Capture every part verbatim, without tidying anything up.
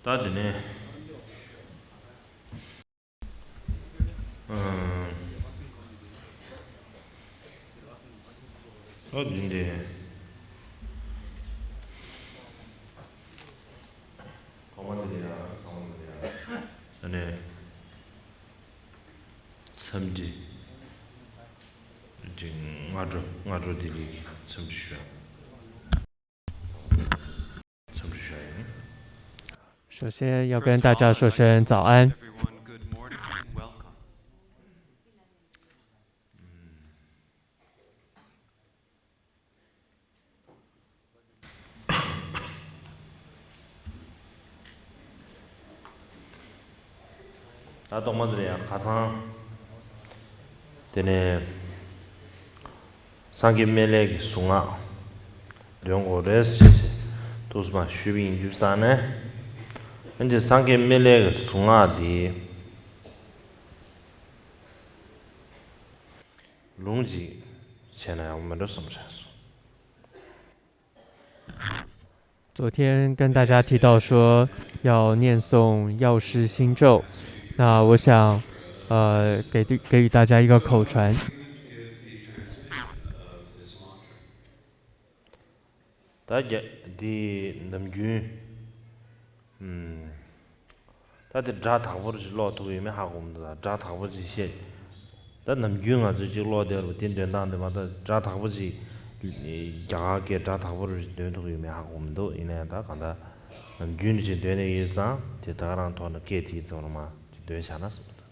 ད་དེ་ནས་ཨ་འོ་འདི་འདྲས། གོང་མ་འདི་འདྲས་ཡ། གོང་མ་འདི་འདྲས་ཡ། ཨ་ནི་འཚམས་འདྲི། ཅིག་སྔ་དྲོ། སྔ་དྲོ་བདེ་ལེགས་ཀྱི་འཚམས་འདྲི་ཞུ་ཡ། འཚམས་འདྲི་ཞུ་ཡ་ཡིན། 首先要跟大家说声早安。 ད་ཐོག་མ་དེ་ལ་ཡང་ཁ་སང་དེ་ནས་སངས་རྒྱས་སྨན་བླའི་གི་གཟུངས་སྔགས་འདོན་དགོས་རེད་ཟེར་ཏུ་མ་ཞུས་པ་ཡིན་རྒྱུ་བསམ་ནས། ཨ་ནི་སངས་རྒྱས་སྨན་བླའི་གི་གཟུངས་སྔགས་འདི་ལུང་ཅིག་བྱས་ན་ཡག་པོ་མེད་འགྲོ་བསམ་བྱས་སོང་། 昨天跟大家提到说要念诵药师心咒，那我想，呃，给对，给予大家一个口传。 ད་རྒྱ་འདི་ནམ་རྒྱུན། ཨུམ། ད་དེ་སྒྲ་དག་པོ་ཅིག་ཀློག་ཐུབ་ཡོད་མེད་ཧ་གོ་མི་འདུག་ད་སྒྲ་དག་པོ་ཅིག་བཤད། ད་ནམ་རྒྱུན་ང་ཚོས་ཅིག་ཀློག་བསྡད་རུ་དེ་འདོན་སྟངས་དེ་མ་ད་སྒྲ་དག་པོ་ཅིག་རྒྱ་གར་སྐད་སྒྲ་དག་པོ་རུ་ཅིག་འདོན་ཐུབ་ཡོད་མེད་ཧ་གོ་མི་འདུག་ཡིན་ན་ཡང་ད་གང་ལྟར་ནམ་རྒྱུན་ཅིག་འདོན་ནས་ཡོད་ཙང་དེ་ད་ག་རང་ཐོག་ནས་སྐད་དེའི་ཐོག་ནས་མ་ཅིག་འདོན་བྱ་ན་བསམ་འདུག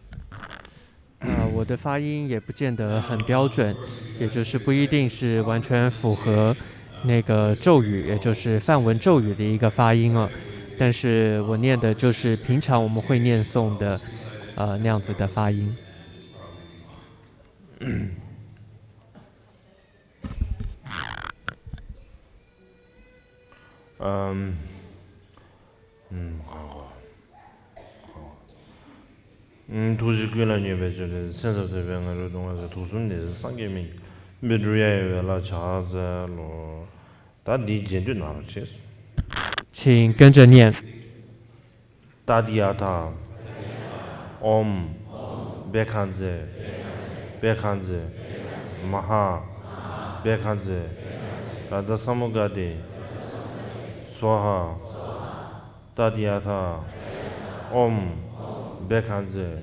啊，我的发音也不见得很标准，也就是不一定是完全符合那个咒语，也就是梵文咒语的一个发音啊。但是我念的就是平常我们会念诵的，呃，那样子的发音。 ཨམ། ཨམ། ཧ་གོ། ཧ་གོ། ཨམ། ཐུགས་རྗེ་ཀུན་ལ་སྙོམས་པའི་ཆོས་ཀྱི་སེམས་ཙམ་ཐོས་པས་ང་རོའི་སྡུག་བསྔལ་སེལ། དུག་གསུམ་ནད་སེལ་སངས་རྒྱས་སྨན། འབད་འགྲུབ་ཡ་ཡི་ཝེ་ལ་ཕྱག་འཚལ་ལོ། ད་འདི་རྗེས་ཟློས་གནང་རོགས་བྱེད། 请跟着念。 ཏདྱ་ཐཱ། ཨོཾ། བཻ་ཥ་ཛྱེ། བཻ་ཥ་ཛྱེ། མ་ཧཱ། བཻ་ཥ་ཛྱེ། རཱ་ཛ་ས་མུདྒ་ཏེ། སྭཱ་ཧཱ། ཏདྱ་ཐཱ། ཨོཾ། བཻ་ཥ་ཛྱེ།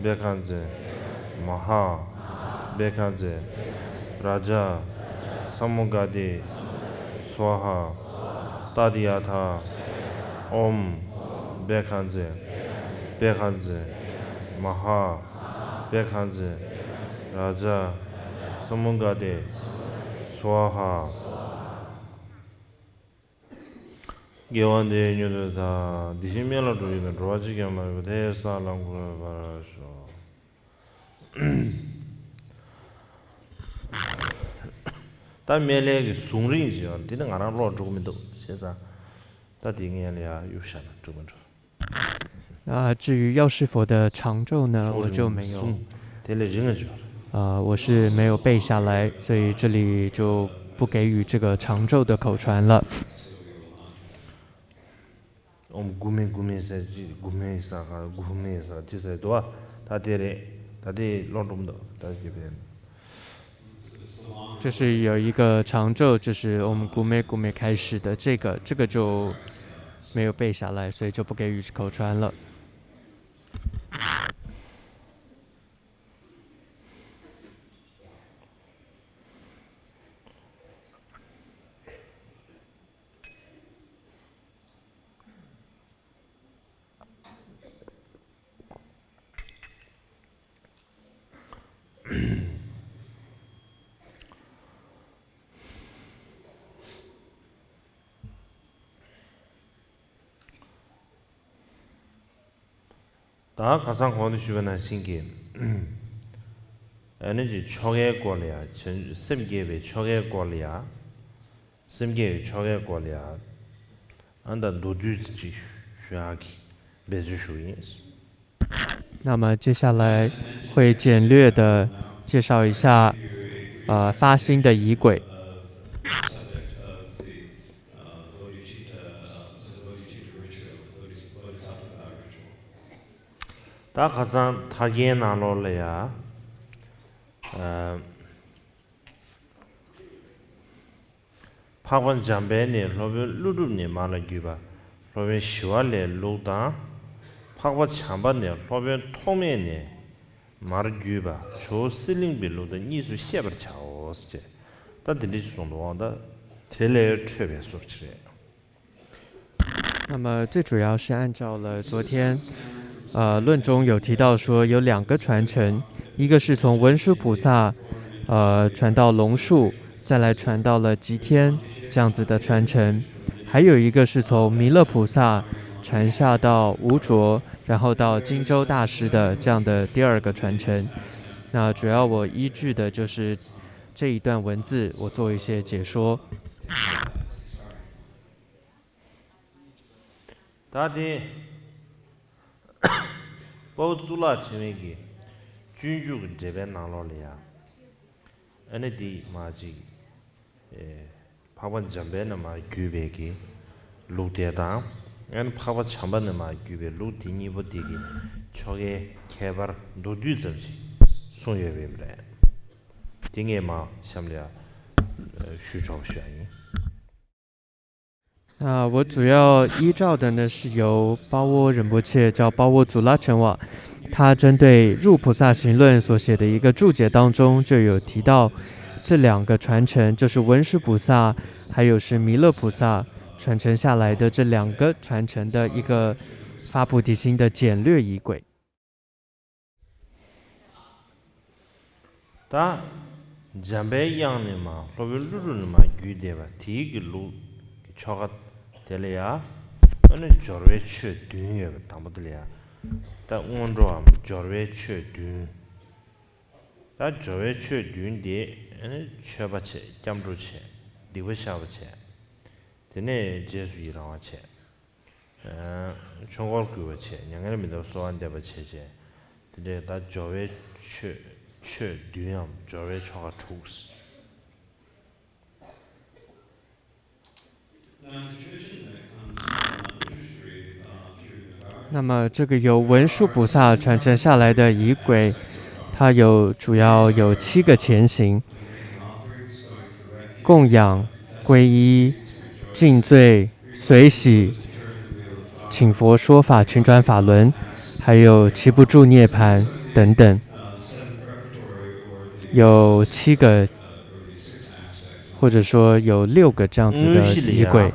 བཻ་ཥ་ཛྱེ། མ་ཧཱ། བཻ་ཥ་ཛྱེ། རཱ་ཛ་ས་མུདྒ་ཏེ། སྭཱ་ཧཱ། ཏདྱ་ཐཱ། ཨོཾ། བཻ་ཥ་ཛྱེ། བཻ་ཥ་ཛྱེ། མ་ཧཱ། བཻ་ཥ་ཛྱེ། རཱ་ཛ་ས་མུདྒ་ཏེ། སྭཱ་ཧཱ། དགེ་བ་འདི་ཡིས་མྱུར་དུ་བདག་དེ་བཞིན་སྨན་བླ་འགྲོ་བའི་ནང་འགྲོ་བ་གཅིག་ཀྱང་མ་ལུས་པ་དེ་ཡི་ས་ལ་འགོད་པར་ཤོག་ད་སྨན་བླའི་གི་གཟུངས་རིང་ཅིག་ཡོད་རེད། དེ་ནི་ང་རང་ཀློག་འགྲོ་གི་མི་འདུག་བྱས་ཙང་ད་དེ་ངས་ལ་ཡ་གཡུག་བཞག་ན་འགྲིག་མི་འགྲོ། 那至于药师佛的长咒呢，我就没有， གཟུངས་རིང་། གཟུངས་དེ་ལས་རིང་ང་ཅིག་ཡོད་རེད། 呃，我是没有背下来，所以这里就不给予这个长咒的口传了。 ཨོཾ་གུ་མེ་གུ་མེ་ཟེར་ཅིག་གུ་མེ་ས་ག་གུ་མེ་ས་ཅི་ཟེར་འདུག་བ། ད་དེ་རེད། ད་དེ་ཀློག་འགྲོ་མི་འདུག་ད་དེ་བས། 这是有一个长咒，就是我们古美古美开始的这个，这个就没有背下来，所以就不给予口传了。 ད་ཁ་སང་གོང་དུ་ཞུས་པ་ནང་བཞིན་གྱི། ཨ་ནི་ཅིག་ཆོ་གའི་སྐོར་ལ་ཡ། བྱང་སེམས་བསྐྱེད་པའི་ཆོ་གའི་སྐོར་ལ་ཡ། སེམས་བསྐྱེད་པའི་ཆོ་གའི་སྐོར་ལ་ཡ། ཨ་ད་མདོར་བསྡུས་ཅིག་ཞུ་ཡག་གི་འབད་བརྩོན་ཞུ་ཡིན། 那么接下来会简略的介绍一下，呃，发心的仪轨。ད་ཁ་སང་ཐར་རྒྱན་ནང་ལོགས་ལ་ཡ། ཨ། འཕགས་པ་འཇམ་དཔལ་ནས་སློབ་དཔོན་ཀླུ་སྒྲུབ་ནས་མར་ལ་བརྒྱུད་པ་སློབ་དཔོན་ཞི་བ་ལྷའི་ལུགས་དང་། འཕགས་པ་བྱམས་པ་ནས་སློབ་དཔོན་ཐོགས་མེད་ནས་མར་བརྒྱུད་པ་ཇོ་བོ་གསེར་གླིང་པའི་ལུགས་དང་གཉིས་སུ་ཤེས་པར་བྱའོ་ཞེས། ད་འདི་འདྲ་ཞིག་གསུངས་འདུག་འོང་ད། དེ་ལས་འཕྲོས་པའི་སོར་ཕྱིར། 那么最主要是按照了昨天，呃，论中有提到说有两个传承，一个是从文殊菩萨，呃，传到龙树，再来传到了极天这样子的传承，还有一个是从弥勒菩萨传下到无着，然后到金洲大师的这样的第二个传承。那主要我依据的就是这一段文字，我做一些解说。 ད་དེ། དཔའ་བོ་གཙུག་ལག་ཕྲེང་བའི་གི་སྤྱོད་འཇུག་གི་འགྲེལ་པའི་ནང་ལོགས་ལ་ཡ། ཨ་ནི་དེ་མ་ཅིག་ཨེ། འཕགས་པ་འཇམ་དཔལ་ནས་མར་བརྒྱུད་པའི་གི་ལུགས་དེ་དང་། ཨ་ནི་འཕགས་པ་བྱམས་པ་ནས་མར་བརྒྱུད་པའི་ལུགས་དེ་གཉིས་པོ་དེ་གི་ཆོ་གའི་ཁྱད་པར་མདོར་བསྡུས་ཙམ་ཞིག་གསུངས་ཡོད་པ་རེད། དེ་ངས་མར་གཤམ་ལ་ཡ་ཞུ་ཆོག་ཞུ་ཡ་ཡིན། 那我主要依照的呢，是由巴窝仁波切，叫巴窝祖拉陈瓦，他针对《入菩萨行论》所写的一个注解当中，就有提到这两个传承，就是文殊菩萨还有是弥勒菩萨传承下来的这两个传承的一个发菩提心的简略仪轨。 ད། འཇམ་པའི་དབྱངས་ནས་མར་སློབ་དཔོན་ཀླུ་སྒྲུབ་ནས་མར་བརྒྱུད་བསྡད་པ་དེའི་གི་ལུགས་ཀྱི་ཆོ་ག་དེ་ལ་ཡ། ཨ་ནི་སྦྱོར་བའི་ཆོས་བདུན་ཡོད་པ་དང་པོ་དེ་ལ་ཡ། ད་སྔོན་འགྲོའམ་སྦྱོར་བའི་ཆོས་བདུན། ད་སྦྱོར་བའི་ཆོས་བདུན་དེ་ཨ་ནི་མཆོད་པ་བྱས། སྐྱབས་འགྲོ་བྱས། སྡིག་པ་བཤགས་པ་བྱས། དེ་ནས་རྗེས་སུ་ཡི་རང་བ་བྱས། ཆོས་འཁོར་བསྐོར་བ་བྱས། མྱ་ངན་ལས་མི་འདའ་བར་གསོལ་བ་འདེབས་པ་བྱས་བྱས། དེ་འདྲའི་ད་སྦྱོར་བའི་ཆོས་ཆོས་བདུན་ཡང་སྦྱོར་བའི་ཆོ་ག་དྲུག 那么这个由文殊菩萨传承下来的仪轨，它有主要有七个前行：供养、皈依、尽罪、随喜、请佛说法、请转法轮，还有齐不住涅槃等等，有七个，或者说有六个这样子的仪轨，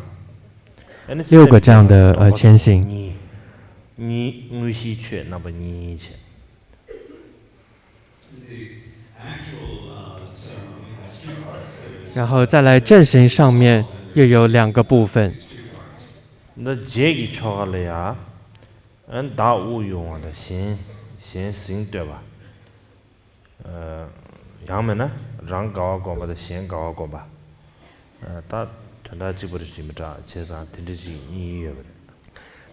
六个这样的呃前行。 དངོས་གཞིའི་ཆོས་རྣམ་པ་གཉིས་བྱས། 然后再来正行上面又有两个部分。 འདི་རྗེས་ཀྱི་ཆོ་ག་ལ་ཡ། བདག་དབུགས་དབྱུང་བ་དང་གཞན་གཞན་གཟེངས་བསྟོད་པ། ཡང་མིན་ན་རང་དགའ་བ་བསྒོམ་པ་དང་གཞན་དགའ་བ་བསྒོམ་པ། ད་དོན་དག་གཅིག་པ་རེད་ཅེས་མི་འདྲ་བྱས་ཙང་དེ་འདྲ་ཅིག་གཉིས་ཡོད་པ་རེད།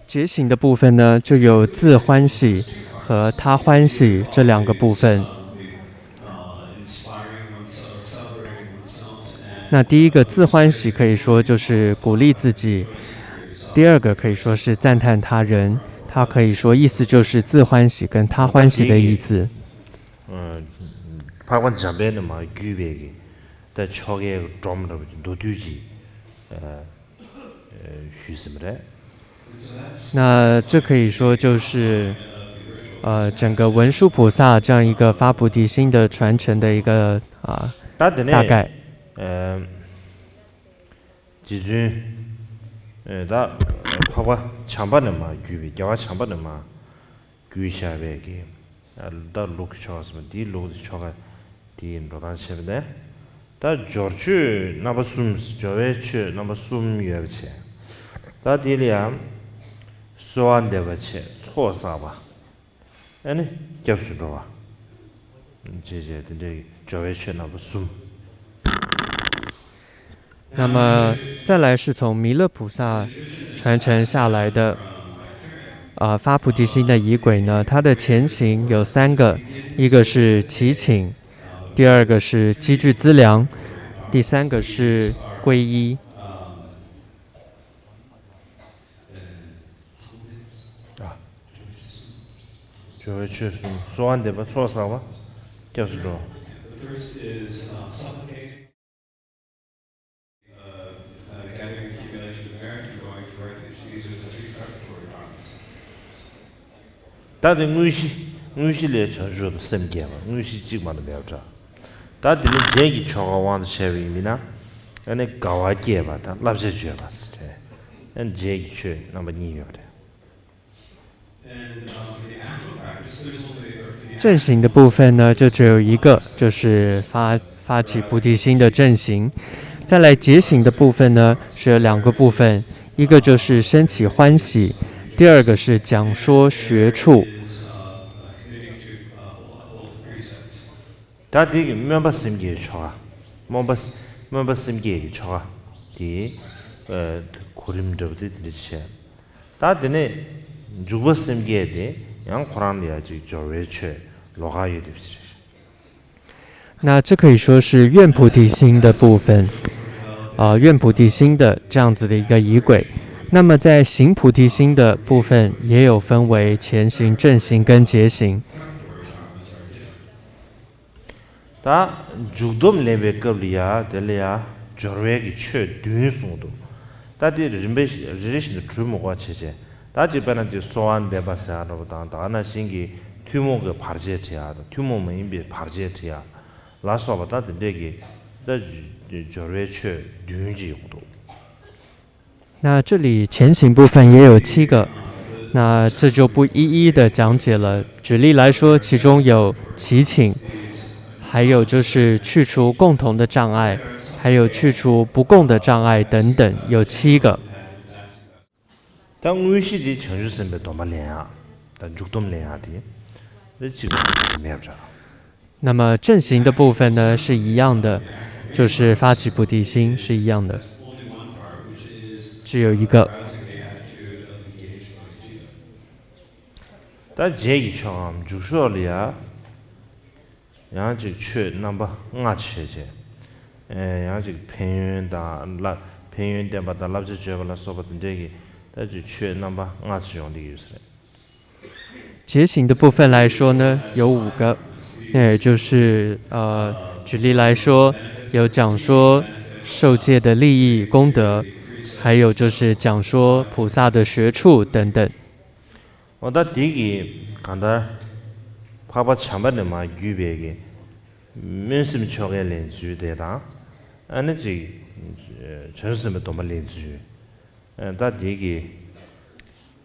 觉醒的部分呢，就有自欢喜和他欢喜这两个部分。那第一个自欢喜可以说就是鼓励自己，第二个可以说是赞叹他人，它可以说意思就是自欢喜跟他欢喜的意思。 འཕགས་པ་འཇམ་དཔལ་ནས་མར་བརྒྱུད་པའི་གི་ད་ཆོ་གའི་སྒྲོམ་འདྲ་པོ་ཅིག་མདོར་བསྡུས་ཅིག་ཞུས་ཟིན་པ་རེད། 那这可以说就是，呃，整个文殊菩萨这样一个发菩提心的传承的一个啊、 ད་དེ་ནས་大概。 རྗེ་བཙུན། ད་འཕགས་པ་བྱམས་པ་ནས་མར་བརྒྱུད་པའི་རྒྱལ་བ་བྱམས་པ་ནས་མར་བརྒྱུད་བཞག་པའི་གི། ད་ལུགས་ཀྱི་ཆོ་ག་ཟེར་བ་འདིའི་ལུགས་ཀྱི་ཆོ་ག་དེའི་འགྲོ་སྟངས་བྱས་པ་ནས། ད་སྦྱོར་ཆོས་རྣམ་པ་གསུམ། སྦྱོར་བའི་ཆོས་རྣམ་པ་གསུམ་ཡོད་པ་བྱས། ད་དེ་ལ་ཡང་གསོལ་བ་འདེབས་པ་བྱས། ཚོགས་བསགས་པ། ཨ་ནི་སྐྱབས་སུ་འགྲོ་བ། བྱས་བྱས་དེ་འདྲའི་སྦྱོར་བའི་ཆོས་རྣམ་པ་གསུམ། 那么再来是从弥勒菩萨传承下来的，呃，发菩提心的仪轨呢，它的前行有三个，一个是祈请，第二个是积聚资粮，第三个是皈依。 ཨ། སྦྱོར་བའི་ཆོས་གསུམ། གསོལ་བ་འདེབས་པ། ཚོགས་བསགས་པ། སྐྱབས་སུ་འགྲོ། The first is, uh, supplication, uh, uh, gathering accumulation of merit and going for refuge. These are the three preparatory dharmas. ད་དེ་དངོས་གཞི། དངོས་གཞི་ལས་བྱང་ཆུབ་ཏུ་སེམས་བསྐྱེད་པ། དངོས་གཞི་གཅིག་མ་གཏོགས་མེད་པ་འདྲ། ད་དེ་ནི་རྗེས་ཀྱི་ཆོ་ག་དབང་དུ་བྱས་པ་ཡིན་ན། ཨ་ནི་དགའ་བ་བསྐྱེད་པ་དང་བསླབ་བྱ་བརྗོད་པ་ཟེར་ཏེ། ཨ་ནི་རྗེས་ཀྱི་ཆོས་རྣམ་པ་གཉིས་ཡོད་རེད།正行的部分呢，就只有一个，就是发发起菩提心的正行。再来结行的部分呢，是有两个部分，一个就是升起欢喜，第二个是讲说学处。 ད་དེ་གི་སྨོན་པ་སེམས་བསྐྱེད་ཆོ་ག། སྨོན་པ། སྨོན་པ་སེམས་བསྐྱེད་ཀྱི་ཆོ་ག་དེ། ཨ། གོ་རིམ་འདྲ་པོ་དེ་དེ་འདྲ་བྱས། ད་དེ་ནས་འཇུག་པ་སེམས་བསྐྱེད་དེ་ཡང་ཁོ་རང་ལ་ཡང་ཅིག་སྦྱོར་བའི་ཆོས་ལོགས་ཀ་ཡོད་དེ་ཟེར། 那这可以说是愿菩提心的部分，啊，愿菩提心的这样子的一个仪轨。那么在行菩提心的部分，也有分为前行、正行跟结行。 ད་འཇུག་སྡོམ་ལེན་པའི་སྐབས་ལ་ཡ་དེ་ལ་ཡ་སྦྱོར་བའི་གི་ཆོས་བདུན་གསུངས་འདུག། ད་དེ་རིམ་པས་རེ་རེ་བཞིན་དུ་གྲུབ་མི་དགོས་བྱས་བྱས། ད་ཅིག་དཔེར་ན་དེ་གསོལ་བ་འདེབས་པ་ཟེར་ཡ་འདྲ་པོ་དང་། ད་ག་ནང་བཞིན་གྱི་ཐུན་མོང་གི་བར་ཆད་བྲི་ཡ་དང་། ཐུན་མོང་མ་ཡིན་པའི་བར་ཆད་བྲི་ཡ་ལ་སོགས་པ། ད་དེ་འདྲས་ཀྱི་ད་སྦྱོར་བའི་ཆོས་བདུན་ཅིག་ཡོང་འདུག། 那这里前行部分也有七个，那这就不一一的讲解了。举例来说，其中有祈请，还有就是去除共同的障碍，还有去除不共的障碍等等，有七个。 ད་དངོས་གཞི་དེ་བྱང་ཆུབ་སེམས་དཔའི་སྡོམ་པ་ལེན་ཡག། ད་འཇུག་སྡོམ་ལེན་ཡག་དེ། དེ་གཅིག་པ་དེ་མེད་པ་འདྲ། 那么正行的部分呢，是一样的，就是发起菩提心，是一样的，只有一个。 ད་རྗེས་ཀྱི་ཆོ་གའམ་མཇུག་ཤོས་ལ་ཡ། ཡང་ཅིག་ཆོས་རྣམ་པ་ལྔ་བྱས་བྱས། ཨེ། ཡང་ཅིག་ཕན་ཡོན་དང་བསླབ། ཕན་ཡོན་བསྟན་པ་དང་བསླབ་བྱ་བརྗོད་པ་ལ་སོགས་པ་དེ་འདྲས་ཀྱི་ད་ཅིག་ཆོས་རྣམ་པ་ལྔ་བྱས་ཡོང་བསྡད་ཀྱི་ཡོད་ས་རེད། 结行的部分来说呢，有五个，那也就是呃，举例来说，有讲说受戒的利益功德，还有就是讲说菩萨的学处等等。 འོ་ད་དེ་གི་གང་ལྟར་འཕགས་པ་བྱམས་པ་ནས་མར་བརྒྱུད་པའི་གི་སྨོན་སེམས་ཆོ་གའི་ལེན་ཚུལ་དེ་དང་། ཨ་ནི་ཅིག་བྱང་ཆུབ་སེམས་དཔའི་སྡོམ་པ་ལེན་ཚུལ། ཨ། ད་དེ་གི་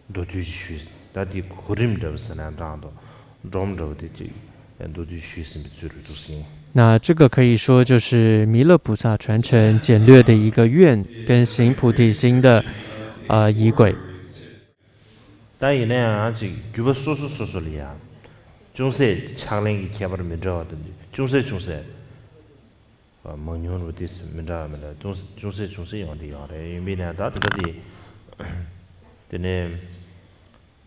མདོར་བསྡུས་ཅིག་ཞུས། ད་དེ་གོ་རིམ་འདྲ་པོ་ཟེར་ན་འདྲ་འདུག། སྒྲོམ་འདྲ་པོ་དེ་ཅིག་མདོར་བསྡུས་ཞུས་ཟིན་པའི་ཚུལ་རེད་འདུག་ཟེར། 那这个可以说就是弥勒菩萨传承简略的一个愿跟行菩提心的，呃，仪轨。 ད་ཡིན་ན་ཡང་ཅིག་བརྒྱུད་པ་སོ་སོ་སོ་སོ་ལ་ཡང་ཅུང་ཟད་ཕྱག་ལེན་གྱི་ཁྱད་པར་མི་འདྲ་བ་དང་། ཅུང་ཟད་ཅུང་ཟད་མང་ཉུང་རུ་དེ་མི་འདྲ་བ་མི་འདྲ། ཅུང་ཟད་ཅུང་ཟད་ཅུང་ཟད་ཡོང་དེ་ཡོང་རེད། ཡིན་པས་ན་ད་དེ་འདྲ་དེ། དེ་ནས་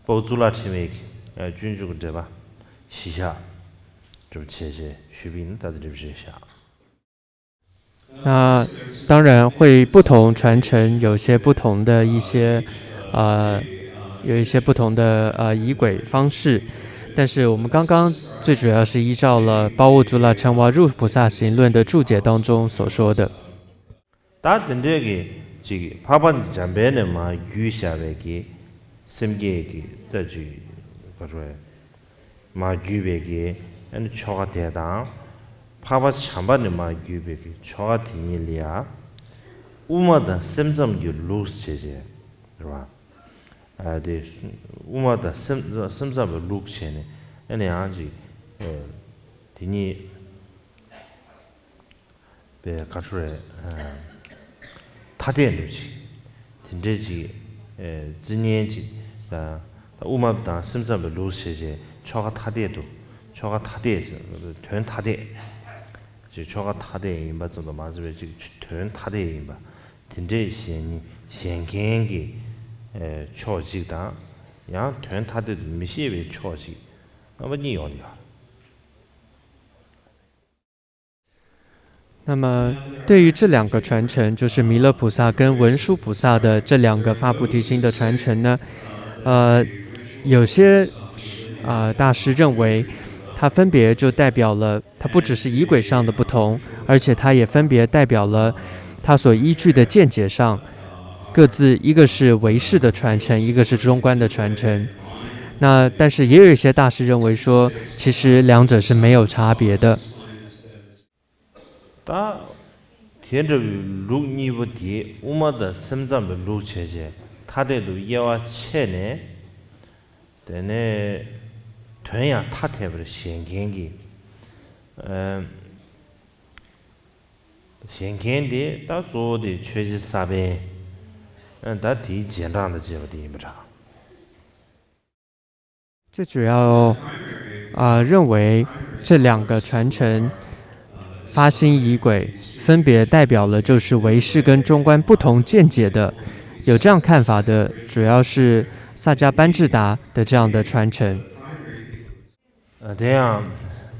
དཔའ་བོ་གཙུག་ལག་ཕྲེང་བའི་སྤྱོད་འཇུག་གི་འགྲེལ་པ་གཞི་བཞག་གྲུབ་བྱས་བྱས་ཞུས་པ་ཡིན་ན། ད་དེ་འདྲ་བཞག། 那当然会不同传承有些不同的一些，呃，有一些不同的，呃，仪轨方式，但是我们刚刚最主要是依照了《巴沃足拉强瓦入菩萨行论》的注解当中所说的。 ད་དེ་འདྲའི་གི་ཅིག་འཕགས་པ་འཇམ་དཔལ་ནས་མར་བརྒྱུད་བཞག་པའི་གི་སེམས་བསྐྱེད་ཀྱི་ད་ཅིག་ག་རེ་མར་བརྒྱུད་པའི་གི་ཨ་ནི་ཆོ་ག་དེ་དང་། འཕགས་པ་བྱམས་པ་ནས་མར་བརྒྱུད་པའི་གི་ཆོ་ག་དེ་གཉིས་ལ་ཡ། དབུ་མ་དང་སེམས་ཙམ་གྱི་ལུགས་བྱས་བྱས་རེད་བ། ཨ། དེ་དབུ་མ་དང་སེམས་སེམས་ཙམ་པའི་ལུགས་བྱས་ནས། ཨ་ནི་ཡང་ཅིག་ཨ། དེ་གཉིས། པའི་བཀའ་འཁྲོལ་རེད། ཐ་དད་འདུག་ཅིག་དེ་འདྲའི་ཅིག་ཨེ། རྩི་ཉན་ཅིག་དང་། དབུ་མ་དང་སེམས་ཙམ་པའི་ལུགས་བྱས་བྱས་ཆོ་ག་ཐ་དད་དུ། ཆོ་ག་ཐ་དད་དོན་ཐ་དད་ཅིག་ཆོ་ག་ཐ་དད་ཡིན་པ་ཙམ་དུ་མ་ཟད་པའི་ཅིག་དོན་ཐ་དད་ཡིན་པ། དེ་འདྲའི་བཞེད་བཞེད་མཁན་གྱི་ཨེ། ཕྱོགས་གཅིག་དང་། ཡང་དོན་ཐ་དད་དུ་མི་བཞེད་པའི་ཕྱོགས་གཅིག་རྣམ་པ་གཉིས་ཡོང་གི་ཡོད། 那么，对于这两个传承，就是弥勒菩萨跟文殊菩萨的这两个发菩提心的传承呢，呃，有些呃，大师认为，它分别就代表了，它不只是仪轨上的不同，而且它也分别代表了它所依据的见解上，各自一个是唯识的传承，一个是中观的传承。那但是也有一些大师认为说，其实两者是没有差别的。 ད་དེ་འདྲ་བའི་ལུགས་གཉིས་པོ་དེ་དབུ་མ་དང་སེམས་ཙམ་པའི་ལུགས་བྱས་བྱས་ཐ་དད་དུ་དབྱེ་བ་ཕྱེ་ནས། དེ་ནས་དོན་ཡང་ཐ་དད་པར་བཞེད་མཁན་གྱི་ཨ་བཞེད་མཁན་དེ་ད་གཙོ་བོ་དེ་ཆོས་རྗེ་ས་པཎ་ཨ་ད་དེའི་རྗེས་འབྲང་དང་བཅས་པ་དེ་ཡིན་པ་འདྲ། 最主要，呃，认为这两个传承发心仪轨，分别代表了就是唯识跟中观不同见解的，有这样看法的，主要是萨迦班智达的这样的传承。 དེ་ཡང་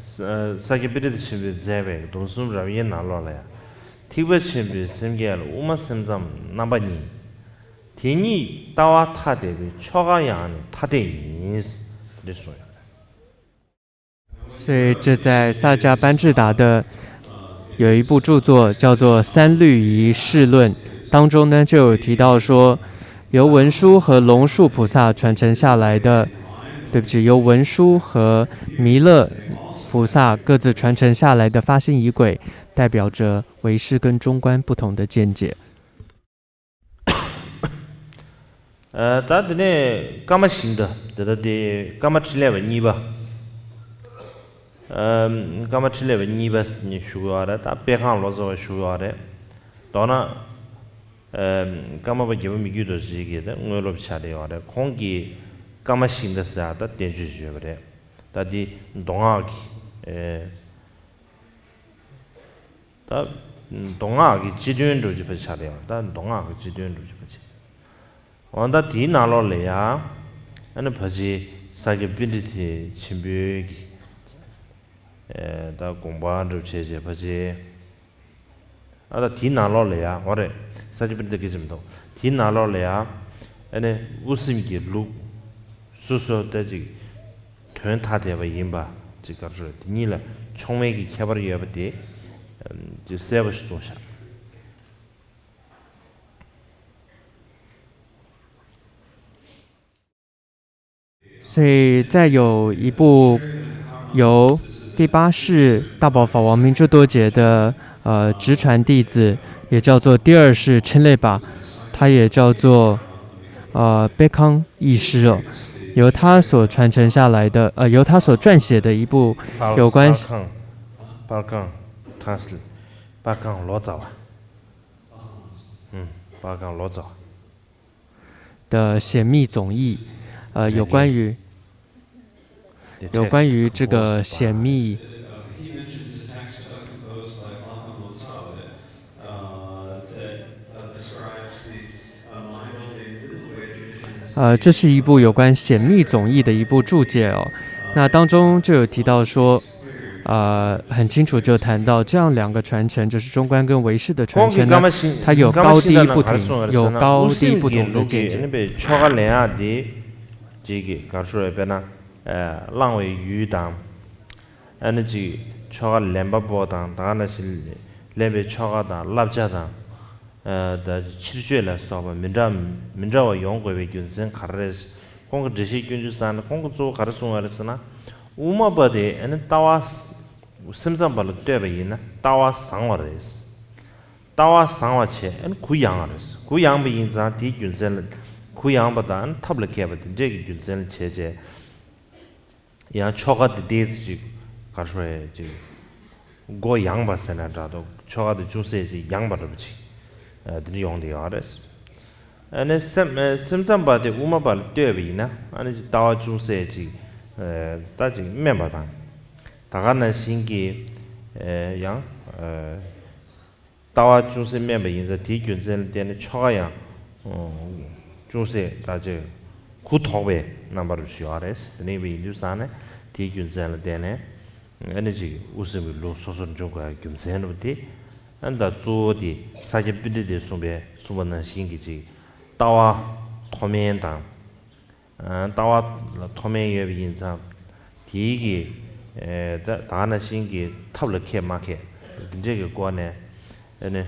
ས་སྐྱ་པཎྜི་ཏ་ཆེན་པོས་མཛད་པའི་སྡོམ་གསུམ་རབ་དབྱེའི་ནང་ལོགས་ལ་ཡང་། ཐེག་པ་ཆེན་པོའི་སེམས་བསྐྱེད་ལ་དབུ་མ་སེམས་ཙམ་རྣམ་པ་གཉིས། དེ་གཉིས་ལྟ་བ་ཐ་དད་པའི་ཆོ་ག་ཡང་ནི་ཐ་དད་ཡིན། འདི་གསུངས་ཡོད་རེད། 所以这在萨迦班智达的有一部著作叫做《三律仪释论》，当中呢就有提到说，由文殊和龙树菩萨传承下来的，对不起，由文殊和弥勒菩萨各自传承下来的发心仪轨，代表着唯识跟中观不同的见解。 ད་དེ་ནས་ཀརྨ་ཤིང་རྟ་དེ་ལྟ་སྟེ་ཀརྨ་ཕྲིན་ལས་པ་གཉིས་པ། ཀརྨ་ཕྲིན་ལས་པ་གཉིས་པ་ཞུ་གི་ཡོད་རེད། ད་དཔེ་ཁང་ལོ་ཙཱ་བ་ཞུ་གི་ཡོད་རེད། མདོར་ན་ཀརྨ་པ་རྒྱལ་པོ་མི་བསྐྱོད་རྡོ་རྗེ་གིས་ད་དངོས་སློབ་ཆགས་བསྡད་ཡོད་རེད། ཁོང་གིས་ཀརྨ་ཤིང་རྟ་ཟེར་ཡག་ད་བསྟན་བཅོས་བྱས་པ་རེད། ད་འདི་མདོ་སྔགས་ཀྱི་ད་མདོ་སྔགས་ཀྱི་སྤྱི་དོན་འགྲོ་བྱེད་པ་ཆགས་བསྡད་ཡོད་རེད། ད་མདོ་སྔགས་ཀྱི་སྤྱི་དོན་འགྲོ་བྱེད་པ་ཆགས། འོ་ད་དེའི་ནང་ལོགས་ལ་ཡང་ཨ་ནི་ཕལ་ཆེར་ས་སྐྱ་པཎྜི་ཏ་ཆེན་པོའི་གི་ཨེ་ད་དགོངས་པ་འགྲུབ་བྱས་བྱས་ཕལ་ཆེར་ཨ་ད་དེའི་ནང་ལོགས་ལ་ཡང་འོ་རེད། ས་སྐྱ་པཎྜི་ཏ་སྐད་ཆ་མི་འདུག་དེའི་ནང་ལོགས་ལ་ཡང་ཨ་ནི་དབུ་སེམས་ཀྱི་ལུགས་སོ་སོ་ལྟ་ཅིག་དོན་ཐ་དད་པ་ཡིན་པ་ཅིག་ག་རེ་ཞུ་དེ་གཉིས་ལ་ཆུང་མའི་གི་ཁྱད་པར་ཡོད་པ་དེ་ཅིག་གསལ་པོ་ཞིག་གསུངས་བཞག所以再有一部由第八世大宝法王明珠多杰的呃直传弟子，也叫做第二世陈列巴，他也叫做呃贝康义师哦，由他所传承下来的呃由他所撰写的一部有关 པར་ཁང་པར་ཁང་ཐང་སི་པར་ཁང་ལོ་ཙཱ་བ། ཨུམ། པར་ཁང་ལོ་ཙཱ་བ། 的显密总译，呃，有关于有关于这个显密。呃，这是一部有关显密总译的一部注解哦。那当中就有提到说，呃，很清楚就谈到这样两个传承，就是中观跟唯识的传承呢，它有高低不同，有高低不同的见解。 ཆོ་ག་ལེན་ཡག་དེ་ཅིག་གི་གར་ཤོར་བའི་དཔེར་ན་བླང་བའི་ཡུལ་དང་། ཨ་ནི་ཅིག་ཆོ་ག་ལེན་པ་པོ་དང་ད་ག་ནང་བཞིན་ལེན་པའི་ཆོ་ག་དང་བསླབ་བྱ་དང་། ད་ཕྱིར་བཅོས་ལ་སོགས་པ་མི་འདྲ་མི་འདྲ་བ་ཡོང་དགོས་པའི་རྒྱུ་མཚན་ག་རེ་རེད། ཁོང་གི་འགྲེལ་བཤད་སྐྱོན་རྒྱུ་ས་ནི་ཁོང་གི་གཙོ་བོ་ག་རེ་གསུངས་པ་རེད་ཟེར་ན། དབུ་མ་པ་དེ་ཨ་ནི་ལྟ་བ་སེམས་ཙམ་པ་ལ་ལྟོས་པ་ཡིན་ན་ལྟ་བ་བཟང་བ་རེད། ལྟ་བ་བཟང་བ་བྱས་ཨ་ནི་གུ་ཡངས་པ་རེད། གུ་ཡངས་པ་ཡིན་ཙང་དེའི་རྒྱུ་མཚན་ལ་གུ་ཡངས་པ་དང་ཨ་ནི་ཐབས་ལ་མཁས་པ་དེ་འདྲས་ཀྱི་རྒྱུ་མཚན་ལ་བྱས་བྱས། ཡང་ཆོ་ག་དེ་ཏོག་ཙམ་ཅིག་ག་རེ་ཞུ་ཡ་ཅིག་མགོ་ཡངས་པ་ཟེར་ན་འདྲ་འདུག་ཆོ་ག་དེ་ཅུང་ཟད་ཅིག་ཡངས་པ་འདྲ་པོ་ཅིག་ཨ་དེ་འདྲ་ཡོང་བསྡད་ཡོད་རེད། ཨ་ནི་སེམས་ཨ་སེམས་ཙམ་པ་དེ་དབུ་མ་པ་ལ་ལྟོས་པ་ཡིན་ན་ཨ་ནི་ཅིག་ལྟ་བ་ཅུང་ཟད་ཅིག་ཨ་ད་ཅིག་དམན་པ་དང་། ད་ག་ནང་བཞིན་གྱི་ཨ་ཡང་ཨ་ལྟ་བ་ཅུང་ཟད་དམན་པ་ཡིན་ཙང་དེའི་རྒྱུ་མཚན་ལ་བརྟེན་ནས་ཆོ་ག་ཡང་ཅུང་ཟད་ད་ཅིག་གུ་དོག་པའི་རྣམ་པ་རུ་ཞུ་བ་རེད། དེ་ནས་ཡིན་དུས་ཙང་ནས་དེའི་རྒྱུ་མཚན་ལ་བརྟེན་ནས་ཨ་ནི་ཅིག་དབུ་སེམས་ཀྱི་ལུགས་སོ་སོར་འབྱུང་དགོས་ཡ་རྒྱུ་མཚན་རུ་དེ་ཨ་ནི་ད་གཙོ་བོ་དེ་ས་སྐྱ་པཎྜི་ཏས་གསུངས་པའི་གསུངས་པ་ནང་བཞིན་གྱི་ཅིག་ལྟ་བ་མཐོ་དམན་དང་། ལྟ་བ་ལ་མཐོ་དམན་ཡོད་པ་ཡིན་ཙང་ ཡིད་ཀྱི་ད་ད་ནང་བཞིན་གྱི་ཐབས་ལ་མཁས་མ་མཁས་འདི་འདྲས་ཀྱི་སྐོར་ནས་ཨ་ནི་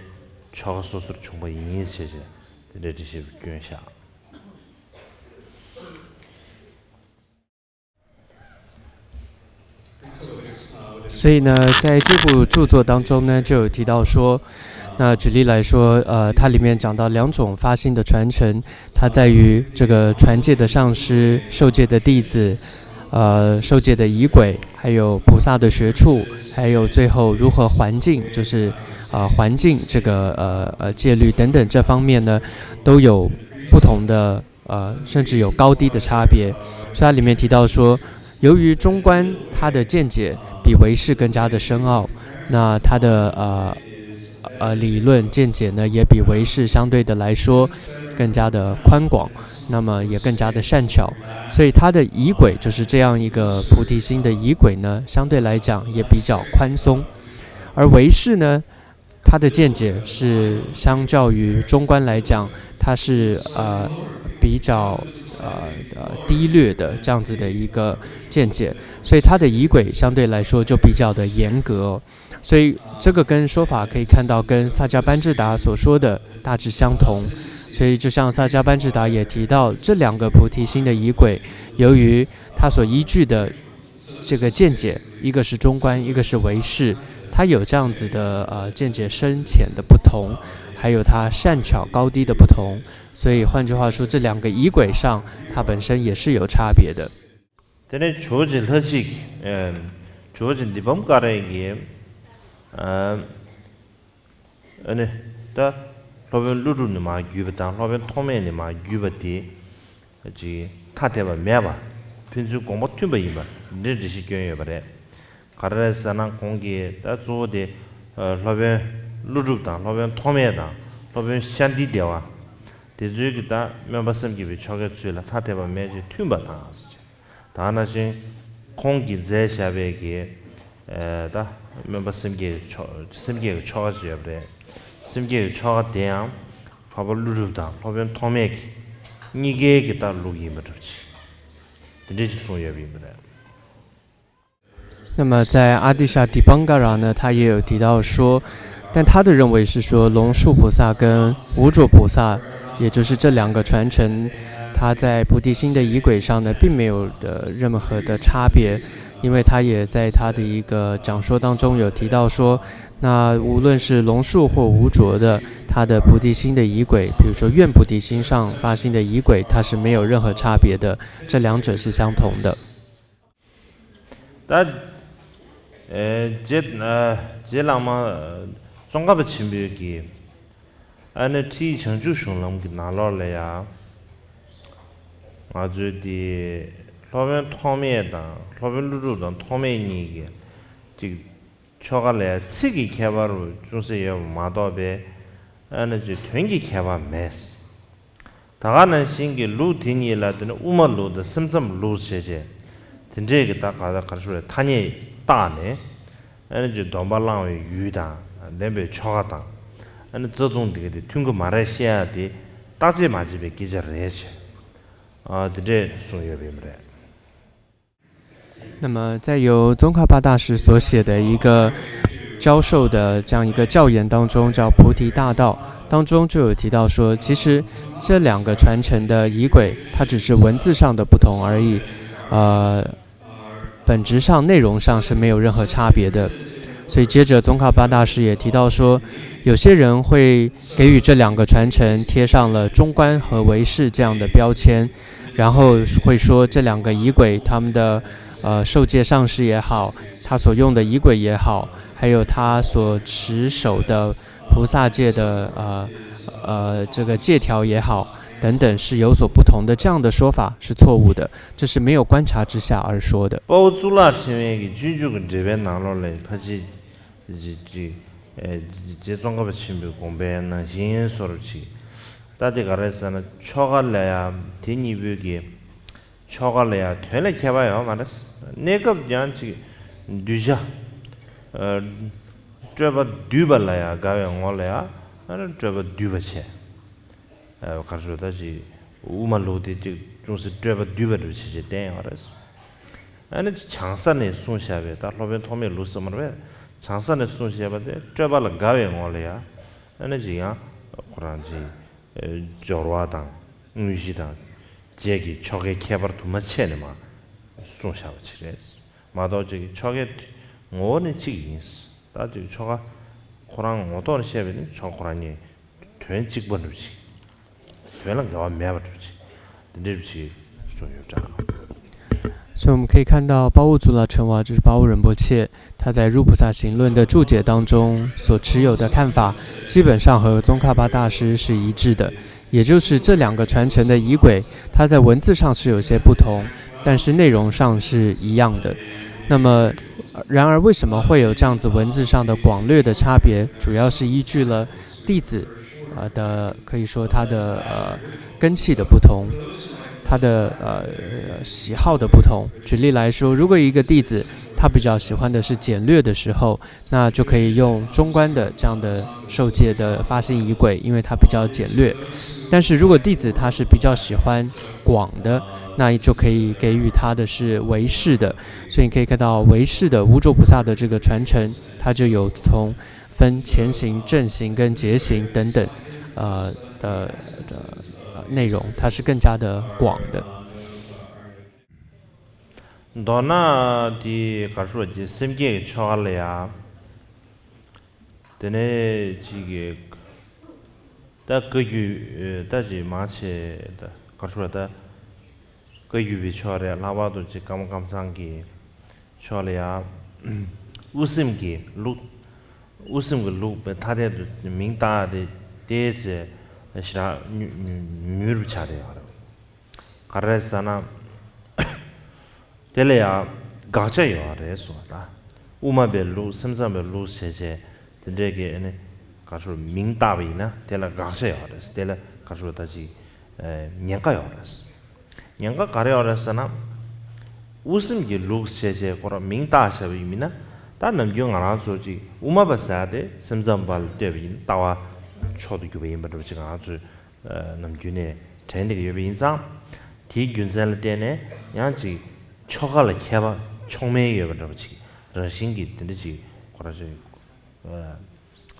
ཆོ་ག་སོ་སོར་བྱུང་པ་ཡིན་ཞེས་བྱས་དེ་འདྲའི་འགྲེལ་བཤད་བསྐྱོན་བཞག 所以呢，在这部著作当中呢，就有提到说，那举例来说，呃，它里面讲到两种发心的传承，它在于这个传戒的上师、受戒的弟子，呃，受戒的仪轨，还有菩萨的学处，还有最后如何还净，就是呃还净这个呃呃戒律等等这方面呢，都有不同的。呃，甚至有高低的差别。所以它里面提到说，由于中观它的见解比唯识更加的深奥，那它的呃呃理论见解呢，也比唯识相对的来说更加的宽广，那么也更加的善巧。所以它的仪轨就是这样一个菩提心的仪轨呢，相对来讲也比较宽松。而唯识呢，它的见解是相较于中观来讲，它是呃比较呃呃低劣的这样子的一个见解，所以它的仪轨相对来说就比较的严格。所以这个跟说法可以看到跟萨迦班智达所说的大致相同。所以就像萨迦班智达也提到，这两个菩提心的仪轨，由于它所依据的这个见解，一个是中观，一个是唯识，它有这样子的呃见解深浅的不同，还有它善巧高低的不同。所以换句话说，这两个仪轨上，它本身也是有差别的。 དེ་ནས་ཇོ་བོ་རྗེ་ལྷ་གཅིག་ཇོ་བོ་རྗེ་དཱི་པཾ་ཀ་ར་གིས་ཨ་ནི་ད་སློབ་དཔོན་ཀླུ་སྒྲུབ་ནས་མར་བརྒྱུད་པ་དང་སློབ་དཔོན་ཐོགས་མེད་ནས་མར་བརྒྱུད་པ་དེ། ཅིག་ཐ་དད་པ་མེད་པ། ཕན་ཚུན་དགོངས་པ་མཐུན་པ་ཡིན་པ་འདི་འདྲའི་འགྲེལ་བཤད་བསྐྱོན་ཡོད་པ་རེད། ག་རེ་རེད་ཟེར་ན་ཁོང་གིས་ད་གཙོ་བོ་དེ་སློབ་དཔོན་ཀླུ་སྒྲུབ་དང་སློབ་དཔོན་ཐོགས་མེད་དང་སློབ་དཔོན་ཤཱནྟི་དེ་བ། དེ་ཚོའི་གི་ད་སྨོན་པ་སེམས་བསྐྱེད་པའི་ཆོ་གའི་ཚུལ་ལ་ཐ་དད་པ་མེད་ཅིང་མཐུན་པ་དང་ཟེར་གྱི། ད་ནང་བཞིན་ཁོང་གིས་མཛད་བཞག་པའི་གི་ད་སྨོན་པ་སེམས་བསྐྱེད་ཀྱི་ཆོ་སེམས་བསྐྱེད་ཀྱི་ཆོ་ག་ཅིག་ཡོད་པ་རེད། སེམས་བསྐྱེད་ཀྱི་ཆོ་ག་དེ་ཡང་འཕགས་པ་ཀླུ་སྒྲུབ་དང་སློབ་དཔོན་ཐོགས་མེད་ཀྱི་གཉིས་ཀའི་གི་ད་ལུགས་ཡིན་པ་འདྲ་ཅིག་དེ་འདྲས་ཅིག་གསུངས་ཡོད་པ་ཡིན་པ་རེད། 那么在阿底夏底邦嘎拉呢，他也有提到说，但他的认为是说，龙树菩萨跟无着菩萨，也就是这两个传承，他在菩提心的仪轨上呢，并没有的任何的差别，因为他也在他的一个讲说当中有提到说，那无论是龙树或无着的，他的菩提心的仪轨，比如说愿菩提心上发心的仪轨，它是没有任何差别的，这两者是相同的。 ད་རྗེ་རྗེ་བླ་མ་ཙོང་ཁ་པ་ཆེན་པོའི་གི་ཨ་ནི་ཁྲིད་བྱང་ཆུབ་གཞུང་ལམ་གྱི་ནང་ལོགས་ལ་ཡང་ང་ཚོའི་དེ་སློབ་དཔོན་ཐོགས་མེད་དང་སློབ་དཔོན་ཀླུ་སྒྲུབ་དང་ཐོགས་མེད་གཉིས་ཀྱི་ཅིག་ཆོ་ག་ལ་ཡང་ཚིག་གི་ཁྱད་པར་ཅུང་ཟད་ཡོད་པ་མ་གཏོགས་པའི་ཨ་ནི་ཅིག་དོན་གྱི་ཁྱད་པར་མེད། ད་ག་ནང་བཞིན་གྱི་ལུགས་དེ་གཉིས་ལ་དེ་ནི་དབུ་མ་ལུགས་དང་སེམས་ཙམ་ལུགས་བྱས་བྱས་དེ་འདྲས་ཀྱི་ད་ག་ད་ག་རེ་ཞུ་རེད་ཐ་སྙད་བཏགས་ནས་ཨ་ནི་ཅིག་སྡོམ་པ་བླང་བའི་ཡུལ་དང་ལེན་པའི་ཆོ་ག་དང་ཨ་ནི་རྩ་ལྟུང་དེ་ག་དེ་མཐུན་གྱི་མ་རེད་བཤད་ཡ་དེ་བརྟག་དཔྱད་མ་བྱས་པའི་སྐད་ཆ་རེད་བྱས་ཨ་དེ་འདྲས་གསུངས་ཡོད་པ་ཡིན་པ་རེད། 那么，在由宗喀巴大师所写的一个教授的这样一个教言当中，叫《菩提大道》当中就有提到说，其实这两个传承的仪轨，它只是文字上的不同而已，呃，本质上、内容上是没有任何差别的。所以，接着宗喀巴大师也提到说，有些人会给予这两个传承贴上了中观和唯识这样的标签，然后会说这两个仪轨他们的呃受戒上师也好，他所用的仪轨也好，还有他所持守的菩萨戒的呃呃这个戒条也好，等等是有所不同的，这样的说法是错误的，这是没有观察之下而说的。 དཔའ་བོ་གཙུག་ལག་ཕྲེང་བའི་གི་སྤྱོད་འཇུག་གི་འགྲེལ་པའི་ནང་ལོགས་ལ་ཕལ་ཆེར་ཅིག་ཅིག་ཅིག་ཨེ་རྗེ་ཙོང་ཁ་པ་ཆེན་པོའི་དགོངས་པའི་ནང་བཞིན་བཟོ་འདྲ་ཅིག་ད་དེ་ག་རེ་ཟེར་ན་ཆོ་ག་ལ་ཡང་དེ་གཉིས་པོའི་གི་ཆོ་ག་ལ་ཡང་དོན་ལ་ཁྱད་པར་ཡོད་མ་རེད། གནས་སྐབས་ཀྱང་ཅིག་གདུལ་བྱ་ཨ་སྤྲོས་པ་འདུས་པ་ལ་ཡང་དགའ་བའི་ངོ་ལ་ཡང་ཨ་ནི་སྤྲོས་པ་འདུས་པ་བྱས། ཨ་ག་རེ་ཞུ་ད་ཅིག་དབུ་མ་ལུགས་དེ་ཅིག་ཅུང་ཟད་སྤྲོས་པ་འདུས་པ་འདྲ་བྱས་བྱས་བསྟན་ཡོད་རེད། ཨ་ནི་བྱང་ས་ནས་གསུངས་བཞག་པའི་ད་སློབ་དཔོན་ཐོགས་མེད་ལུགས་ཟེར་མ་རེད་པས། བྱང་ས་ནས་གསུངས་བཞག་པ་དེ་སྤྲོས་པ་ལ་དགའ་བའི་ངོ་ལ་ཡ། ཨ་ནི་ཅིག་ཡང་ཁོ་རང་ཅིག་སྦྱོར་བ་དང་དངོས་གཞི་དང་རྗེས་ཀྱི་ཆོ་གའི་ཁྱད་པར་དུ་མ་ཕྱེ་ནས་མ་གསུངས་བཞག་པ་ཅིག་རེད། མ་གཏོགས་ཅིག་ཆོ་གའི་ངོ་བོ་ནི་གཅིག་ཡིན། ད་ཅིག་ཆོ་ག་ཁོ་རང་ངོ་ཐོག་ནས་བཤད་པ་ནི་ཆོ་ག་ཁོ་རང་ཉིད་དོན་གཅིག་པ་འདྲ་ཅིག་དོན་ལ་འགལ་བ་མེད་པ་འདྲ་ཅིག་དེ་འདྲ་ཅིག་གསུངས་ཡོད་འདྲ། 所以我们可以看到，巴悟祖老成王就是巴悟仁波切，他在《入菩萨行论》的注解当中所持有的看法，基本上和宗喀巴大师是一致的。也就是这两个传承的仪轨，它在文字上是有些不同，但是内容上是一样的。那么，然而为什么会有这样子文字上的广略的差别？主要是依据了弟子，呃的，可以说他的呃根器的不同，他的呃喜好的不同。举例来说，如果一个弟子他比较喜欢的是简略的时候，那就可以用中观的这样的受戒的发心仪轨，因为它比较简略。但是如果弟子他是比较喜欢广的，那就可以给予他的是唯识的。所以你可以看到唯识的无着菩萨的这个传承，它就有从分前行、正行跟结行等等，呃的的呃内容，它是更加的广的。མདོར་ན་དེ་ག་རེ་ཞུ་བ་ཅིག་སེམས་བསྐྱེད་ཀྱི་ཆོ་ག་ལ་ཡ། དེ་ནས་ཅིག་གི་ད་བཀའ་བརྒྱུད་ད་ཅིག་མང་ཆེ་ད་ག་རེ་ཞུ་བ་ད་བཀའ་བརྒྱུད་པའི་ཆོ་ག་རེད། ལྷག་པར་དུ་ཅིག་ཀརྨ་ཀམ་ཚང་གི་ཆོ་ག་ལ་ཡ། དབུ་སེམས་ཀྱི་ལུགས། དབུ་སེམས་ཀྱི་ལུགས་པའི་ཐ་དད་དུ་མིང་བཏགས་ཏེ་དེའི་ཚེ་ཞེ་དྲག་མྱུར་མྱུར་བྱ་རེད་ཡོད་རེད། ག་རེ་ཟེར་ན། དེ་ལ་ཡང་དགག་བྱ་ཡོད་རེད་ཟེར་བ་དང་། དབུ་མ་པའི་ལུགས་སེམས་ཙམ་པའི་ལུགས་བྱས་བྱས་དེ་འདྲས་ཀྱི་ཨ་ནི་ག་རེ་ཞུ་མིང་བཏགས་པ་ཡིན་ན་དེ་ལ་དགག་བྱ་ཡོད་རེད། དེ་ལ་ག་རེ་ཞུ་ད་ཅིག་ཉེན་ཁ་ཡོད་རེད། ཉེན་ཁ་ག་རེ་ཡོད་རེད་ཟེར་ན། དབུ་སེམས་ཀྱི་ལུགས་བྱས་བྱས་ཁོ་རང་མིང་བཏགས་བྱས་པ་ཡིན་མིན་ན། ད་ནམ་རྒྱུན་ང་རང་ཚོ་ཅིག་དབུ་མ་པ་ཟེར་དེ་སེམས་ཙམ་པ་ལ་ལྟོས་པ་ཡིན་ན་ལྟ་བ་མཆོག་ཏུ་གྱུར་པ་ཡིན་པ་འདྲ་པོ་ཅིག་ང་རང་ཚོས་ནམ་རྒྱུན་ནས་དྲན་བསྡད་ཀྱི་ཡོད་པ་ཡིན་ཙང་། དེའི་རྒྱུ་མཚན་ལ་བརྟེན་ནས་ཡང་ཅིག་ཆོ་ག་ལ་ཁྱད་པར་མཆོག་དམན་ཡོད་པ་འདྲ་པོ་ཅིག་རང་བཞིན་གྱིས་དེ་འདྲ་ཅིག་ཁོ་རང་ཅིག་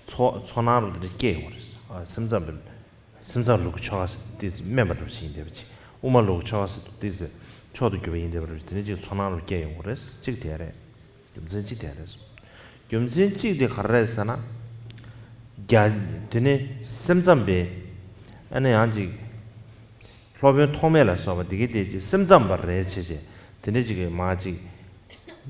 ཚོར་ཚོར་སྣང་རུ་དེ་འདྲ་སྐྱེ་ཡོང་བ་རེད། སེམས་ཙམ་པའི་སེམས་ཙམ་ལུགས་ཀྱི་ཆོ་ག་ཏོག་ཙམ་དམན་པ་འདྲ་པོ་ཅིག་ཡིན་བསྡད་པ་ཅིག་དབུ་མ་ལུགས་ཀྱི་ཆོ་ག་ཏོག་ཙམ་མཆོག་ཏུ་གྱུར་པ་ཡིན་བསྡད་པ་འདྲ་པོ་ཅིག་དེ་འདྲ་ཅིག་ཚོར་སྣང་རུ་སྐྱེ་ཡོང་བ་རེད། གཅིག་དེ་རེད། རྒྱུ་མཚན་གཅིག་དེ་རེད་ཟེར་ན། རྒྱུ་མཚན་གཅིག་དེ་ག་རེ་རེད་ཟེར་ན། རྒྱ་དེ་ནི་སེམས་ཙམ་པའི་ཨ་ནི་ཡང་ཅིག་སློབ་དཔོན་ཐོགས་མེད་ལ་སོགས་པ་དེ་གའི་དེ་ཅིག་སེམས་ཙམ་པ་རེད་བྱས་བྱས་དེ་འདྲ་ཅིག་གི་མ་ཅིག་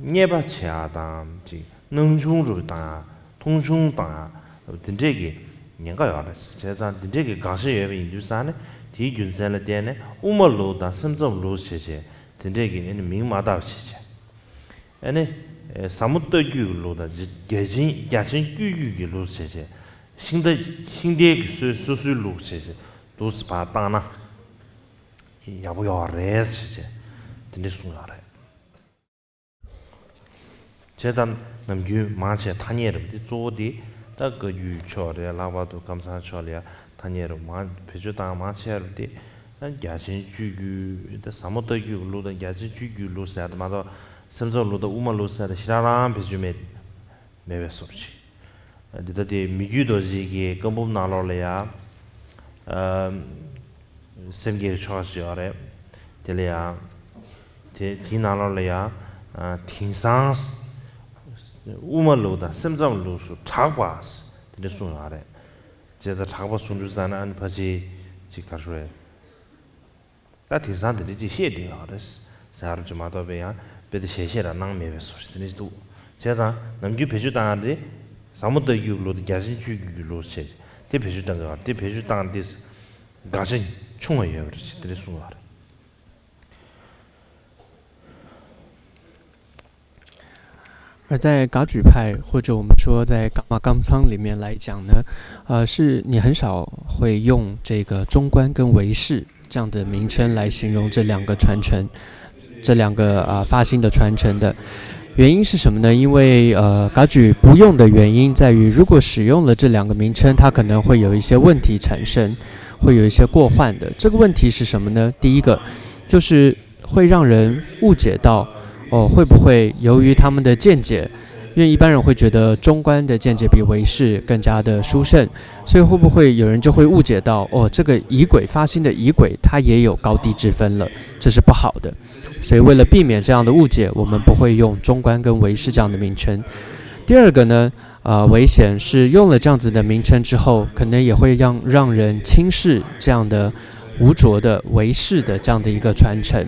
བརྙས་པ་བྱེད་ཡག་དང་ཅིག་སྣང་ཆུང་རུ་བཏང་ཡག་མཐོང་ཆུང་བཏང་ཡག་དེ་འདྲས་ཀྱི་ཉེན་ཁ་ཡོད་རེད། བྱས་ཙང་དེ་འདྲས་ཀྱི་དགག་བྱ་ཡོད་པ་ཡིན་དུས་ཙང་ནས་དེའི་རྒྱུ་མཚན་ལ་བརྟེན་ནས་དབུ་མ་ལུགས་དང་སེམས་ཙམ་ལུགས་བྱས་བྱས་དེ་འདྲས་ཀྱི་ཨ་ནི་མིང་མ་བཏགས་བྱས་བྱས། ཨ་ནི། ཟབ་མོ་ལྟ་བརྒྱུད་ཀྱི་ལུགས་དང་རྒྱ་ཆེན་རྒྱ་ཆེན་སྤྱོད་བརྒྱུད་ཀྱི་ལུགས་བྱས་བྱས། ཤིང་རྟ་ཤིང་རྟའི་གི་སོ་སོ་སོའི་ལུགས་བྱས་བྱས་ལུགས་སུ་ཕར་བཏང་ན། ཡག་པོ་ཡོད་རེད་ཟེར་བྱས། དེ་འདྲ་གསུངས་ཡོད་རེད། བྱས་ཙང་ནམ་རྒྱུན་མང་ཆེ་ཐ་སྙད་རབ་དེ་གཙོ་བོ་དེ་ད་བཀའ་བརྒྱུད་ཕྱོགས་རེད། ལྷག་པར་དུ་ཀམ་ཚང་ཕྱོགས་ལ་ཡ་ཐ་སྙད་རབ་མང་བེད་སྤྱོད་བཏང་མང་ཆེ་རབ་དེ་ད་རྒྱ་ཆེན་སྤྱོད་བརྒྱུད་ད་ཟབ་མོ་ལྟ་བརྒྱུད་ཀྱི་ལུགས་དང་རྒྱ་ཆེན་སྤྱོད་བརྒྱུད་ལུགས་ཟེར་ཡ་དེ་མ་གཏོགས་སེམས་ཙམ་ལུགས་དང་དབུ་མ་ལུགས་ཟེར་ཡ་དེ་ཞེ་དྲག་རང་བེད་སྤྱོད་མེད་མེད་པའི་བཟོ་འདྲ་ཅིག་འདི་ལྟ་སྟེ་མི་བརྒྱུད་རྡོ་རྗེ་གི་བཀའ་འབུམ་ནང་ལོགས་ལ་ཡ། ཨ། སེམས་བསྐྱེད་ཀྱི་ཆོ་ག་ཞིག་ཡོད་རེད། དེ་ལ་ཡ། དེ་དེའི་ནང་ལོགས་ལ་ཡ། ཨ། དེང་སང་། དབུ་མ་ལུགས་དང་སེམས་ཙམ་ལུགས་སུ་གྲགས་པ། དེ་འདྲ་གསུངས་ཡོད་རེད། བྱས་ཙང་གྲགས་པ་གསུང་དུས་ཙ་ན་ཨ་ནི་ཕལ་ཆེར་ཅིག་ག་རེ་ཞུ་རེད། ད་དེང་སང་དེ་འདྲ་ཅིག་བཤད་བསྡད་ཡོད་རེད་ཟེར་རབས་ཅིག་མ་གཏོགས་པའི་ཡང་དཔེ་དེ་ཞལ་བཞེས་ར་གནང་མེད་པའི་བཟོ་ཞིག་དེ་འདྲ་ཅིག་འདུག་བྱས་ཙང་ནམ་རྒྱུན་བེད་སྤྱོད་བཏང་ཡ་དེ་ཟབ་མོ་ལྟ་བརྒྱུད་ལུགས་དེ་རྒྱ་ཆེན་སྤྱོད་བརྒྱུད་ཀྱི་ལུགས་བྱས་དེ་བེད་སྤྱོད་བཏང་གི་ཡོད་རེད། དེ་བེད་སྤྱོད་བཏང་དེ་དགག་བྱ་ཆུང་བ་ཡོད་པ་རེད་ཅེས་དེ་འདྲ་གསུངས་ཡོད་རེད།而在噶举派，或者我们说在噶玛冈仓里面来讲呢，呃，是你很少会用这个中观跟唯识这样的名称来形容这两个传承，这两个啊、呃发心的传承的。原因是什么呢？因为呃，噶举不用的原因在于，如果使用了这两个名称，它可能会有一些问题产生，会有一些过患的。这个问题是什么呢？第一个，就是会让人误解到哦，会不会由于他们的见解，因为一般人会觉得中观的见解比唯识更加的殊胜，所以会不会有人就会误解到，哦，这个仪轨发心的仪轨，它也有高低之分了，这是不好的。所以为了避免这样的误解，我们不会用中观跟唯识这样的名称。第二个呢，呃，危险是用了这样子的名称之后，可能也会让让人轻视这样的无着的唯识的这样的一个传承。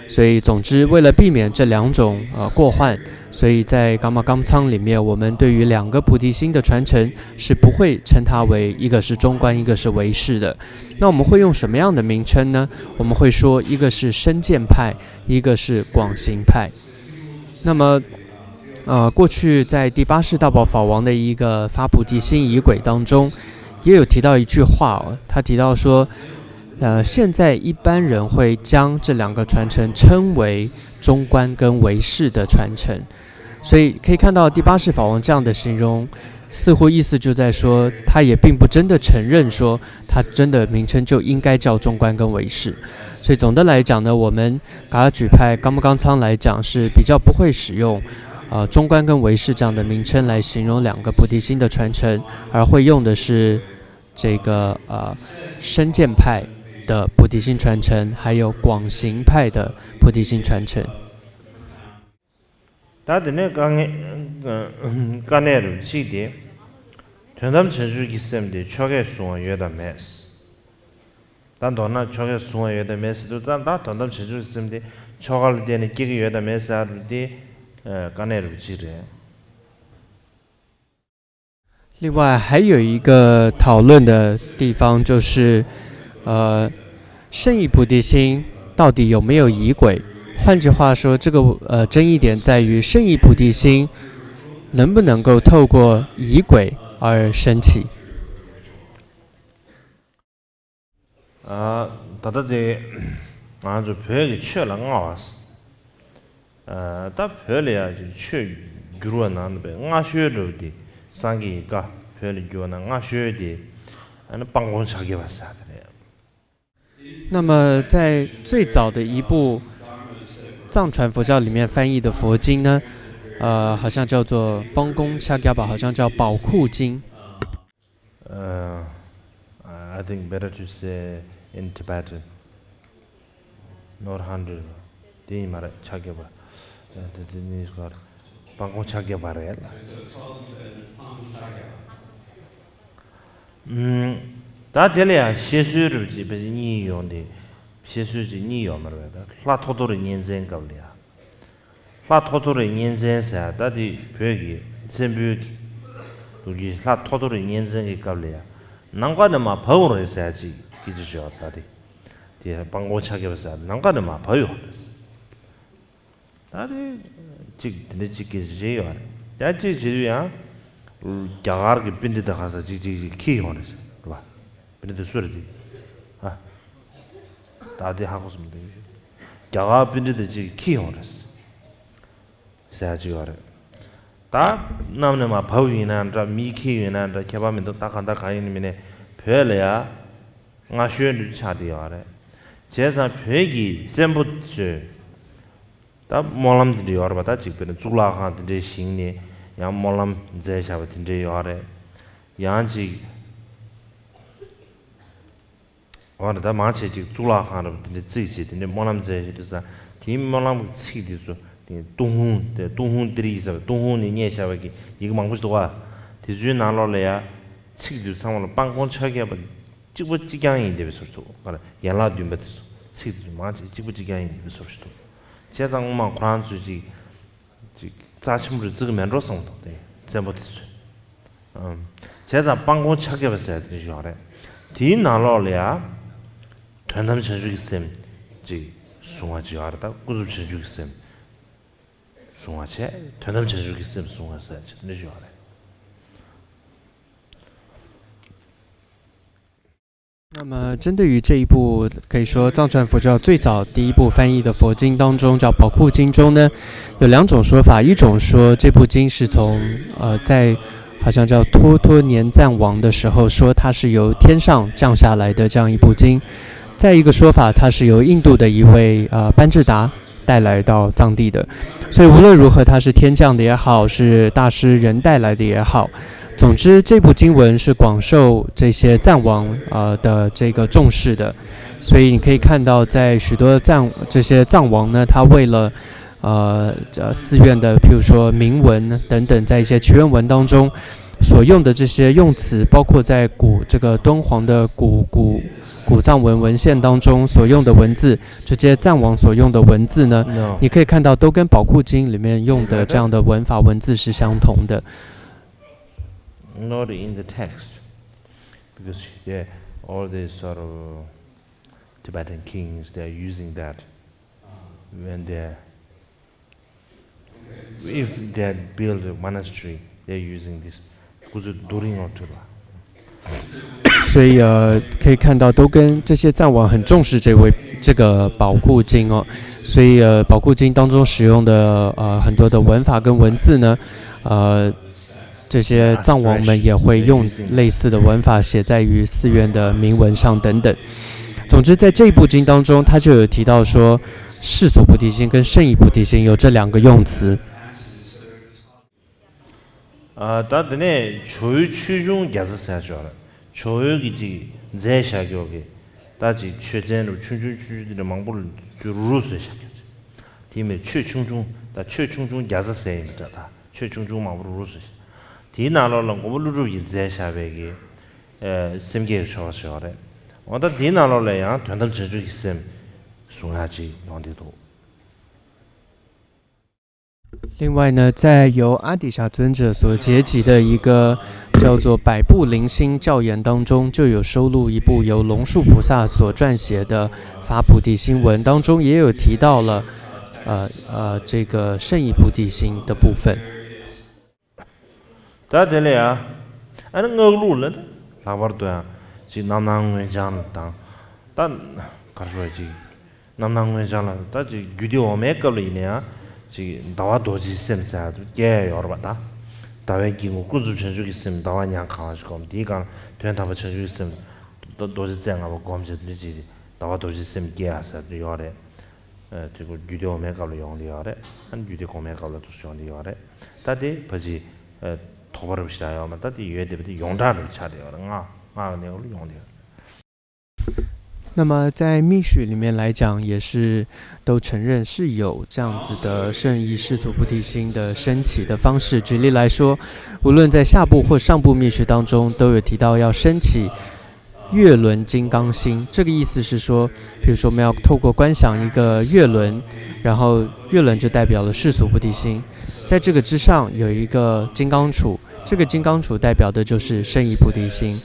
所以，总之，为了避免这两种呃过患，所以在 Karma Kamtsang 里面，我们对于两个菩提心的传承是不会称它为一个是中观，一个是唯识的。那我们会用什么样的名称呢？我们会说一个是深见派，一个是广行派。那么，呃，过去在第八世大宝法王的一个发菩提心仪轨当中，也有提到一句话哦，他提到说，呃，现在一般人会将这两个传承称为中观跟唯识的传承，所以可以看到第八世法王这样的形容，似乎意思就在说，他也并不真的承认说他真的名称就应该叫中观跟唯识。所以总的来讲呢，我们噶举派 Kamma Kamtsang 来讲是比较不会使用，呃，中观跟唯识这样的名称来形容两个菩提心的传承，而会用的是这个呃深见派的菩提心传承，还有广行派的菩提心传承。ད་དེ་ནས་དཀའ་ངལ་དཀའ་གནད་རུ་གཅིག་དེ། དོན་དམ་བྱང་ཆུབ་ཀྱི་སེམས་དེ་ཆོ་གས་བཟུང་བ་ཡོད་དམ་མེད། ད་མདོར་ན་ཆོ་གས་བཟུང་བ་ཡོད་དམ་མེད་ཟེར་དུས་ད་ད་དོན་དམ་བྱང་ཆུབ་ཀྱི་སེམས་དེ་ཆོ་ག་ལ་བརྟེན་ནས་སྐྱེ་གི་ཡོད་དམ་མེད་ཟེར་རུ་དེ་དཀའ་གནད་རུ་གཅིག་རེད། 另外还有一个讨论的地方就是，呃，圣意菩提心到底有没有仪轨？换句话说，这个呃争议点在于圣意菩提心能不能够透过仪轨而升起。 ད་ལྟ་དེ་ང་ཚོ་བོད་ཀྱི་ཆོས་ལ་མངའ་བ། ད་བོད་ལ་ཡང་ཅིག་ཆོས་བསྒྱུར་བ་ནང་ལ་པའི་མངའ་གཞུག་འདྲ་བོ་དེ་སངས་རྒྱས་ཀྱི་བཀའ་བོད་ལ་བསྒྱུར་བ་ན་མངའ་གཞུག་དེ་ཨ་ནི་སྤང་སྐོང་ཕྱག་རྒྱ་པ་ཟེར་ཡ་དེ་རེད། 那么在最早的一部藏传佛教里面翻译的佛经呢，呃，好像叫做 Pangkong Chakyapa，好像叫宝库经。 Uh, I think better to say in Tibetan. Not hundred. དེ་ཡིན་མ་རེད་ཕྱག་རྒྱ་པ། དེ་དེ་ནི་སྐོར་སྤང་སྐོང་ཕྱག་རྒྱ་པ་རེད་ལ། ད་དེ་ལ་ཡང་བཤད་སྲོལ་རུ་ཅིག་ཕལ་ཆེར་གཉིས་ཡོང་དེ། བཤད་སྲོལ་ཅིག་གཉིས་ཡོང་མ་རེད་པས། ད་ལྷ་ཐོ་ཐོ་རི་གཉན་བཙན་སྐབས་ལ་ཡང་། ལྷ་ཐོ་ཐོ་རི་གཉན་བཙན་ཟེར་ད་དེ་བོད་ཀྱི་བཙན་པོའི་ལོ་རྒྱུས། ལྷ་ཐོ་ཐོ་རི་གཉན་བཙན་གྱི་སྐབས་ལ་ཡང་ནམ་མཁའ་ནས་མར་བབས་ཡོང་རེད་ཟེར་ཅིག་སྐད་ཆ་བྱས་པ། ད་དེ་དེ་སྤང་སྐོང་ཕྱག་རྒྱ་པ་ཟེར་ནམ་མཁའ་ནས་མར་བབས་ཡོང་རེད་ཟེར། ད་དེ་གཅིག་དེ་འདྲ་གཅིག་གིས་བྱས་ཡོད་རེད། ཡང་གཅིག་བྱེད་དུས་ཡང་རྒྱ་གར་གྱི་པཎྜི་ཏ་ག་ས་གཅིག་གཅིག་གཅིག་འཁྱེར་ཡོང་རེད་ཟེར་བ། པཎྜི་ཏ་སུ་རེད་དེ། ཨ། ད་དེ་ཧ་གོ་སོང་། དེ་རྒྱ་གར་པཎྜི་ཏ་གཅིག་འཁྱེར་ཡོང་རེད་ཟེར་ཡ་གཅིག་ཡོད་རེད། ད་གནམ་ནས་མར་བབས་ཡིན་ན་འདྲ། མིས་འཁྱེར་ཡོད་ན་འདྲ། ཁྱད་པར་མི་འདུག་ད་གང་ལྟར་གང་ཡིན་མིན་ནས་བོད་ལ་ཡ་མངའ་གཞུག་འདི་ཆགས་བསྡད་ཡོད་རེད། བྱས་ཙང་བོད་ཀྱི་བཙན་པོ་ཚོས་ད་སྨོན་ལམ་དེ་འདྲ་ཡོད་རེད་པ། ད་གཅིག་དཔེར་ན་གཙུག་ལག་ཁང་དེ་འདྲའི་ཞིང་ནས་ཡང་སྨོན་ལམ་མཛད་བཞག་པ་དེ་འདྲ་ཡོད་རེད། ཡང་གཅིག་འོ་རེད། ད་མང་ཆེ་གཅིག་གཙུག་ལག་ཁང་རབ་དེ་འདྲ་བརྩིགས་བྱས་དེ་འདྲའི་སྨོན་ལམ་མཛད་བཞག་དུས་ཙང་དེའི་སྨོན་ལམ་གྱི་ཚིག་དེ་ཚོ་དེ་ཏུན་ཧོང་དེ་ཏུན་ཧོང་ཏི་རི་ཡིག་ཟེར་བ། ཏུན་ཧོང་ནས་རྙེད་བཞག་པའི་གི་ཡི་གེ་མང་པོ་ཞིག་འདུག་ག་དེ་ཚོའི་ནང་ལོགས་ལ་ཡ་ཚིག་དེ་ཚང་མ་ལ་སྤང་སྐོང་ཕྱག་རྒྱ་པ་གཅིག་པ་གཅིག་རྐྱང་ཡིན་བསྡད་པའི་བཟོ་ཞིག་འདུག་ག་ཡན་ལག་བདུན་པ་དེ་ཚོ་ཚིག་དེ་ཚོ་མང་ཆེ་གཅིག་པ་གཅིག་རྐྱང་ཡིན་བསྡད་པའི་བཟོ་ཞིག་འདུག་བྱས་ཙང་སྔོན་མ་ཁོ་རང་ཚོས་ཅིག་ཅིག་རྩ་ཆེན་པོ་རེ་བརྩི་གི་མེད་འགྲོ་བསམ་གི་འདུག་དེ་བཙན་པོ་དེ་ཚོས། ཨམ། བྱས་ཙང་སྤང་སྐོང་ཕྱག་རྒྱ་པ་ཟེར་དེ་ཡོད་རེད། དེའི་ནང་ལོགས་ལ་ཡ་དོན་དམ་བྱང་ཆུབ་ཀྱི་སེམས་ཅིག་བཟུང་བ་ཅིག་ཡོད་རེད། ད་ཀུན་རྫོབ་བྱང་ཆུབ་ཀྱི་སེམས་བཟུང་བ་བྱས། དོན་དམ་བྱང་ཆུབ་ཀྱི་སེམས་བཟུང་བ་ཟེར་ཅིག་དེ་ཡོད་རེད། 那么，针对于这一部可以说藏传佛教最早第一部翻译的佛经当中，叫《宝库经》中呢，有两种说法。一种说，这部经是从呃，在好像叫托托年赞王的时候，说它是由天上降下来的这样一部经。再一个说法，它是由印度的一位呃班智达带来到藏地的。所以无论如何，它是天降的也好，是大师人带来的也好，总之这部经文是广受这些藏王呃的这个重视的。所以你可以看到，在许多藏这些藏王呢，他为了呃呃寺院的，譬如说铭文等等，在一些祈愿文当中所用的这些用词，包括在古这个敦煌的古古古藏文文献当中所用的文字，这些藏王所用的文字呢，你可以看到都跟《宝库经》里面用的这样的文法文字是相同的。 Not in the text, because they, all these sort of Tibetan kings, they are using that when they, if they build a monastery, they are using this. 所以呃，可以看到都跟这些藏王很重视这位这个《宝库经》哦，所以呃，《宝库经》当中使用的呃很多的文法跟文字呢，呃，这些藏王们也会用类似的文法写在于寺院的铭文上等等。总之，在这一部经当中，他就有提到说，世俗菩提心跟圣意菩提心有这两个用词。 ད་དེ་ནས་ཇོ་བོའི་ཆོས་འབྱུང་བརྒྱ་རྩ་ཟེར་ཡ་ཅིག་ཡོད་རེད། ཇོ་བོའི་གི་ཅིག་མཛད་བཞག་ཀྱོག་གི་ད་ཅིག་ཆོས་ཚན་རུ་ཆུང་ཆུང་ཆུང་ཆུང་དེ་འདྲ་མང་པོ་རུ་རུ་བཟོས་བཞག་ཀྱོག་ཅིག་དེ་མིན་ཆོས་ཆུང་ཆུང་ད་ཆོས་ཆུང་ཆུང་བརྒྱ་རྩ་ཟེར་ཡིན་འདྲ། ད་ཆོས་ཆུང་ཆུང་མང་པོ་རུ་རུ་བཟོས་བཞག་དེའི་ནང་ལོགས་ལ་མགོན་པོ་ཀླུ་སྒྲུབ་ཀྱིས་མཛད་བཞག་པའི་གི་སེམས་བསྐྱེད་ཀྱི་ཆོ་ག་ཅིག་ཡོད་རེད། འོ་ད་དེའི་ནང་ལོགས་ལ་ཡང་དོན་དམ་བྱང་ཆུབ་ཀྱི་སེམས་གསུང་ཡ་ཅིག་ཡོང་བསྡད་འདུག 另外呢，在由阿底峡尊者所结集的一个叫做《百部灵心教言》当中，就有收录一部由龙树菩萨所撰写的《发菩提心文》，当中也有提到了，呃呃，这个圣意菩提心的部分。 ད་དེ་ལས་ཡ། ཨ་ནི་སྔགས་ལུགས་ལ་ནི་ལྷག་པར་དུ་ཡང་ཅིག་རྣམ་སྣང་མངོན་བྱང་ལ་དང་། ད་ག་རེ་ཞུ་བ་ཅིག་རྣམ་སྣང་མངོན་བྱང་ལ་ད་ཅིག་རྒྱུད་སྡེ་འོག་མའི་སྐབས་ལ་ཡིན་ན་ཡང་ཅིག་ཟླ་བ་རྡོ་རྗེའི་སེམས་ཟེར་ཡ་དེ་སྐྱེ་ཡ་ཡོད་རེད་པ། ད་ཟླ་བའི་དཀྱིལ་འཁོར་ཀུན་རྫོབ་བྱང་ཆུབ་ཀྱི་སེམས་ཟླ་བ་ཉ་གང་བ་ཞིག་བསྒོམ། དེའི་སྒང་དོན་དམ་པ་བྱང་ཆུབ་ཀྱི་སེམས་རྡོ་རྗེ་རྩེ་ལྔ་པ་བསྒོམ་བྱས་དེ་ཅིག་ཟླ་བ་རྡོ་རྗེའི་སེམས་སྐྱེ་ཡ་ཟེར་དེ་ཡོད་རེད། དེ་ཁོ་རྒྱུད་སྡེ་འོག་མའི་སྐབས་ལ་ཡོང་བསྡད་ཡོད་རེད། ཨ་ནི་རྒྱུད་སྡེ་གོང་མའི་སྐབས་ལ་དུ་ཡོང་བསྡད་ཡོད་རེད། ད་དེ་ཕ་ཅིག་དོགས་པ་རུ་ཞིག་ཡོད་མ་རེད། ད་དེ་ཡོད་བསྡད་པ་དེ་ཡོངས་གྲགས་རུ་ཆགས་བསྡད་ཡོད་རེད། སྔགས་སྔགས་ཀྱི་གནས་སྐབས་ལ་ཡོང་བསྡད་ཡོད་རེད། 那么在密续里面来讲，也是都承认是有这样子的圣意世俗菩提心的升起的方式。举例来说，无论在下部或上部密续当中，都有提到要升起月轮金刚心。这个意思是说，比如说我们要透过观想一个月轮，然后月轮就代表了世俗菩提心，在这个之上有一个金刚杵，这个金刚杵代表的就是圣意菩提心。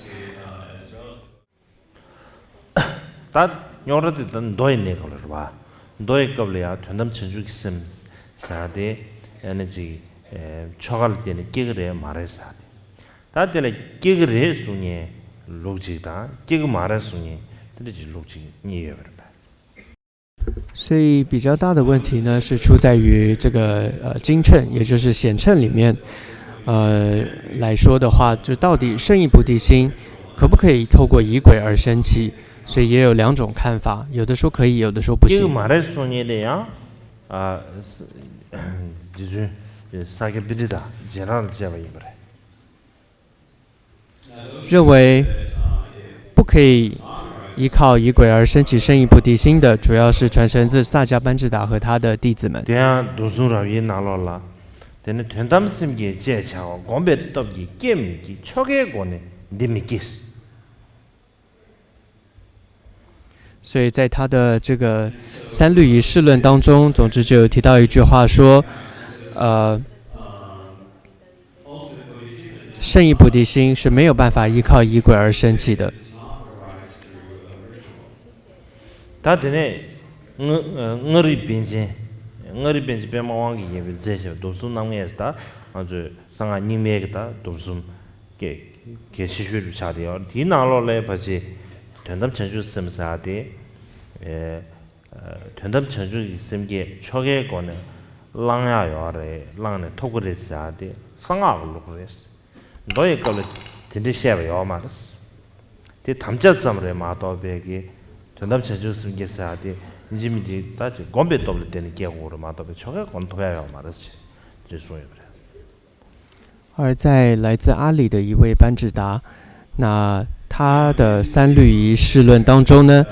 ད་རྙོག་དྲ་དེ་ད་མདོ་ཡི་གནས་སྐབས་ལ་རེད་བ། མདོ་ཡི་སྐབས་ལ་ཡང་དོན་དམ་བྱང་ཆུབ་ཀྱི་སེམས་ཟེར་ཡ་དེ་ཨ་ནི་ཅིག་ཆོ་ག་ལ་བརྟེན་ནས་སྐྱེ་གི་རེད་མ་རེད་ཟེར་ཡ་དེ། ད་དེ་ལ་སྐྱེ་གི་རེད་གསུང་མཁན་ལུགས་གཅིག་དང་སྐྱེ་གི་མ་རེད་གསུང་མཁན་དེ་འདྲ་ཅིག་ལུགས་གཅིག་གཉིས་ཡོད་པ་རེད་པ། 所以比较大的问题呢，是出在于这个呃经乘，也就是显乘里面，呃来说的话，就到底圣意菩提心可不可以透过仪轨而升起？所以也有两种看法，有的说可以，有的说不行。 མ་རེད་གསུང་མཁན་དེ་ཡང་རྗེ་བཙུན་ས་སྐྱ་པཎྜི་ཏ་རྗེས་འབྲང་ལ་བཅས་པ་ཡིན་པ་རེད། 认为不可以依靠仪轨而升起圣意菩提心的，主要是传承自萨迦班智达和他的弟子们。 དེ་ཡང་མདོ་གསུང་རབ་དབྱེའི་ནང་ལོགས་ལ། དེ་ནི་དོན་དམ་སེམས་བསྐྱེད་ཅེས་བྱ་བ་བསྒོམ་པའི་སྟོབས་ཀྱིས་སྐྱེ་མི་སྐྱེ། ཆོ་གའི་སྒོ་ནས་འདི་མི་སྐྱེ། 所以在他的这个三律仪式论当中，总之就有提到一句话说，呃，圣意菩提心是没有办法依靠仪轨而升起的。 ད་དེ་ནས་མངའ་རིས་པཎ་ཆེན། མངའ་རིས་པཎ་ཆེན་པདྨ་དབང་གིས་བརྒྱན་པའི་མཛད་བྱས་པའི་སྡོམ་གསུམ་རྣམ་ལྔས་ད་ང་ཚོས་གསང་སྔགས་རྙིང་མའི་གི་ད་སྡོམ་གསུམ་གལ་གལ་ཆེ་ཤོས་རུ་ཆགས་བསྡད་ཡོད། དེའི་ནང་ལོགས་ལ་ཕལ་ཆེར་དོན་དམ་བྱང་ཆུབ་སེམས་ཟེར་ཡ་དེ། དོན་དམ་བྱང་ཆུབ་ཀྱི་སེམས་བསྐྱེད་ཆོ་གའི་སྒོ་ནས་བླང་ཡག་ཡོད་རེད། བླངས་ནས་ཐོབ་ཀྱི་རེད་ཟེར་ཡ་དེ་གསང་སྔགས་ཀྱི་ལུགས་རེད། མདོ་ཡི་སྐབས་ལ་དེ་འདྲ་བཤད་པ་ཡོད་མ་རེད། དེ་དམ་བཅའ་ཙམ་རེད་མ་གཏོགས་པའི་གི་ དོན་དམ་བྱང་ཆུབ་སེམས་བསྐྱེད་ཟེར་ཡ་དེ་ཡིན་གཅིག་མིན་གཅིག་ད་ཅིག་སྒོམ་པའི་སྟོབས་ལ་བརྟེན་ནས་སྐྱེ་དགོས་རེད་མ་གཏོགས་པའི་ཆོ་གས་སྒོམ་ཐུབ་ཡ་ཡོད་མ་རེད་ཅེས་གསུངས་ཡོད་པ་རེད། 而在来自阿里的一位班智达，那他的三律仪释论当中呢，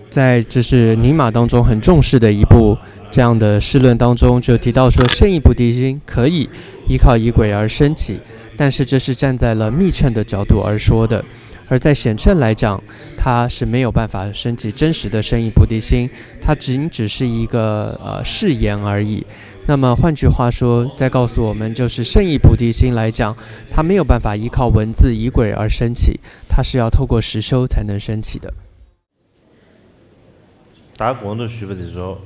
在这是尼玛当中很重视的一部这样的释论当中，就提到说，圣意菩提心可以依靠仪轨而升起，但是这是站在了密乘的角度而说的。而在显乘来讲，它是没有办法升起真实的圣意菩提心，它仅只是一个呃誓言而已。那么换句话说，再告诉我们，就是圣意菩提心来讲，它没有办法依靠文字仪轨而升起，它是要透过实修才能升起的。 ད་གོང་དུ་ཞུས་པ་དེ་ཚོ།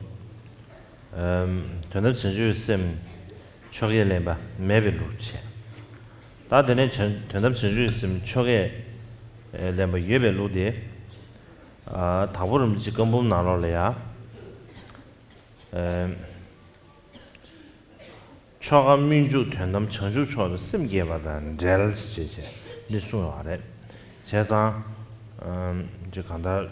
ཨམ། དོན་དམ་བྱང་ཆུབ་སེམས་ཆོ་གས་ལེན་པ་མེད་པའི་ལུགས་བྱས། ད་དེ་ནས་བྱང་དོན་དམ་བྱང་ཆུབ་སེམས་ཆོ་གས་ཨེ་ལེན་པ་ཡོད་པའི་ལུགས་དེ། ཨ། དྭགས་པོ་རིན་པོ་ཆེ་བཀའ་འབུམ་ནང་ལོགས་ལ་ཡ། ཨམ། ཆོ་ག་སྨོན་འཇུག་དོན་དམ་བྱང་ཆུབ་མཆོག་ཏུ་སེམས་བསྐྱེད་པ་དང་འབྲེལ་ཞེས་བྱས་འདི་གསུངས་ཡོད་རེད། བྱས་ཙང་། ཨམ། ཅིག་གང་ལྟར་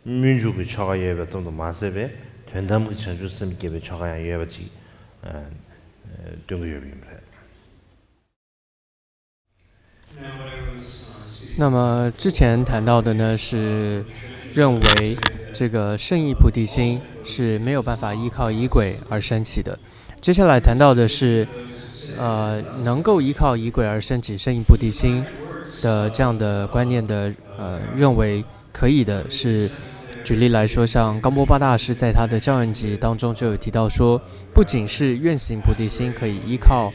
སྨོན་འཇུག་གི་ཆོ་ག་ཡོད་པ་ཙམ་དུ་མ་ཟད་པའི་དོན་དམ་གྱི་བྱང་ཆུབ་སེམས་བསྐྱེད་པའི་ཆོ་ག་ཡང་ཡོད་པ་ཅིག་ཨ། སྟོན་གྱི་ཡོད་པ་ཡིན་པ་རེད། 那么之前谈到的呢，是认为这个圣意菩提心是没有办法依靠仪轨而升起的。接下来谈到的是，呃，能够依靠仪轨而升起圣意菩提心的这样的观念的，呃，认为可以的是，举例来说，像冈波巴大师在他的教愿集当中就有提到说，不仅是愿行菩提心可以依靠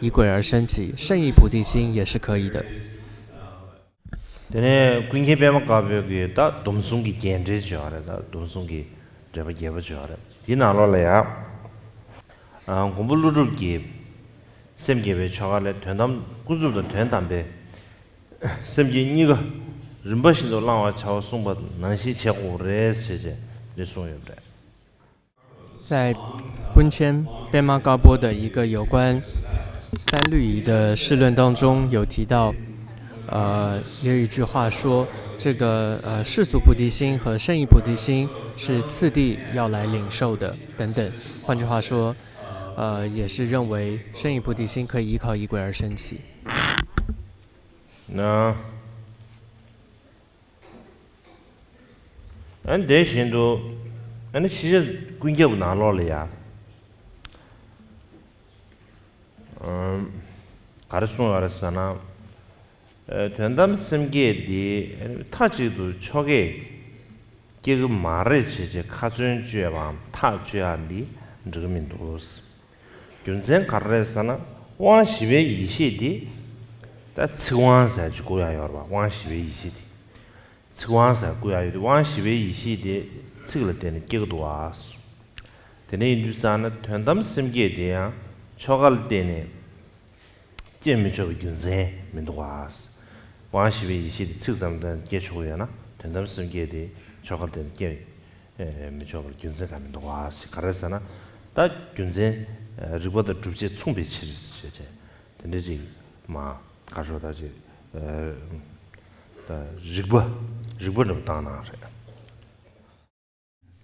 仪轨而升起，圣意菩提心也是可以的。 དེ་ནས་ཀུན་མཁྱེན་པདྨ་དཀར་པོའི་གི་ད་སྡོམ་གསུམ་གྱི་རྒྱས་འགྲེལ་བྱས་པ་རེད། ད་སྡོམ་གསུམ་གྱི་འགྲེལ་པ་རྒྱས་པ་བྱས་པ་རེད། དེའི་ནང་ལོགས་ལ་ཡང་། ཨ། མགོན་པོ་ཀླུ་སྒྲུབ་ཀྱིས་སེམས་བསྐྱེད་པའི་ཆོ་ག་ལས་དོན་དམ་ཀུན་རྫོབ་དང་དོན་དམ་པའི་སེམས་བསྐྱེད་གཉིས་ཀ་རིམ་པ་བཞིན་དུ་བླང་བར་བྱའོ་གསུངས་པ་ནང་བཞིན་བྱེད་དགོས་རེད་ཞེས་བྱས་འདི་གསུངས་ཡོད་པ་རེད། 在昆谦贝玛嘎波的一个有关三律仪的释论当中有提到，呃，有一句话说，这个呃世俗菩提心和圣意菩提心是次第要来领受的等等。换句话说，呃，也是认为圣意菩提心可以依靠仪轨而升起。 ཨ་ནི་དེ་བཞིན་དུ། ཨ་ནི་ཤེས་བྱ་ཀུན་ཁྱབ་ནང་ལོགས་ལ་ཡ། ཨམ། ག་རེ་གསུངས་ཡོད་རེད་ཟེར་ན། ཨ། དོན་དམ་སེམས་བསྐྱེད་འདི་མཐའ་གཅིག་ཏུ་ཆོ་གས་སྐྱེ་གི་མ་རེད་བྱས་བྱས་ཁ་ཚོན་གཅོད་པའམ་ཐག་གཅོད་ཡ་འདི་འགྲིག་གི་མི་འདུག་རྒྱུ་མཚན་ག་རེ་རེད་ཟེར་ན། དབང་བཞི་པའི་ཡེ་ཤེས་འདི་ད་ཚིག་དབང་ཟེར་གྱི་བཀོད་ཡ་ཡོད་རེད་པ། དབང་བཞི་པའི་ཡེ་ཤེས་འདི། ཚིག་དབང་ཟེར་བཀོད་ཡ་ཡོད་དེ། དབང་བཞི་པའི་ཡེ་ཤེས་དེ་ཚིག་ལ་བརྟེན་ནས་སྐྱེ་གི་འདུག་པ། དེ་འདྲ་ཡིན་དུས་ཙང་ན་དོན་དམ་སེམས་བསྐྱེད་དེ་ཡང་ཆོ་ག་ལ་བརྟེན་ནས་སྐྱེ་མི་ཆོག་པའི་རྒྱུ་མཚན་མི་འདུག་པ། དབང་བཞི་པའི་ཡེ་ཤེས་དེ་ཚིག་ཙམ་དང་སྐྱེ་ཆོག་ཡོད་ན་དོན་དམ་སེམས་བསྐྱེད་དེ་ཆོ་ག་ལ་བརྟེན་ནས་སྐྱེ་མི་ཆོག་པར་རྒྱུ་མཚན་གང་མི་འདུག་པ། ག་རེ་ཟེར་ན། ད་རྒྱུ་མཚན་རིགས་པ་དང་སྒྲུབ་བྱེད་མཚུངས་པའི་ཕྱིར་ཞེས་བྱས། དེ་འདྲ་ཅིག་མ། ག་རེ་ཟེར། ད་ཅིག་ཨ། ད་རིགས་པ། རིགས་པ་འདྲ་པོ་བཏང་གནང་རེད།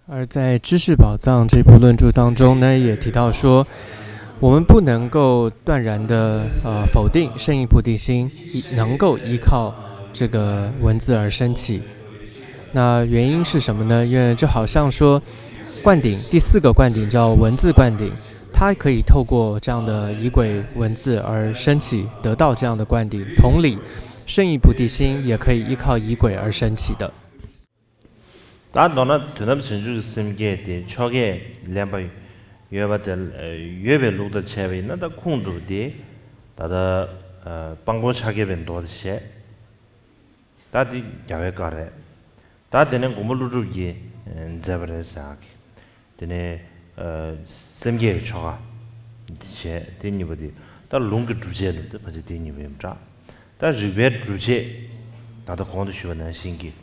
而在《知识宝藏》这部论著当中呢，也提到说，我们不能够断然的呃否定圣意菩提心依能够依靠这个文字而升起。那原因是什么呢？因为就好像说，灌顶，第四个灌顶叫文字灌顶，它可以透过这样的仪轨文字而升起，得到这样的灌顶。同理，圣意菩提心也可以依靠仪轨而升起的。 ད་མདོར་ན་དོན་དམ་བྱང་ཆུབ་ཀྱི་སེམས་བསྐྱེད་དེ་ཆོ་གས་ལེན་པ་ཡོད་པ་དེ། ཡོད་པའི་ལུགས་དང་བྱས་པ་ཡིན་ན། ད་ཁུངས་སྒྲུབ་དེ་ད་ལྟ་ཨ། དཔལ་མགོན་ཕྱག་རྒྱ་པའི་མདོ་དེ་བྱས། ད་དེ་རྒྱལ་བའི་བཀའ་རེད། ད་དེ་ནས་མགོན་པོ་ཀླུ་སྒྲུབ་ཀྱིས་མཛད་པ་རེད་ཟེར་གི། དེ་ནས་ཨ། སེམས་བསྐྱེད་ཀྱི་ཆོ་ག་བྱས། དེ་གཉིས་པོ་དེ་ད་ལུང་གི་སྒྲུབ་བྱེད་དུ་ཕལ་ཆེར་དེ་གཉིས་པོ་ཡིན་པ་འདྲ། ད་རིགས་པའི་སྒྲུབ་བྱེད། ད་ལྟ་གོང་དུ་ཞུས་པ་ནང་བཞིན་གྱི་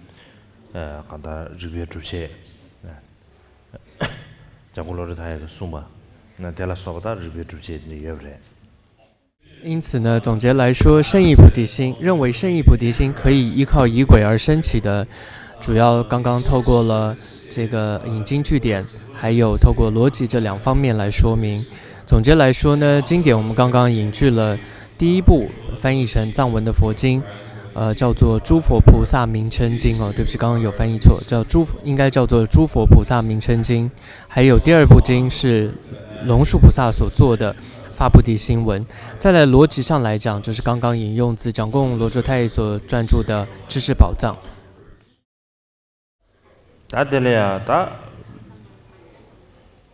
ཨ། གང་ལྟར་རིགས་པའི་སྒྲུབ་བྱེད། འཇམ་མགོན་བློ་གྲོས་མཐའ་ཡས་ཀྱིས་གསུངས་པ། དེ་ལ་སོགས་པ་དང་རིགས་པའི་སྒྲུབ་བྱེད་འདི་ཡོད་པ་རེད། 因此呢，总结来说，圣意菩提心，认为圣意菩提心可以依靠仪轨而升起的，主要刚刚透过了这个引经据典，还有透过逻辑这两方面来说明。总结来说呢，经典我们刚刚引据了第一部翻译成藏文的佛经，呃，叫做《诸佛菩萨名称经》哦，对不起，刚刚有翻译错，叫诸佛，应该叫做《诸佛菩萨名称经》。还有第二部经是龙树菩萨所做的《发菩提心文》。再来，逻辑上来讲，就是刚刚引用自讲供罗卓泰所撰著的《知识宝藏》。 ད་དེ་ལ་ཡ་ད་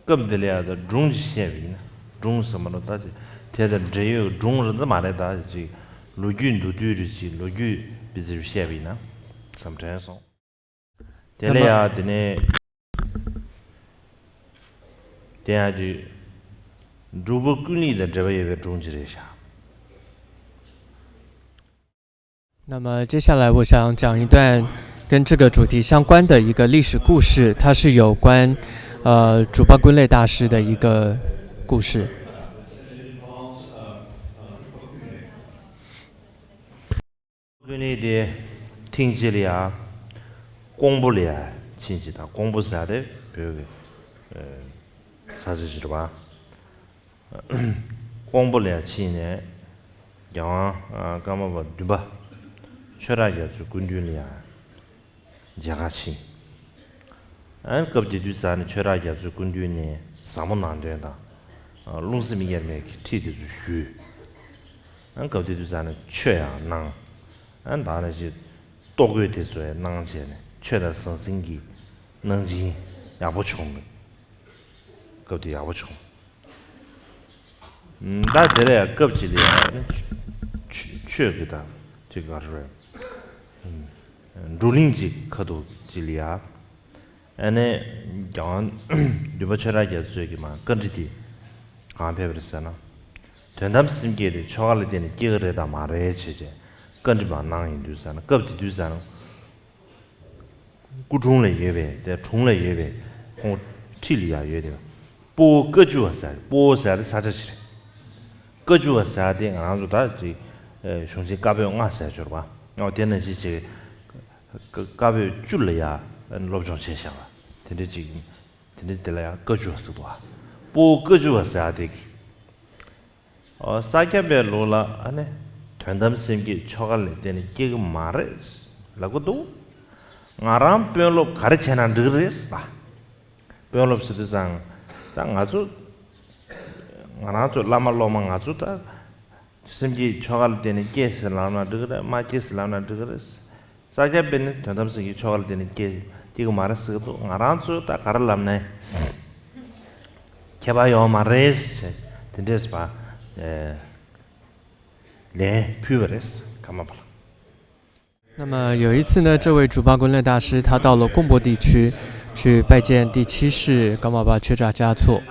སྐབས་འདི་ལ་ཡ་ད་སྒྲུང་ཅིག་བཤད་པ་ཡིན་ན། སྒྲུང་ཟེར་མ་ནོ་ད་ཅིག་དེ་དང་འབྲེལ་ཡོད་སྒྲུང་རེད་ད་མ་རེད། ད་ཅིག་ལོ་རྒྱུས་མདོར་བསྡུས་རེ་ཅིག་ལོ་རྒྱུས་པི་ཙི་བཤད་པ་ཡིན་ན་བསམ་དྲན་སོང་། དེ་ལ་ཡ་དེ་ནས་དེ་ཡང་ཅིག་འབྲུག་པ་ཀུན་ལེགས་དང་འབྲེལ་བ་ཡོད་པའི་སྒྲུང་ཅིག་རེད་ཤག 那么接下来我想讲一段跟这个主题相关的一个历史故事，它是有关呃主巴滚列大师的一个故事。 ཀུན་ནས་དེ་ཐེངས་གཅིག་ལ་ཡ་ཀོང་པོ་ལ་ཡ་ཕྱིན་ཅིག་དང་། ཀོང་པོ་ཟེར་དེ་བོད་ཀྱི་ས་ཆ་ཅིག་རེད་པ། ཀོང་པོ་ལ་ཡ་ཕྱིན་ནས་རྒྱལ་དབང་ཀརྨ་པ་བདུན་པ་ཆོས་གྲགས་རྒྱ་མཚོའི་སྐུ་མདུན་ལ་ཡ་མཇལ་ཁ་ཕྱིན། ཨ་ནི་སྐབས་དེ་དུས་ས་ནས་ཆོས་གྲགས་རྒྱ་མཚོའི་སྐུ་མདུན་ནས་ཟབ་མོ་ནང་དོན་དང་རླུང་སེམས་དབྱེར་མེད་ཀྱི་ཁྲིད་དེ་ཚོ་ཞུས། ཨ་ནི་སྐབས་དེ་དུས་ས་ནས་ཆོས་ཡང་གནང་། ཨ་ནི་ད་ནས་ཅིག་ལྟོ་གོས་དེ་ཚོ་ཡང་གནང་བྱས་ནས་ཆོས་དང་ཟང་ཟིང་གི་གནང་སྦྱིན་ཡག་པོ་བྱུང་། སྐབས་དེ་ཡག་པོ་བྱུང་། ད་དེ་ལ་ཡང་སྐབས་ཅིག་ལ་ཡང་ཆོས་ཀྱི་དང་ཅིག་ག་རེ་རེད། བགྲོ་གླེང་ཅིག་ཁ་ཐུག་ཅིག་ལ་ཡང་ཨ་ནི་རྒྱལ་དབང་བདུན་པ་ཆོས་གྲགས་རྒྱ་མཚོས་ཀྱི་མ་བཀའ་འདྲི་དེ་གང་ཕེབས་རེད་ཟེར་ན། དོན་དམ་སེམས་བསྐྱེད་དེ་ཆོ་ག་ལ་བརྟེན་ནས་སྐྱེ་གི་རེད་དང་མ་རེད་བྱས་བྱས་བཀའ་འདྲི་མ་གནང་ཡིན་དུས་ཟེར་ན། སྐབས་དེ་དུས་ཟེར་ན། སྐུ་དྲུང་ལ་ཡོད་པའི་དེ་དྲུང་ལ་ཡོད་པའི་ཁོང་ཁྲིད་ལ་ཡང་ཡོད་དེ། སྤོ་བོ་བཀའ་བཅུ་བ་ཟེར། སྤོ་བོ་ཟེར་དེ་ས་ཆ་ཅིག་རེད། བཀའ་བཅུ་བ་ཟེར་དེ་ང་རང་ཚོ་ད་ཅིག་གཞུང་ཆེན་བཀའ་པོད་ལྔ་ཟེར་ཆོག་པ། ཨོ་དེ་ནང་བཞིན་ཅིག་བཀའ་པོད་བཅུ་ལ་ཡང་སློབ་སྦྱོང་བྱས་བཞག་པ་དེ་འདྲ་ཅིག་དེ་འདྲ་དེ་ལ་ཡང་བཀའ་བཅུ་བ་ཟེར་འདུག་བ། སྤོ་བོ་བཀའ་བཅུ་བ་ཟེར་དེ་གི་ཨོ་ས་སྐྱ་པའི་ལུགས་ལ་ཨ་ནི་དོན་དམ་སེམས་བསྐྱེད་ཆོ་ག་ལ་བརྟེན་ནས་སྐྱེ་གི་མ་རེད་ལབ་གི་འདུག་ང་རང་དཔོན་སློབ་ག་རེ་བྱས་ན་འགྲིག་གི་རེད་ད། དཔོན་སློབ་ཟེར་དུས་ཙང་ད་ང་ཚོ་ང་རང་ཚོ་བླ་མ་སློབ་མ་ང་ཚོ་ད་སེམས་བསྐྱེད་ཆོ་ག་ལ་བརྟེན་ནས་སྐྱེ་ཟེར་ལབ་ན་འགྲིག་གི་རེད། མ་སྐྱེ་ཟེར་ལབ་ན་འགྲིག་གི་རེད། ས་སྐྱ་པས་ནི་དོན་དམ་སེམས་བསྐྱེད་ཆོ་ག་ལ་བརྟེན་ནས་སྐྱེ་སྐྱེ་གི་མ་རེད་ཟེར་གི་འདུག་ང་རང་ཚོས་ད་ག་རེ་ལབ་ནའི་ཁྱད་པར་ཡོད་མ་རེད་ཟེར་དེ་འདྲས་པ་ལན་ཕུལ་བ་རེད། ཀརྨ་པ་ལགས། 那么有一次呢，这位主巴滚列大师他到了贡布地区，去拜见第七世噶玛巴却扎嘉措。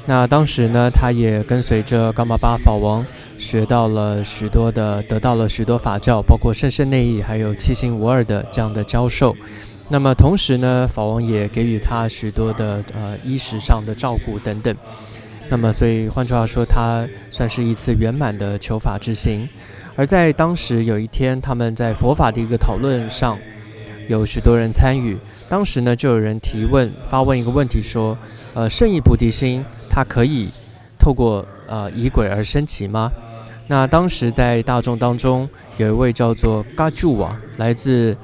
那当时呢，他也跟随着噶玛巴法王学到了许多的，得到了许多法教，包括甚深内意，还有七心无二的这样的教授。那么同时呢，法王也给予他许多的呃衣食上的照顾等等。那么所以换句话说，他算是一次圆满的求法之行。而在当时有一天，他们在佛法的一个讨论上，有许多人参与。当时呢，就有人提问，发问一个问题说，呃，圣意菩提心它可以透过呃仪轨而升起吗？那当时在大众当中有一位叫做嘎柱瓦，来自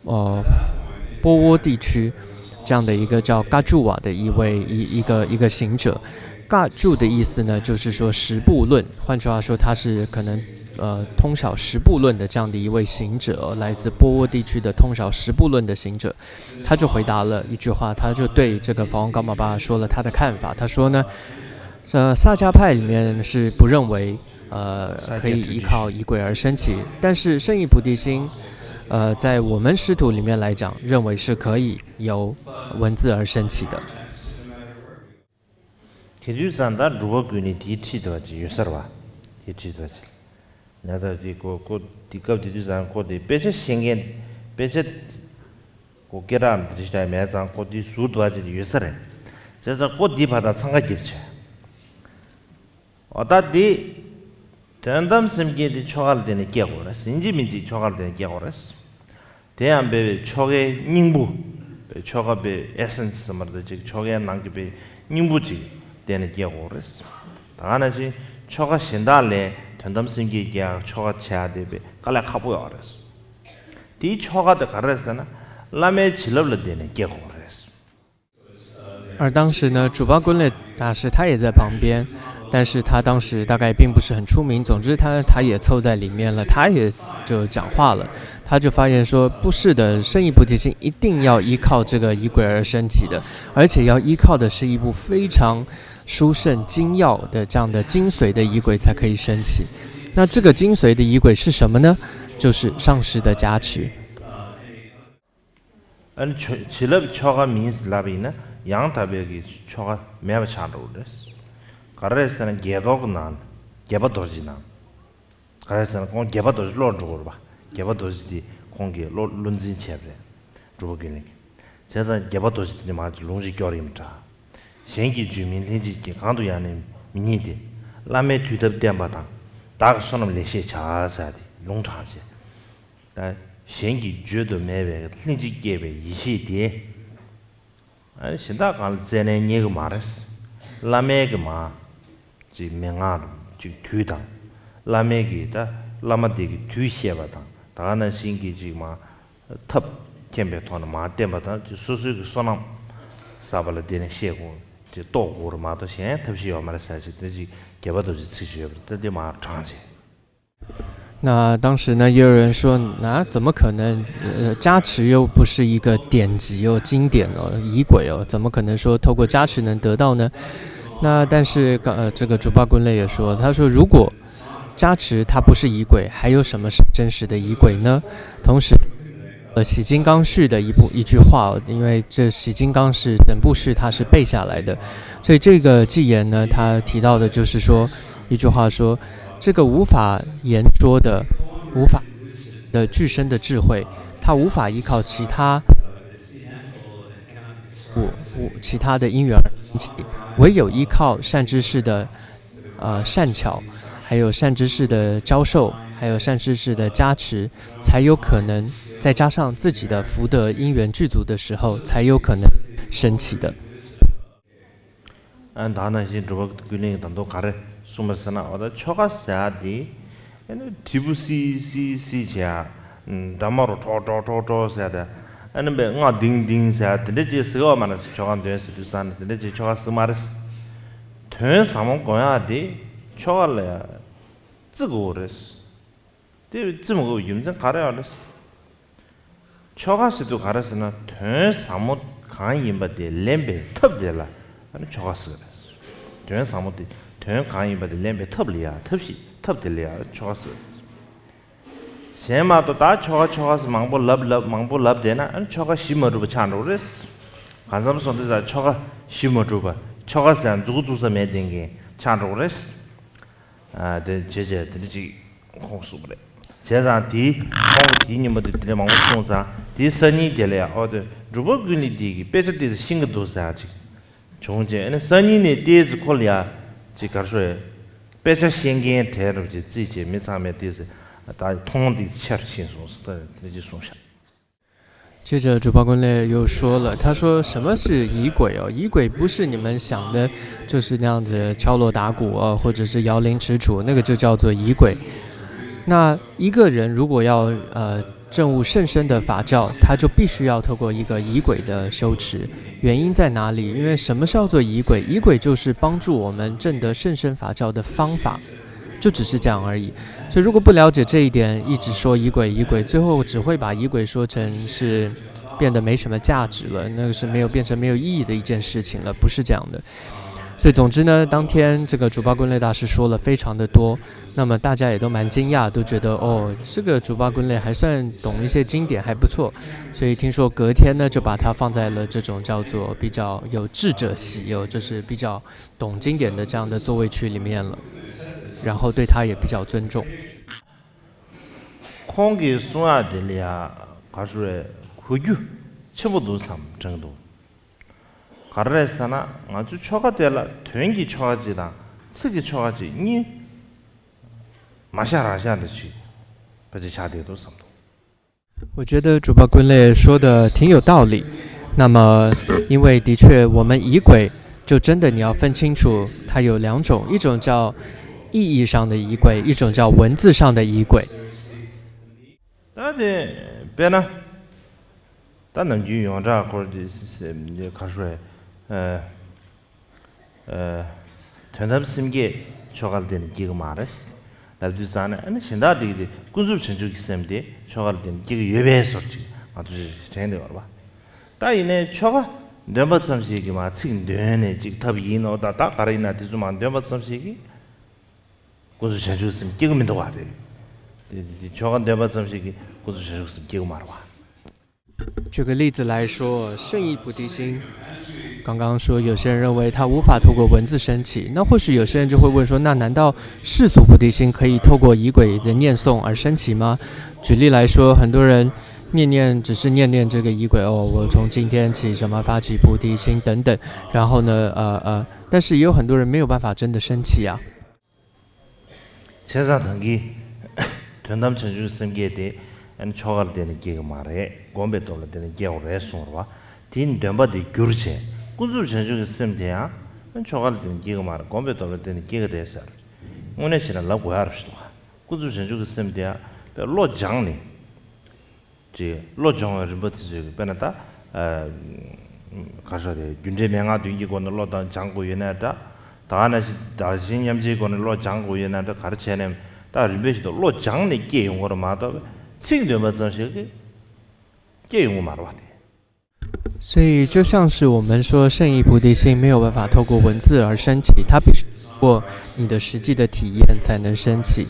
呃波窝地区这样的一个叫嘎柱瓦的一位一一个一个行者。嘎柱的意思呢，就是说十部论，换句话说，他是可能呃通晓十部论的这样的一位行者，来自波窝地区的通晓十部论的行者。他就回答了一句话，他就对这个法王噶玛巴说了他的看法。他说呢，呃，萨迦派里面是不认为呃可以依靠仪轨而升起，但是圣意菩提心，呃，在我们师徒里面来讲，认为是可以由文字而升起的。 དེ་དུས་ཙང་ད་འབྲུག་པ་ཀུན་ནས་དེའི་ཁྲིད་དུ་བ་ཅིག་ཡོད་ས་རེད་བ། དེའི་ཁྲིད་དུ་བ་ཅིག་ན་ད་དེ་ཁོ་ཁོ་དེ་སྐབས་དེ་དུས་ཙང་ཁོ་དེ་དཔེ་ཆ་ཤེས་མཁན་དཔེ་ཆ་ཁོ་སྐད་གྲགས་འདི་འདྲ་མེད་ཙང་ཁོ་དེ་ཟུར་དུ་བ་ཅིག་ཡོད་ས་རེད། བྱས་ཙང་ཁོ་དེ་བར་དང་འཚང་ཁ་རྒྱབ་བྱས། འོ་ད་དེ་ དོན་དམ་སེམས་བསྐྱེད་དེ་ཆོ་ག་ལ་བརྟེན་ནས་སྐྱེ་དགོས་རེད། ཡིན་གཅིག་མིན་གཅིག་ཆོ་ག་ལ་བརྟེན་ནས་སྐྱེ་དགོས་རེད། དེ་ཡང་འབད་པའི་ཆོ་གའི་སྙིང་པོ། ཆོ་ག་པའི་ཨེ་སེན་སི་ཟེར་མ་རེད་ཅིག་ཆོ་གའི་ནང་གི་པའི་སྙིང་པོ་ཅིག་བརྟེན་ནས་སྐྱེ་དགོས་རེད། ད་ག་ནང་བཞིན་ཆོ་ག་གཞན་དག་ལས་དོན་དམ་སེམས་བསྐྱེད་སྐྱེ་ཡག་ཆོ་ག་བྱེད་ཡག་དེ་པའི་དཀའ་ལས་ཁག་པོ་ཡོད་རེད། དེའི་ཆོ་ག་དེ་ག་རེ་རེད་ཟེར་ན། བླ་མའི་བྱིན་རླབས་ལ་བརྟེན་ནས་སྐྱེ་དགོས་རེད། 而当时呢，主巴滚雷大师他也在旁边，但是他当时大概并不是很出名。总之他，他也凑在里面了，他也就讲话了。他就发言说，不是的，圣意菩提心一定要依靠这个仪轨而升起的，而且要依靠的是一部非常殊胜精要的这样的精髓的仪轨才可以升起。那这个精髓的仪轨是什么呢？就是上师的加持。 ཨ་ནི་བྱིན་རླབས་ཆོ་ག་མིན་ལབ་ཡིན་ན་ཡང་དག་པའི་གི་ཆོ་ག་མེད་པ་ཆགས་འགྲོ་གི་རེད། ག་རེ་ཟེར་ན་བརྒྱད་ཐོག་གི་ནང་། བརྒྱད་པ་རྡོ་རྗེ་ནང་། ག་རེ་ཟེར་ན་ཁོང་བརྒྱད་པ་རྡོ་རྗེ་བློར་འགྲོ་དགོས་རེད་པ། བརྒྱད་པ་རྡོ་རྗེ་དེ་ཁོང་གིས་བློ་བློ་འཛིན་བྱས་པ་རེད། འགྲུབ་པ་ཀུན་ལེགས་ཀྱིས། བྱས་ཙང་བརྒྱད་པ་རྡོ་རྗེ་དེ་ནི་མ་ལུང་གཅིག་སྐྱོར་ཡིན་པ་འདྲ། གཞན་གྱིས་བརྗོད་མིན་ལྷན་ཅིག་སྐྱེས། གང་དུ་ཡང་ནི་མི་རྙེད་དེ། བླ་མའི་དུས་ཐབས་བསྟན་པ་དང་། བདག་གི་བསོད་ནམས་ལེགས་བཤད་བྱ་ཟེར་ཏེ་ལུང་དྲངས་བྱས། ད་གཞན་གྱིས་བརྗོད་དུ་མེད་པའི་ལྷན་ཅིག་སྐྱེས་པའི་ཡེ་ཤེས་དེ། ཨ་གཞན་དག་གང་ལ་བཙལ་ནས་རྙེད་ཀྱི་མ་རེད། བླ་མའི་གི་མ། ཅིག་མན་ངག་ཅིག་དུས་དང་། བླ་མའི་གི་ད་བླ་མ་དེ་གི་དུས་བཤད་པ་དང་། ད་ག་ནང་བཞིན་གྱི་ཅིག་མ། ཐབས་མཁྱེན་པའི་ཐོག་ནས་མ་བསྟན་པ་དང་། ཅིག་སོ་སོའི་གི་བསོད་ནམས་བསགས་པ་ལ་བརྟེན་ནས་བཤད་དགོས། ཅིག་རྟོགས་དགོས་རེད་མ་གཏོགས་གཞན་ཐབས་ཤེས་ཡོད་མ་རེད་ཟེར་ཅིག་དེ་ཅིག་བརྒྱད་པ་རྡོ་རྗེ་ཚིག་ཅིག་ཡོད་པ་རེད། ད་དེ་མ་དྲངས་བྱས། 那当时呢，也有人说，那怎么可能？呃，加持又不是一个典籍哦，经典哦，仪轨哦，怎么可能说透过加持能得到呢？那但是，呃，这个主巴滚雷也说，他说，如果加持它不是仪轨，还有什么是真实的仪轨呢？同时，呃，洗金刚续的一部一句话哦，因为这洗金刚是整部续它是背下来的，所以这个偈言呢，它提到的就是说一句话说，这个无法言说的、无法的具身的智慧，它无法依靠其他物物其他的因缘而升起，唯有依靠善知识的呃善巧，还有善知识的教授，还有善知识的加持，才有可能再加上自己的福德因缘具足的时候，才有可能升起的。 ཨ་ད་ནང་བཞིན་འགྲོ་བ་ཀུན་ལེགས་ད་དུང་ག་རེ་གསུངས་པ་ཟེར་ན། འོ་ད་ཆོ་ག་ཟེར་ཡ་དེ་ཨ་ནི་དྲིལ་བུ་སིལ་སིལ་སིལ་བྱེད་ཡ། འདྲ་མ་རུ་ཁྲོག་ཁྲོག་ཁྲོག་ཁྲོག་ཟེར་ཡ་དེ། ཨ་ནི་བའི་རྔ་ལྡིང་ལྡིང་ཟེར་ཡ་དེ་འདྲ་ཅིག་ཟེར་བ་མ་རེད། ཆོ་ག་འདོན་ཟེར་དུས་ས་ནས་དེ་འདྲ་ཅིག་ཆོ་ག་ཟེར་མ་རེད། དོན་ཟབ་མོ་སྒོམ་ཡ་དེ་ཆོ་ག་ལ་ཡ་བརྩི་དགོས་རེད། དེ་བརྩི་མི་དགོས་པའི་རྒྱུ་མཚན་ག་རེ་ཡོད་རེད། ཆོ་ག་ཟེར་དུས་ག་རེ་ཟེར་ན། དོན་ཟབ་མོ་གང་ཡིན་པ་དེ་ལེན་པའི་ཐབས་དེ་ལ་ཨ་ནི་ཆོ་ག་ཟེར་གི་རེད། དོན་ཟབ་མོ་དེ་དོན་གང་ཡིན་པ་དེ་ལེན་པའི་ཐབས་ལ་ཡ་ཐབས་ཤེས་ཐབས་དེ་ལ་ཡ་ཆོ་ག་ཟེར་གི་རེད། གཞན་མ་གཏོགས་ད་ཆོ་ག་ཆོ་ག་ཟེར་མང་པོ་ལབ་ལབ་མང་པོ་ལབ་བསྡད་ན་ཨ་ནི་ཆོ་ག་གཞི་མ་གྲུབ་པ་ཆགས་འགྲོ་གི་རེད། གང་འཚམ་སོང་དུས་ད་ཆོ་ག་གཞི་མ་གྲུབ་པ། ཆོ་ག་ཟེར་ཡང་མཛུ་གུ་བཙུགས་ས་མེད་བསྡད་མཁན་ཆགས་འགྲོ་གི་རེད། ཨ་དེ་བྱས་བྱས་དེ་འདྲ་ཅིག་ཁོང་གསུངས་པ་རེད། བྱས་ཙང་དེའི་ཁོང་གིས་དེའི་ཉིན་མོ་དེ་དེ་འདྲ་མང་པོ་གསུངས་ཙང་དེའི་སང་ཉིན་དེ་ལ་ཡང་ཨོ་དེ་འགྲུབ་པ་ཀུན་ལེགས་དེ་གི་དཔེ་ཆ་དེ་ཤེས་ཀྱི་འདུག་ཟེར་ཡག་ཅིག་བྱུང་རྗེས། ཨ་ནི་སང་ཉིན་ནས་ཏོག་ཙམ་ཁོ་ལ་ཡ་ཅིག་ག་རེ་ཞུ་དགོས་རེད། དཔེ་ཆ་ཤེས་མཁན་གྲས་རུ་ཅིག་བརྩིས་བྱས་མི་ཚང་མས་ཏོག་ཙམ་ད་མཐོང་དེ་ཆེ་རུ་ཕྱིན་སོང་ཟེར་དེ་འདྲ་ཅིག་གསུངས་ཤག接着主巴滚雷又说了，他说什么是仪轨哦？仪轨不是你们想的，就是那样子敲锣打鼓啊，或者是摇铃持杵，那个就叫做仪轨。那一个人如果要呃证悟甚深的法教，他就必须要透过一个仪轨的修持。原因在哪里？因为什么叫做仪轨？仪轨就是帮助我们证得甚深法教的方法。就只是这样而已。所以如果不了解这一点，一直说仪轨仪轨，最后只会把仪轨说成是变得没什么价值了，那个是没有变成没有意义的一件事情了，不是这样的。所以总之呢，当天这个主巴滚雷大师说了非常的多，那么大家也都蛮惊讶，都觉得哦，这个主巴滚雷还算懂一些经典，还不错。所以听说隔天呢，就把它放在了这种叫做比较有智者喜，有就是比较懂经典的这样的座位区里面了，然后对他也比较尊重。 ཁོང་གིས་གསུང་ཡག་དེ་ལ་ཡ་ག་རེ་ཞུ་དགོས་རེད། གོ་རྒྱུ་ཆེན་པོ་འདུག་བསམ་དྲན་འདུག་ག་རེ་རེད་ཟེར་ན། ང་ཚོའི་ཆོ་ག་དེ་ལ་དོན་གྱི་ཆོ་ག་ཅིག་དང་ཚིག་གི་ཆོ་ག་ཅིག་གཉིས་ མ་ཤ་ར་ཤ་འདྲ་ཅིག་ཕལ་ཆེར་ཆགས་བསྡད་འདུག་བསམ་འདུག། 我觉得主播 Gunlei 说的挺有道理。那么，因为的确，我们仪轨就真的你要分清楚，它有两种，一种叫意义上的仪轨，一种叫文字上的仪轨。 ད་དེ་དཔེར་ན་ད་ནམ་རྒྱུན་ཡོངས་གྲགས་སྐོར་དེ་ཁ་ཤོ་ཨེ། ཨ། དོན་དམ་སེམས་བསྐྱེད་ཆོ་ག་ལ་བརྟེན་ནས་སྐྱེ་གི་མ་རེད། ལབ་དུས་ཙང་ནས་ཨ་ནི་གཞན་དག་དེ་གི་དེ་ཀུན་རྫོབ་བྱང་ཆུབ་ཀྱི་སེམས་དེ་ཆོ་ག་ལ་བརྟེན་ནས་སྐྱེ་གི་ཡོད་པའི་བཟོ་འདྲ་ཅིག་ང་ཚོ་དྲན་བསྡད་ཡོད་རེད་པ། ད་ཡིན་ནའི་ཆོ་ག་འདོན་པ་ཙམ་ཞིག་གིས་མ་ཚིག་འདོན་ནས་ཅིག་ཐབས་ཡིན་ནོ། ད་ད་ག་རེ་ཡིན་ན་དེ་ཚོ་མ་འདོན་པ་ཙམ་ཞིག་གིས་ཀུན་རྫོབ་བྱང་ཆུབ་སེམས་སྐྱེ་གི་མི་འདུག་བ། དེ་དེ་དེ་ཆོ་ག་འདོན་པ་ཙམ་ཞིག་གིས་ཀུན་རྫོབ་བྱང་ཆུབ་སེམས་སྐྱེ་གི་མ་རེད་བ། 举个例子来说，圣意菩提心，刚刚说有些人认为它无法透过文字升起，那或许有些人就会问说，那难道世俗菩提心可以透过仪轨的念诵而升起吗？举例来说，很多人念念只是念念这个仪轨，哦，我从今天起什么发起菩提心等等，然后呢，呃呃，但是也有很多人没有办法真的升起啊。 བྱས་ཙང་ད་གིན་དོན་དམ་བྱང་ཆུབ་སེམས་བསྐྱེད་དེ་ཨ་ནི་ཆོ་ག་ལ་བརྟེན་ནས་སྐྱེ་གི་མ་རེད། སྒོམ་པའི་སྟོབས་ལ་བརྟེན་ནས་སྐྱེ་དགོས་རེད་གསུངས་རེད་བ། དེའི་འདོན་པ་དེ་བསྒྱུར་བྱས་ཀུན་རྫོབ་བྱང་ཆུབ་ཀྱི་སེམས་དེ་ཡང་ཨ་ནི་ཆོ་ག་ལ་བརྟེན་ནས་སྐྱེ་གི་མ་རེད། སྒོམ་པའི་སྟོབས་ལ་བརྟེན་ནས་སྐྱེ་གི་རེད་ཟེར། དངོས་གནས་བྱས་ན་ལབ་དགོས་ཡ་རེད་ཤག་འདུག་ག། ཀུན་རྫོབ་བྱང་ཆུབ་ཀྱི་སེམས་དེ་ཡང་དཔེ་བློ་སྦྱངས་ནས། ཅེས་བློ་སྦྱོང་བའི་རིམ་པ་དེ་ཚོའི་དཔེར་ན་ད། ཨ། ག་རེ་ཟེར་དེ་རྒྱུ་འབྲས་མན་ངག་བདུན་གྱི་སྒོ་ནས་བློ་དང་སྦྱང་དགོས་ཡོད་ན་འདྲ། ད་ག་ནང་བཞིན་བདག་གཞན་མཉམ་བརྗེའི་སྒོ་ནས་བློ་སྦྱང་དགོས་ཡོད་ན་འདྲ། ག་རེ་བྱས་ནའང་ད་རིམ་པ་བཞིན་དུ་བློ་སྦྱངས་ནས་སྐྱེ་ཡོང་གི་རེད་མ་གཏོགས་ཚིག་འདོན་པ་ཙམ་ཞིག་གིས་སྐྱེ་ཡོང་གི་མ་རེད་བ་དེ། 所以，就像是我们说圣意菩提心没有办法透过文字而升起，它必须通过你的实际的体验才能升起。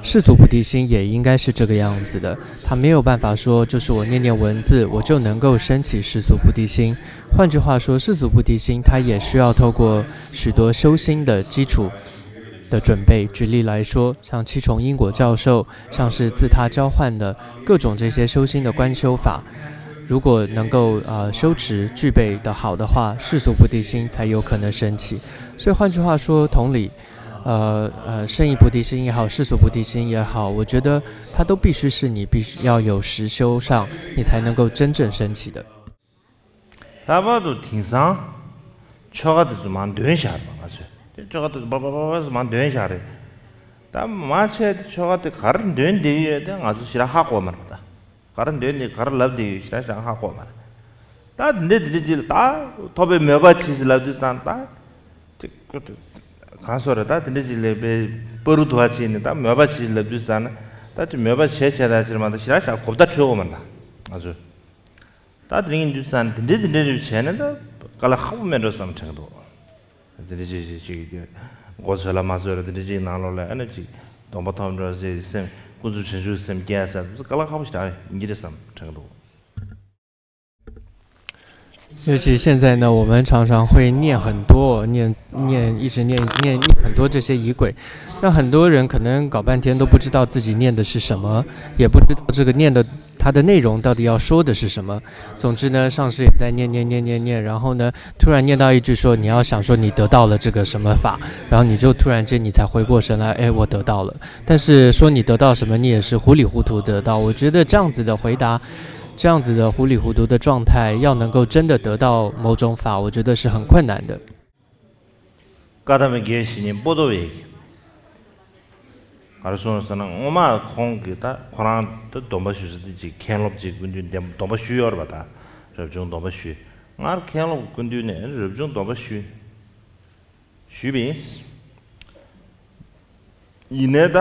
世俗菩提心也应该是这个样子的，它没有办法说就是我念念文字，我就能够升起世俗菩提心。换句话说，世俗菩提心它也需要透过许多修心的基础的准备。举例来说，像七重因果教授，像是自他交换的各种这些修心的观修法，如果能够呃修持具备的好的话，世俗菩提心才有可能升起。所以换句话说，同理，呃呃，圣意菩提心也好，世俗菩提心也好，我觉得它都必须是你必须要有实修上，你才能够真正升起的。 ལྷག་པར་དུ་དེང་སང་ཆོ་ག་དེ་ཚོ་མར་འདོན་བཞག་རེད་པ། ང་ཚོས་དེ་ཆོ་ག་དེ་ཚོ་པ་པ་པ་པ་མར་འདོན་བཞག་རེད། ད་མ་བྱས་དེ་ཆོ་ག་དེ་ག་རེ་འདོན་བསྡད་ཡོད་དེ་ང་ཚོ་ཞེ་དྲག་ཧ་གོ་མ་རེད་པ། ད་ག་རེ་འདོན་བསྡད་ག་རེ་ལབ་བསྡད་ཡོད་ཞེ་དྲག་ཞེ་དྲག་ཧ་གོ་མ་རེད། ད་དེ་འདྲ་དེ་འདྲ་ཅིག་ལ་ད་ཐོབ་པའི་མོས་པ་བྱེད་ཟེར་ལབ་དུས་ཙང་ད་ཅིག་གང་སོ་རེད། ད་དེ་འདྲ་ཅིག་ལ་པའི་པ་རུ་དུ་བ་བྱས་ནས་ད་མོས་པ་བྱེད་ལབ་དུས་ཙང་ན་ད་ཅིག་མོས་པ་བྱས་བྱས་ད་ཅིག་མ་ད་ཞེ་དྲག་ཞེ་དྲག་གོ་བརྡ་འཕྲོད་གོ་མ་རེད། ད་ང་ཚོས། ད་དེ་རིང་དུས་ཙང་དེ་འདྲའི་དེ་འདྲའི་རིགས་བྱས་ན་ད་དཀའ་ལས་ཁག་པོ་མེད་འགྲོ་བསམ་དྲན་གྱི་འདུག། དེ་འདྲ་ཅིག་ཅིག་ཅིག་མགོ་ཚོས་ལ་མ་ཚོས་ལ་དེ་འདྲ་ཅིག་ནང་ལོགས་ལ་ཨ་ནི་ཅིག་སྡོམ་པ་ཐོབ་འགྲོ་ཟེར་སེམས་ཀུན་རྫོབ་བྱང་ཆུབ་སེམས་སྐྱེ་ས་དཀའ་ལས་ཁག་པོ་ཞིག་རག་ཡིན་གྱི་རེད་བསམ་དྲན་གྱི་འདུག། 尤其现在呢，我们常常会念很多，念念一直念念念很多这些仪轨，那很多人可能搞半天都不知道自己念的是什么，也不知道这个念的它的内容到底要说的是什么。总之呢，上师也在念念念念念，然后呢，突然念到一句说，你要想说你得到了这个什么法，然后你就突然间你才回过神来，哎，我得到了。但是说你得到什么，你也是糊里糊涂得到。我觉得这样子的回答，这样子的糊里糊涂的状态，要能够真的得到某种法，我觉得是很困难的。 བཀའ་གདམས་པའི་དགེ་བའི་བཤེས་གཉེན་པོ་ཏོ་བས་ག་རེ་གསུངས་ཟེར་ན། སྔོན་མ་ཁོང་གིས་ད་ཁོ་རང་ད་སྡོམ་པ་ཞུ་ས་དེ་ཅིག་མཁན་སློབ་ཅིག་སྐུ་མདུན་དེ་སྡོམ་པ་ཞུས་ཡོད་རེད་པ། ད་རབ་བྱུང་སྡོམ་པ་ཞུས། སྔར་མཁན་སློབ་སྐུ་མདུན་ནས་རབ་བྱུང་སྡོམ་པ་ཞུས། ཞུས་པ་ཡིན། ཡིན་ནའི་ད་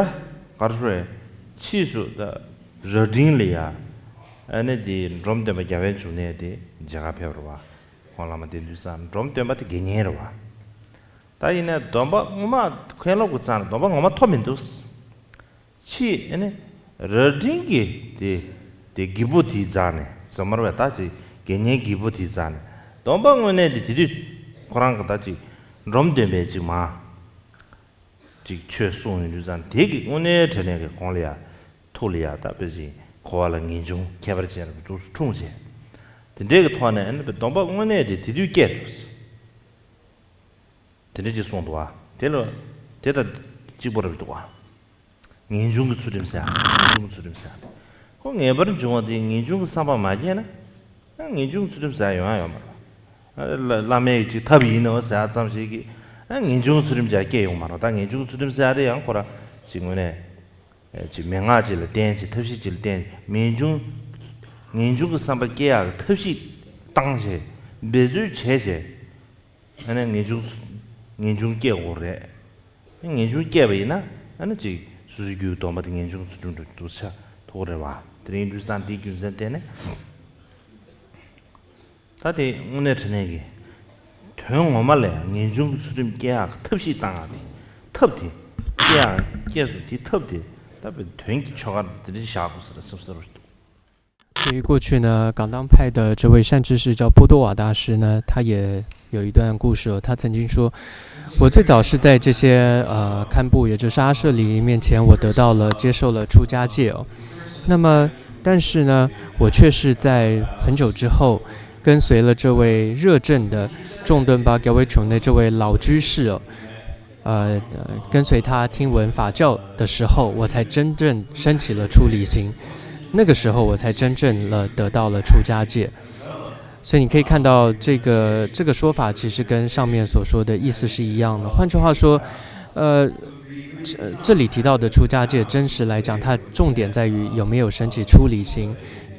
ག་རེ་ཟེར། ཕྱིས་སུ་ད་རྭ་སྒྲེང་ལ་ཡ་ཨ་ནི་དེ་འབྲོམ་སྟོན་པ་རྒྱལ་བའི་འབྱུང་གནས་དེ་མཇལ་ཁ་ཕེབས་རེད་པ། ཁོང་བླ་མ་བསྟེན་དུས་ཙང་འབྲོམ་སྟོན་པ་དེ་དགེ་བསྙེན་རེད་པ། ད་ཡིན་ནའི་སྡོམ་པ་ངོ་མ་མཁན་སློབ་ཀྱི་རྩ་ནས་སྡོམ་པ་ངོ་མ་ཐོབ་མི་འདུག། ཕྱིས་ཨ་ནི་རྭ་སྒྲེང་གི་དེ་དེ་རྒད་པོ་དེའི་རྩ་ནས་ཟེར་མར་བས་ད་ཅིག་དགེ་བསྙེན་རྒད་པོ་དེའི་རྩ་ནས་སྡོམ་པ་དངོས་གནས་དེ་དེ་དུས་ཁོ་རང་གི་ད་ཅིག་འབྲོམ་སྟོན་པས་ཅིག་མ་ཅིག་ཆོས་གསུངས་ཡོང་དུས་ཙང་དེ་གི་དངོས་གནས་དྲང་གནས་ཀྱི་ཁོང་ལ་ཡ་ཐུགས་ལ་ཡ་ད་དཔེ་ཅིག་འཁོར་བ་ལ་ངེས་འབྱུང་ཁྱད་པར་ཅན་རེ་འདུག་འཁྲུངས་བྱས། དེ་འདྲའི་གི་ཐོག་ནས་ཨ་ནི་སྡོམ་པ་དངོས་གནས་དེ་དེ་དུས་སྐྱེས་འདུག། དེ་འདྲ་ཅིག་གསུངས་འདུག་པ། དེ་ལ་དེ་དང་གཅིག་པ་རེད་འདུག་པ། ངེས་འབྱུང་གི་ཚུལ་ཁྲིམས་ཟེར་ཡ། ངེས་འབྱུང་གི་ཚུལ་ཁྲིམས་ཟེར་ཡ་དེ། ཁོ་ངེས་པར་འབྱུང་བ་དེ་ངེས་འབྱུང་གི་བསམ་པ་མ་སྐྱེས་ན། ངེས་འབྱུང་གི་ཚུལ་ཁྲིམས་ཟེར་ཡ་ཡོང་ཡ་ཡོད་མ་རེད། བླ་བླ་མའི་ཅིག་ཐབས་ཡིན་ནོ་ཟེར་ཡ་ཙམ་ཞིག་གིས་ངེས་འབྱུང་གི་ཚུལ་ཁྲིམས་ཅིག་སྐྱེ་ཡོང་མ་རེད། ད་ངེས་འབྱུང་གི་ཚུལ་ཁྲིམས་ཟེར་ཡ་དེ་ཡང་ཁོ་རང་ཅིག་དངོས་གནས་ཅིག་མན་ངག་ཅིག་ལ་བརྟེན་ཅིག་ཐབས་ཤེས་ཅིག་ལ་བརྟེན། ངེས་འབྱུང་ངེས་འབྱུང་གི་བསམ་པ་སྐྱེ་ཡག་གི་ཐབས་ཤེས་བཏང་བྱས། འབད་རྩོལ་བྱས་བྱས། ཨ་ནི་ངེས་འབྱུང་། ངེས་འབྱུང་སྐྱེ་དགོས་རེད། ངེས་འབྱུང་སྐྱེས་པ་ཡིན་ན། ཨ་ནི་ཅིག་སོ་སོའི་རྒྱུད་སྡོམ་པ་དེ་ངེས་འབྱུང་ཚུལ་ཁྲིམས་དུ་འདུ་ཆ་ཐོགས་རེད་བ། དེ་རིང་འདུས་སྟངས་འདིའི་རྒྱུ་མཚན་བརྟེན་ནས། ད་དེ་དངོས་གནས་དྲང་གནས་ཀྱི་དོན་ངོ་མ་ལ་ཡང་ངེས་འབྱུང་གི་ཚུལ་ཁྲིམས་སྐྱེ་ཡག་གི་ཐབས་ཤེས་བཏང་ཡག་དེ། ཐབས་དེ་སྐྱེ་ཡག་སྐྱེས་སོང་། དེ་ཐབས་དེ་ད་བའི་དོན་གྱི་ཆོ་ག་དེ་འདྲ་བཞག་དགོས་ཟེར་སེམས་གསལ་བོ་ཞིག་འདུག། 对于过去呢，港当派的这位善知识叫波多瓦大师呢，他也有一段故事哦。他曾经说，我最早是在这些呃堪布，也就是阿舍离面前，我得到了接受了出家戒哦。那么，但是呢，我却是在很久之后，跟随了这位热振的众顿巴 g a w a c h o n 的这位老居士哦，呃，跟随他听闻法教的时候，我才真正升起了出离心。那个时候，我才真正了得到了出家戒。所以你可以看到，这个这个说法其实跟上面所说的意思是一样的。换句话说，呃，这这里提到的出家戒，真实来讲，它重点在于有没有升起出离心。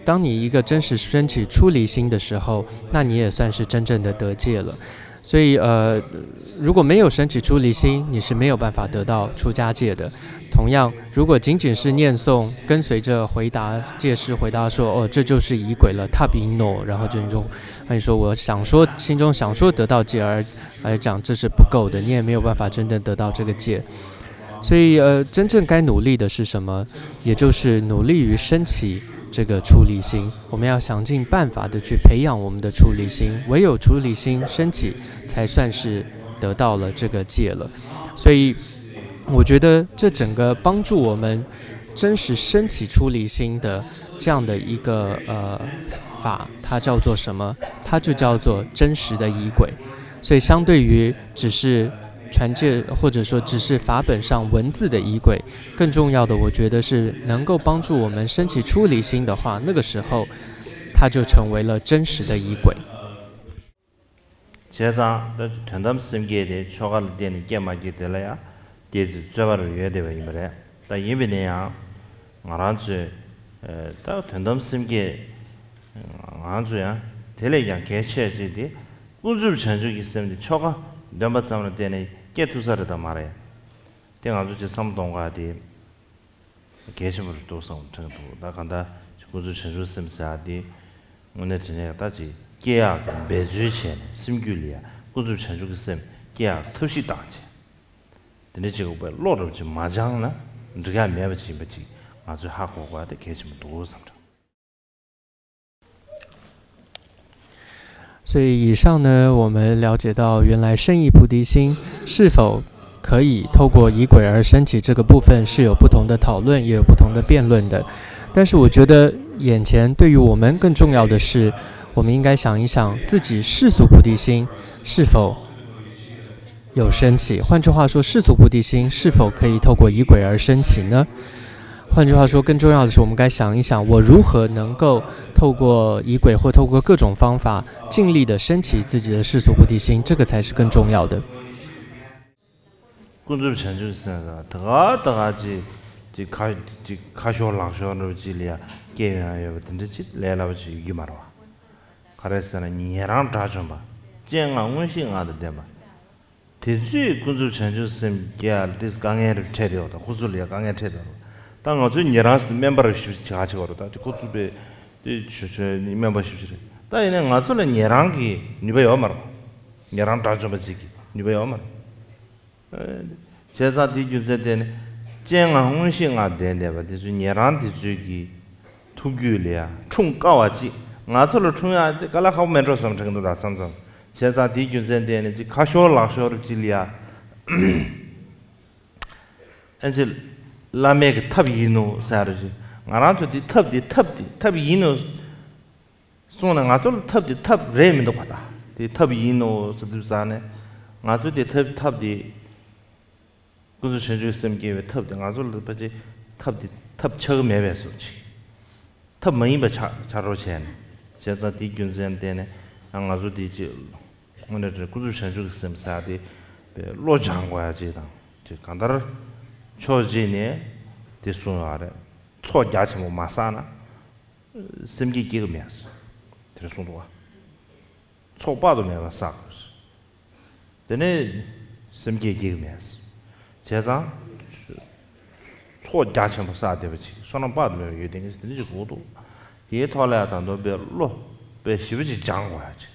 当你一个真实升起出离心的时候，那你也算是真正的得戒了。所以，呃，如果没有升起出离心，你是没有办法得到出家戒的。同样，如果仅仅是念诵，跟随着回答，戒师回答说：“哦，这就是仪轨了，塔比诺。”然后就你就，那你说我想说，心中想说得到戒，而而讲这是不够的，你也没有办法真正得到这个戒。所以，呃，真正该努力的是什么？也就是努力于升起这个出离心。我们要想尽办法的去培养我们的出离心，唯有出离心升起，才算是得到了这个戒了。所以，我觉得这整个帮助我们真实升起出离心的这样的一个呃法，它叫做什么？它就叫做真实的仪轨。所以，相对于只是传戒，或者说只是法本上文字的仪轨，更重要的，我觉得是能够帮助我们升起出离心的话，那个时候它就成为了真实的仪轨。 བྱས་ཙང་ད་དོན་དམ་སེམས་བསྐྱེད་དེ་ཆོ་ག་ལ་བརྟེན་ནས་སྐྱེ་མ་སྐྱེ་དེ་ལ་ཡང་བལྟས་ཚེ་རྩོད་པ་རུ་ཡོད་བསྡད་པ་ཡིན་པ་རེད། ད་ཡིན་པ་ཡིན་ན་ཡང་ང་རང་ཚོས་ད་དོན་དམ་སེམས་བསྐྱེད་ང་རང་ཚོ་ཡང་དེ་ལས་ཀྱང་གལ་ཆེ་ཅིག་དེ། ཀུན་རྫོབ་བྱང་ཆུབ་ཀྱི་སེམས་དེ་ཆོ་ག་འདོན་པ་ཙམ་ལ་བརྟེན་ནས་སྐྱེ་ཐུབ་ས་རེད་དམ་མ་རེད། དེ་ང་ཚོ་ཅིག་བསམ་བློ་གཏོང་དགོས་དེ། གལ་ཆེན་པོ་རེད་འདུག་བསམ་དྲན་འདུག། ད་གང་ལྟར་ཀུན་རྫོབ་བྱང་ཆུབ་སེམས་ཟེར་ཡག་དེ་དངོས་གནས་དྲན་ནས་ད་ཅིག་སྐྱེ་ཡག་གི་འབད་རྩོལ་བྱས་ནས་སེམས་རྒྱུད་ལ་ཡ་ཀུན་རྫོབ་བྱང་ཆུབ་ཀྱི་སེམས་སྐྱེ་ཡག་ཐབས་ཤེས་བཏང་བྱས། དེ་འདྲ་ཅིག་དགོས་པའི་བློ་རབ་ཅིག་མ་སྦྱངས་ན་འགྲིག་ཡག་མེད་པ་ཅིག་ཡིན་པ་ཅིག་ང་ཚོས་ཧ་གོ་དགོས་ཡག་དེ་གལ་ཆེན་པོ་འདུག་བསམ་དྲན། 所以以上呢，我们了解到原来圣意菩提心是否可以透过仪轨而升起，这个部分是有不同的讨论，也有不同的辩论的。但是我觉得眼前对于我们更重要的是，我们应该想一想自己世俗菩提心是否 有升起。换句话说，世俗菩提心是否可以透过仪轨而升起呢？换句话说，更重要的是，我们该想一想，我如何能够透过仪轨或透过各种方法，尽力的升起自己的世俗菩提心，这个才是更重要的。 ཀུན་རྫོབ་བྱང་ཆུབ་སེམས་ལ་ད་ག་ད་ག་ཅིག་ཅིག་ཁ་ཅིག་ཁ་ཤོར་ལག་ཤོར་འདྲ་བོ་ཅིག་ལ་ཡ་སྐྱེ་ཡོང་ཡ་ཡོད་པ་དེ་འདྲ་ཅིག་ལས་སླ་པོ་ཅིག་ཡོད་ཀྱི་མ་རེད་བ། ག་རེ་ཟེར་ན་ཉན་རང་དགྲ་བཅོམ་པ། སྤྱན་སྔར་མངོན་ཤེས་ལྔ་དང་ལྡན་པ། དེ་ཚོས་ཀུན་རྫོབ་བྱང་ཆུབ་སེམས་བསྐྱེད་ཡ་ལ་དེ་དཀའ་ངལ་རེ་འཕྲད་བསྡད་ཡོད་དང་། ཁོ་ཚོ་ལ་ཡ་དཀའ་ངལ་འཕྲད་བསྡད་ཡོད། ད་ང་ཚོས་ཉན་རང་ཞིག་ཏུ་སྨན་པ་རེ་ཞིག་བྱ་བྱེད་པ་རེད། ད་ཁོ་ཚོ་པས་དེ་ཆོས་ཆོས་སྨན་པ་ཞིག་རེད། ད་ཡིན་ནའི་ང་ཚོ་ལ་ཉན་རང་གི་ནུས་པ་ཡོད་མ་རེད། ཉན་རང་དགྲ་བཅོམ་པ་ཅིག་གི་ནུས་པ་ཡོད་མ་རེད། བྱས་ཙང་དེའི་རྒྱུ་མཚན་དེ་ནི་སྤྱན་སྔར་མངོན་ཤེས་ལྔ་ལྡན་བསྡད་པ་དེ་ཚོས་ཉན་རང་དེ་ཚོའི་གི་ཐུགས་རྒྱུད་ལ་ཡང་འཁྲུངས་དཀའ་བ་ཅིག། ང་ཚོ་ལ་འཁྲུངས་ཡག་དེ་དཀའ་ལས་ཁག་པོ་མེད་འགྲོ་བསམ་དྲན་གྱི་འདུག་ད་མཚམས་མཚམས། བྱས་ཙང་དེའི་རྒྱུ་མཚན་དེ་ནི་ཅིག་ཁ་ཤོར་ལག་ཤོར་ཅིག་ལ་ཡ། ཨ་ཅེ། བླ་མའི་གི་ཐབས་ཡིན་ནོ་ཟེར་རེ་ཅིག། ང་རང་ཚོ་དེ་ཐབས་དེ་ཐབས་དེ་ཐབས་ཡིན་ནོ། གསུངས་ནས་ང་ཚོ་ལ་ཐབས་དེ་ཐབས་རེད་མི་འདུག་པ། ད་དེ་ཐབས་ཡིན་ནོ་ཟེར་དུས་ཙང་ནས་ང་ཚོ་དེ་ཐབས་ཐབས་དེ་ཀུན་རྫོབ་བྱང་ཆུབ་སེམས་སྐྱེ་བའི་ཐབས་དེ་ང་ཚོ་ལ་ཕལ་ཆེར་ ཐབས་དེ་ཐབས་ཆག་གི་མེད་པའི་བཟོ་ཅིག་ཐབས་མ་ཡིན་པ་ཆགས་ཆགས་རོགས་བྱས་ནས། བྱས་ཙང་དེའི་རྒྱུ་མཚན་བརྟེན་ནས་ཡང་ང་ཚོ་དེ་ཅིག་དངོས་གནས་དྲང་ཀུན་རྫོབ་བྱང་ཆུབ་ཀྱི་སེམས་ཟེར་ཡ་དེ་བློ་སྦྱང་དགོས་ཡ་ཅིག་དང་། ཅིག་གང་ལྟར་ཕྱོགས་གཅིག་ནས་དེ་གསུངས་ཡོད་རེད། ཚོགས་རྒྱ་ཆེན་པོ་མ་བསགས་ན་སེམས་བསྐྱེད་སྐྱེ་གི་མེད། དེ་གསུངས་འདུག་བ། ཚོགས་དཔག་ཏུ་མེད་པ་བསགས་དགོས། དེ་ནས་སེམས་བསྐྱེད་སྐྱེ་གི་མེད། བྱས་ཙང་ཚོགས་རྒྱ་ཆེན་པོ་བསགས་བསྡད་པ་ཅིག་བསོད་ནམས་དཔག་ཏུ་མེད་པ་ཡོད་དེ་ངས་དེ་འདྲ་ཅིག་དགོས་འདུག་དེའི་ཐོག་ལ་ཡང་ད་དུང་དཔེ་བློ་དཔེ་ཞེ་པོ་ཅིག་སྦྱང་དགོས་ཡ་ཅིག་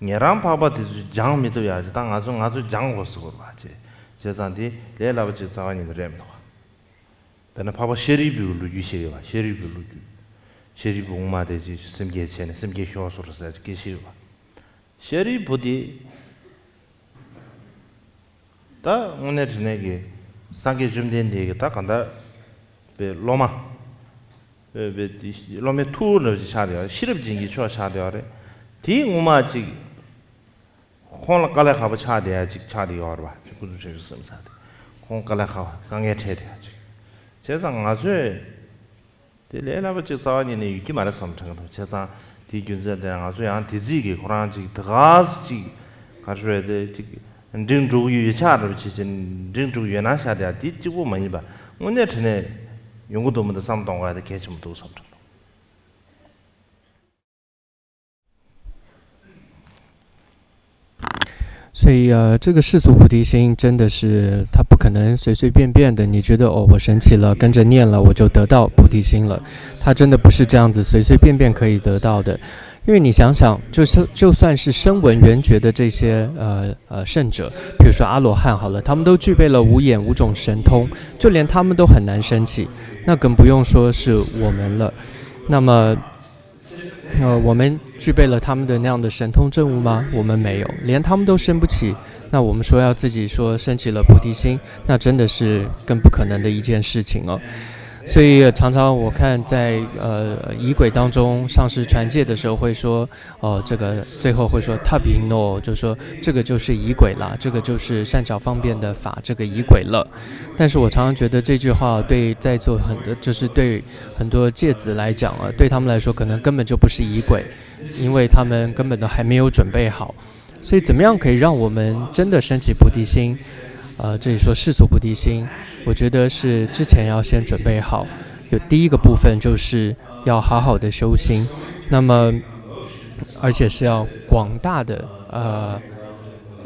ཉན་རང་འཕགས་པ་དེ་ཚོས་སྦྱང་མི་ཐུབ་ཡ་ཅིག་ད་ང་ཚོ་ང་ཚོས་སྦྱང་དགོས་ཟེར་དགོས་པ་ཅིག་བྱས་ཙང་དེ་ལས་སླ་པོ་ཅིག་རྩ་བ་ཉིད་ནས་རེད་མི་འདུག་དཔེར་ན་འཕགས་པ་ཤཱ་རིའི་བུའི་ལོ་རྒྱུས་བཤད་ཡོད་པ། ཤཱ་རིའི་བུའི་ལོ་རྒྱུས། ཤཱ་རིའི་བུ་ངོ་མ་དེ་ཅིག་སེམས་བསྐྱེད་བྱས་ནས་སེམས་བསྐྱེད་ཤོར་སོང་ཟེར་ཡ་ཅིག་སྐད་ཆ་བཤད་ཡོད་པ། ཤཱ་རིའི་བུ་དེ་ད་དངོས་གནས་དྲང་གནས་ཀྱི་སངས་རྒྱས་བཅོམ་ལྡན་འདས་ཀྱི་ད་གང་ལྟར་པའི་སློབ་མ། པའི་པའི་སློབ་མའི་ཐུ་བོ་འདྲ་བ་ཅིག་ཆགས་བསྡད་ཡོད་རེད། ཤེས་རབ་ཅན་གྱི་ཆོས་ཆགས་བསྡད་ཡོད་རེད། དེའི་ངོ་མ་ཅིག་ཁོང་ལ་དཀའ་ལས་ཁག་པོ་ཆགས་བསྡད་ཡ་ཅིག་ཆགས་བསྡད་ཡོད་རེད་པ། ཅིག་ཀུན་རྫོབ་བྱང་ཆུབ་སེམས་ཟེར་དེ་ཁོང་དཀའ་ལས་ཁག་པ་དཀའ་ངལ་འཕྲད་བསྡད་ཡ་ཅིག་བྱས་ཙང་ང་ཚོས་དེ་ལས་སླ་པོ་ཅིག་རྩ་བ་ཉིད་ནས་ཡོད་ཀྱི་མ་རེད་བསམ་དྲན་གྱི་འདུག་བྱས་ཙང་དེའི་རྒྱུ་མཚན་དེ་ང་ཚོ་ཡང་དེ་རྩིས་ཀྱི་ཁོ་རང་ཅིག་དེ་ག་ཅིག་ག་རེ་ཞུ་དགོས་རེད། དེ་ཅིག་འགྲིག་འགྲོ་གི་ཡོད་ཆགས་འདྲ་བ་ཅིག་ཅིག་འགྲིག་འགྲོ་གི་ཡོད་ན་ཤ་དེ་དེ་གཅིག་པོ་མ་ཡིན་པ་དངོས་གནས་དྲང་གནས་ཡོང་གི་འདུག་མི་འདུག་བསམ་གཏོང་དགོས་ཡ་དེ་གལ་ཆེན་པོ་འདུག་བསམ་དྲན་གྱི་འདུག所以，呃，这个世俗菩提心真的是，它不可能随随便便的，你觉得，哦，我升起了，跟着念了，我就得到菩提心了。它真的不是这样子随随便便可以得到的。因为你想想，就是，就算是声闻缘觉的这些，呃，呃，圣者，比如说阿罗汉好了，他们都具备了五眼五种神通，就连他们都很难升起，那更不用说是我们了。那么，呃，我们具备了他们的那样的神通证悟吗？我们没有，连他们都升不起，那我们说要自己说升起了菩提心，那真的是更不可能的一件事情哦。所以常常我看在，呃，仪轨当中，上师传戒的时候会说，哦，这个最后会说 tabhino，就说这个就是仪轨了，这个就是善巧方便的法，这个仪轨了。但是我常常觉得这句话对在座很多，就是对很多戒子来讲啊，对他们来说可能根本就不是仪轨，因为他们根本都还没有准备好。所以怎么样可以让我们真的升起菩提心？呃，这里说世俗菩提心，我觉得是之前要先准备好。有第一个部分就是要好好的修心，那么而且是要广大的，呃，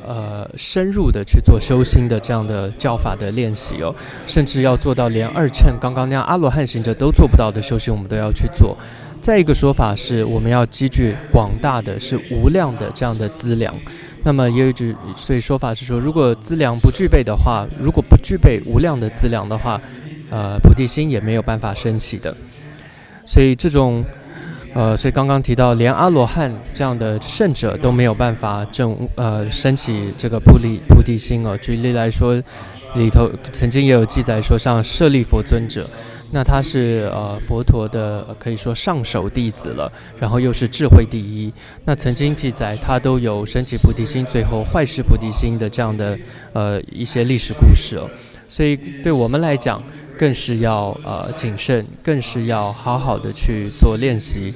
呃，深入的去做修心的这样的教法的练习哦，甚至要做到连二乘刚刚那样阿罗汉行者都做不到的修行，我们都要去做。再一个说法是，我们要积聚广大的、是无量的这样的资粮。那么也有一句，所以说法是说，如果资粮不具备的话，如果不具备无量的资粮的话，呃，菩提心也没有办法升起的。所以这种，呃，所以刚刚提到，连阿罗汉这样的圣者都没有办法证，呃，升起这个菩提，菩提心哦。举例来说，里头曾经也有记载说，像舍利弗尊者，那他是，呃，佛陀的，呃，可以说上首弟子了，然后又是智慧第一。那曾经记载，他都有升起菩提心，最后坏事菩提心的这样的，呃，一些历史故事哦。所以对我们来讲，更是要，呃，谨慎，更是要好好的去做练习，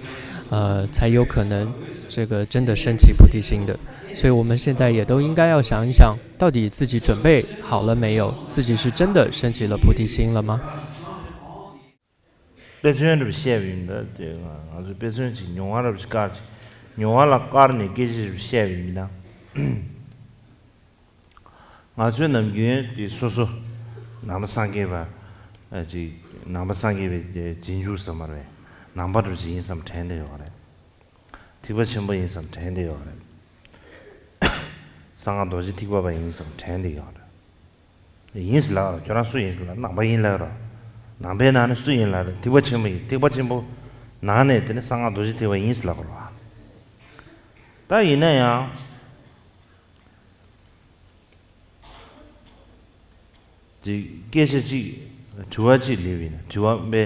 呃，才有可能这个真的升起菩提心的。所以我们现在也都应该要想一想，到底自己准备好了没有？自己是真的升起了菩提心了吗？དཔེ་མཚོན་རེ་བཤད་པ་ཡིན་ན། དེ་ང་ང་ཚོས་དཔེ་མཚོན་ཅིག་མྱོང་བ་རེ་བཀར་ཅིག་མྱོང་བ་ལ་བཀར་ནས་སྐད་ཆ་རེ་བཤད་པ་ཡིན་ན། ང་ཚོའི་ནམ་རྒྱུན་གྱི་སོ་སོ་ནང་པ་སངས་རྒྱས་པ་ཅིག་ནང་པ་སངས་རྒྱས་པའི་རྗེས་འཇུག་ཟེར་མ་རེད། ནང་པ་རེ་ཡིན་བསམ་དྲན་བསྡད་ཡོད་རེད། ཐེག་པ་ཆེན་པོ་ཡིན་བསམ་དྲན་བསྡད་ཡོད་རེད། གསང་སྔགས་རྡོ་རྗེ་ཐེག་པ་པ་ཡིན་བསམ་དྲན་བསྡད་ཡོད་རེད། ཡིན་ཟེར་ལབ་རོགས། ཁྱོད་རང་སུ་ཡིན་ཟེར་ལབ། ནང་པ་ཡིན་ལབ་རོགས། ནང་པའི་ནང་ནས་སུ་ཡིན་ལབ་རོགས། ཐེག་པ་ཆེན་པོ་ཡིན། ཐེག་པ་ཆེན་པོ་ནང་ནས་དེ་ནི་གསང་སྔགས་རྡོ་རྗེ་ཐེག་པ་ཡིན་ཟེར་ལབ་རོགས། ད་ཡིན་ན་ཡང་ཅིག་སྐད་ཆ་གཅིག་དྲི་བ་གཅིག་སླེབས་ཡིན་ན། དྲི་བ་པའི་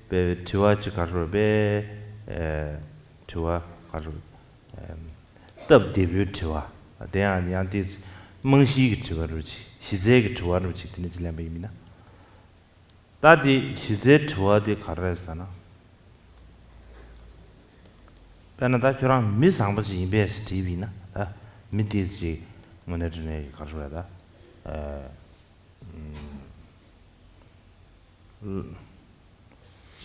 པའི་དྲི་བ་གཅིག་ག་རེ་ཟེར། པའི་ཨེ་དྲི་བ་ག་རེ་ཟེར། ཨེ་སྟབས་བདེ་པོའི་དྲི་བ། དེ་ཡང་ཡང་དེ་རྨང་གཞིའི་གི་དྲི་བ་རེ་ཅིག་གཞི་རྩའི་གི་དྲི་བ་རེ་ཅིག་དེ་འདྲ་ཅིག་ལེན་པ་ཡིན་ན། ད་དེ་གཞི་རྩའི་དྲི་བ་དེ་ག་རེ་རེད་ཟེར་ན། དཔེར་ན་ད་ཁྱོད་རང་མི་བཟང་པོ་ཅིག་ཡིན་པས་ཟེར་དྲིས་པ་ཡིན་ན། ད་མི་དེ་ཅིག་དངོས་གནས་དྲང་གནས་ཀྱི་ག་རེ་ཟེར་དགོས་རེད་ད། ཨ།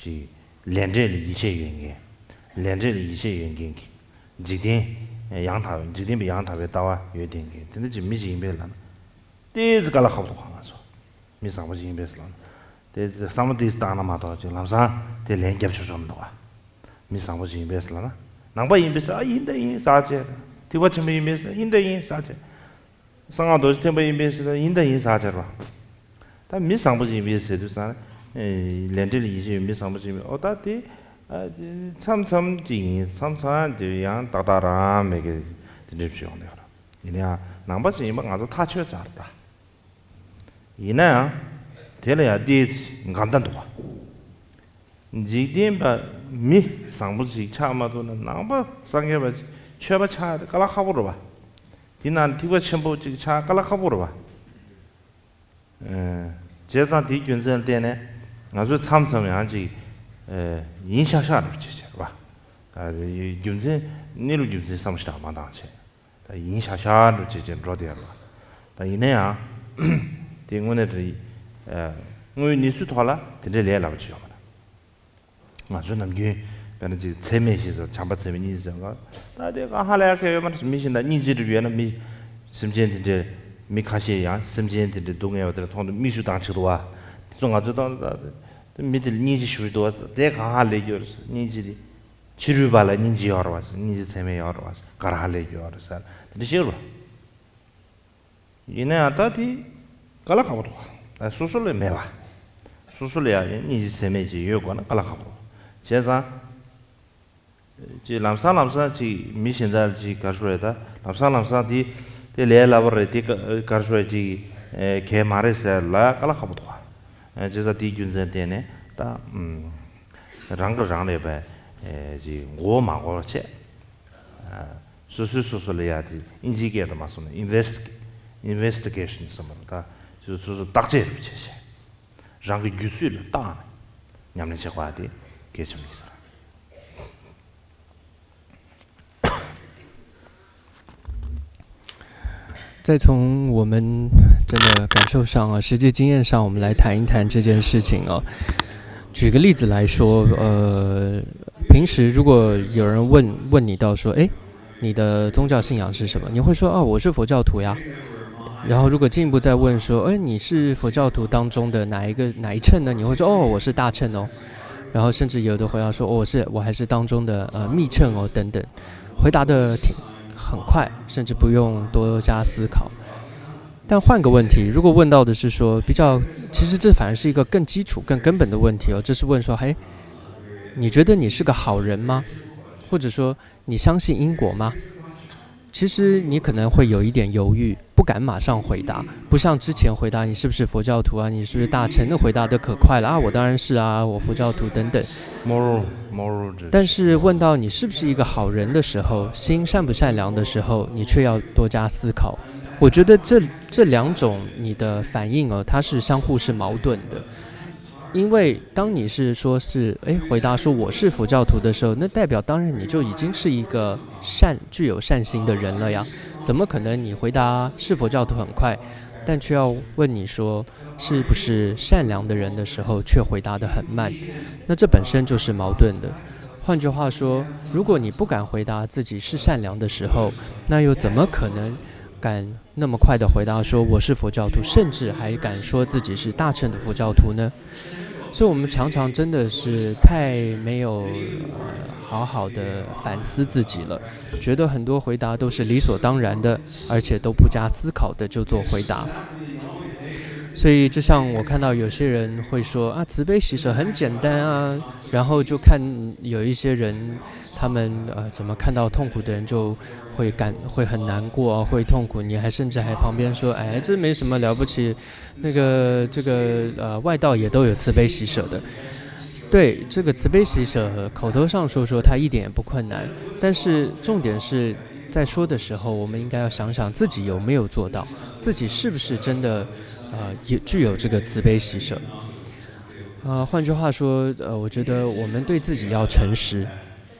ཅིག་ལས་འབྲས་ལ་ཡིད་ཆེས་ཡོད་མཁན། ལས་འབྲས་ལ་ཡིད་ཆེས་ཡོད་མཁན་གྱི། འཇིག་རྟེན་ཡང་དག་འཇིག་རྟེན་པའི་ཡང་དག་པའི་ལྟ་བ་ཡོད་བསྡད་མཁན་དེ་འདྲ་ཅིག་མི་ཅིག་ཡིན་པས་ལབ་ན། ཏོག་ཙམ་དཀའ་ལས་ཁག་པོ་འདུག་ག་ང་ཚོ། མི་བཟང་པོ་ཅིག་ཡིན་པས་ལབ་ན། དེ་བསམ་བློ་ཏོག་ཙམ་བཏང་ན་མ་གཏོགས་ཅིག་ལམ་སང་དེ་ལན་རྒྱབ་ཆོག་ཆོག་མི་འདུག་ག་མི་བཟང་པོ་ཅིག་ཡིན་པས་ལབ་ན། ནང་པ་ཡིན་པས་ཟེར་ཨ་ཡིན་ད་ཡིན་ཟེར་བྱས། ཐེག་པ་ཆེན་པོ་ཡིན་པས་ཟེར་ཡིན་ད་ཡིན་ཟེར་བྱས། གསང་སྔགས་རྡོ་རྗེ་ཐེག་པ་ཡིན་པས་ཟེར་ཡིན་ད་ཡིན་ཟེར་བྱས་པ། ད་མི་བཟང་པོ་ཅིག་ཡིན་པས་ཟེར་དུས་ཙང་། ལས་འབྲས་ལ་ཡིད་ཆེས་ཡོད་མི་བཟང་པོ་ཅིག་ཡིན་པས་ཨོ་ད་དེ། མཚམས་མཚམས་ཅིག་ཡིན། མཚམས་མཚམས་དེ་ཡང་ཏག་ཏག་རང་མེད་ཀི་དེ་འདྲ་ཞིག་ཡོང་གི་ཡོད་རེད། ཡིན་ན་ཡང་ནང་པ་ཅིག་ཡིན་པ་ང་ཚོ་ཐག་ཆོད་ཚར་ད། ཡིན་ན་ཡང་། དེ་ལ་ཡང་ཏོག་ཙམ་འགལ་ཟླ་འདུག་ག་འཇིག་རྟེན་པ་མི་བཟང་པོ་ཅིག་ཆགས་མ་ཐུབ་ན་ནང་པ་སངས་རྒྱས་པ་ཆོས་པ་ཆགས་དེ་དཀའ་ལས་ཁག་པོ་རེད་པ། དེ་ན་ཐེག་པ་ཆེན་པོ་ཅིག་ཆགས་དཀའ་ལས་ཁག་པོ་རེད་པ། ཨེ། བྱས་ཙང་དེའི་རྒྱུ་མཚན་ལ་བརྟེན་ནས་ང་ཚོས་མཚམས་མཚམས་ཡང་ཅིག་ཨེ། ཡིན་ཤག་ཤག་རེད་བྱས་བྱས་རེད་པ། ཨ། རྒྱུ་མཚན་གནས་ལུགས་རྒྱུ་མཚན་བསམ་བློ་ཞིག་མ་བཏང་བྱས། ད་ཡིན་ཤག་ཤག་འགྲོ་བྱེད་ཅེས་འགྲོ་བསྡད་ཡོད་རེད་པ། ད་ཡིན་ན་ཡང་། དེ་དངོས་གནས་དྲང་། ཨ། དངོས་ཡོད་གནས་ཚུལ་ཐོག་ལ་དེ་འདྲའི་ལས་སླ་པོ་ཅིག་ཡོད་མ་རེད། ང་ཚོ་ནམ་རྒྱུན་དཔེར་ན་ཅིག་ཚད་མེད་བཞི་ཟེར་བྱམས་པ་ཚད་མེད་གཉིས་ཟེར་བ། ད་དེ་གང་ཧ་ལས་ཡག་གི་ཡོད་མ་རེད། མི་གཞན་དང་སྙིང་རྗེ་སྒྲུབ་ཡོད་ན་མི། སེམས་ཅན་དེ་འདྲའི་མི་ཁ་ཤས་ཡང་སེམས་ཅན་དེ་འདྲའི་སྡུག་བསྔལ་བ་དེ་ལ་མཐོང་དུས་མིག་ཆུ་བཏང་བྱེད་འདུག་པ། དེ་ཚོ་ང་ཚོ་ད་ད་མི་དེ་ལ་སྙིང་རྗེ་ཞུ་གི་འདུག་པ། དེ་གང་ཧ་ལས་ཀྱི་ཡོད་རེད། སྙིང་རྗེ་དེ། ཕྱི་རོལ་པ་ལ་སྙིང་རྗེ་ཡོད་རེད་པ། སྙིང་རྗེ་ཚད་མེད་ཡོད་རེད་པ། ག་རེ་ཧ་ལས་ཀྱི་ཡོད་རེད་ཟེར་དེ་འདྲ་བཤད་རེད་པ། ཡིན་ན་ཡང་ད་དེ་དཀའ་ལས་ཁག་པོ་འདུག་ག་སོ་སོ་ལ་མེད་པ། སོ་སོ་ལ་ཡང་སྙིང་རྗེ་ཚད་མེད་ཅིག་ཡོད་དགོས་ན་དཀའ་ལས་ཁག་པོ་འདུག་བྱས་ཙང་། ཅིག་ལམ་སང་ལམ་སང་ཅིག་མི་གཞན་དག་ཅིག་ག་རེ་ཟེར་དགོས་རེད་ད། ལམ་སང་ལམ་སང་དེ་དེ་ལས་སླ་པོ་རེད། དེ་ག་ག་རེ་ཟེར་དགོས་རེད། ཅིག་ཨེ། གལ་མ་རེད་ཟེར་ལ་དཀའ་ལས་ཁག་པོ་འདུག་ག་བྱས་ཙང་དེའི་རྒྱུ་མཚན་བརྟེན་ནས་ད། ཨུམ། རང་གིས་རང་ལ་ཡོད་པའི་ཨེ། ཅིག་མགོ་བོ་མ་འཁོར་བ་བྱས། ཨ། སོ་སོས་སོ་སོ་ལ་ཡ་དེ་དབྱིན་ཇིའི་སྐད་དུ་མ་སོང་ན་ཨིན་ཝེ་སི་ཊི་ཨིན་ཝེ་སི་ཊི་གེ་ཤན་བསམ་པ་རེད་ད། སོ་སོ་བརྟག་དཔྱད་རུ་བྱས་བྱས། རང་གི་རྒྱུད་ཚོད་ལ་བརྟག་ནས་ཉམས་ལེན་བྱེད་དགོས་པ་དེ་གལ་ཆེན་པོ་ཡིན་ས་རེད། 再从我们真的感受上啊，实际经验上，我们来谈一谈这件事情啊。举个例子来说，呃，平时如果有人问问你到说，哎，你的宗教信仰是什么？你会说，哦，我是佛教徒呀。然后如果进一步再问说，哎，你是佛教徒当中的哪一个哪一乘呢？你会说，哦，我是大乘哦。然后甚至有的回答说，哦，我是我还是当中的呃密乘哦等等，回答的挺很快，甚至不用多加思考。但换个问题，如果问到的是说比较，其实这反而是一个更基础、更根本的问题哦，就是问说，嘿，你觉得你是个好人吗？或者说你相信因果吗？其实你可能会有一点犹豫，不敢马上回答，不像之前回答你是不是佛教徒啊，你是不是大乘，那回答的可快了啊，我当然是啊，我佛教徒等等。 moral moral 这但是问到你是不是一个好人的时候，心善不善良的时候，你却要多加思考。我觉得这这两种你的反应哦，它是相互是矛盾的。因为当你是说是诶回答说我是佛教徒的时候，那代表当然你就已经是一个善具有善心的人了呀。怎么可能你回答是佛教徒很快，但却要问你说是不是善良的人的时候，却回答得很慢？那这本身就是矛盾的。换句话说，如果你不敢回答自己是善良的时候，那又怎么可能敢那么快的回答说我是佛教徒，甚至还敢说自己是大乘的佛教徒呢？所以我们常常真的是太没有呃好好的反思自己了，觉得很多回答都是理所当然的，而且都不加思考的就做回答。所以就像我看到有些人会说啊，慈悲喜舍很简单啊，然后就看有一些人，他们呃怎么看到痛苦的人就会感会很难过啊，会痛苦，你还甚至还旁边说，哎，这没什么了不起，那个这个呃外道也都有慈悲喜舍的。对，这个慈悲喜舍口头上说说，它一点也不困难，但是重点是在说的时候，我们应该要想想自己有没有做到，自己是不是真的呃也具有这个慈悲喜舍。呃，换句话说，呃，我觉得我们对自己要诚实，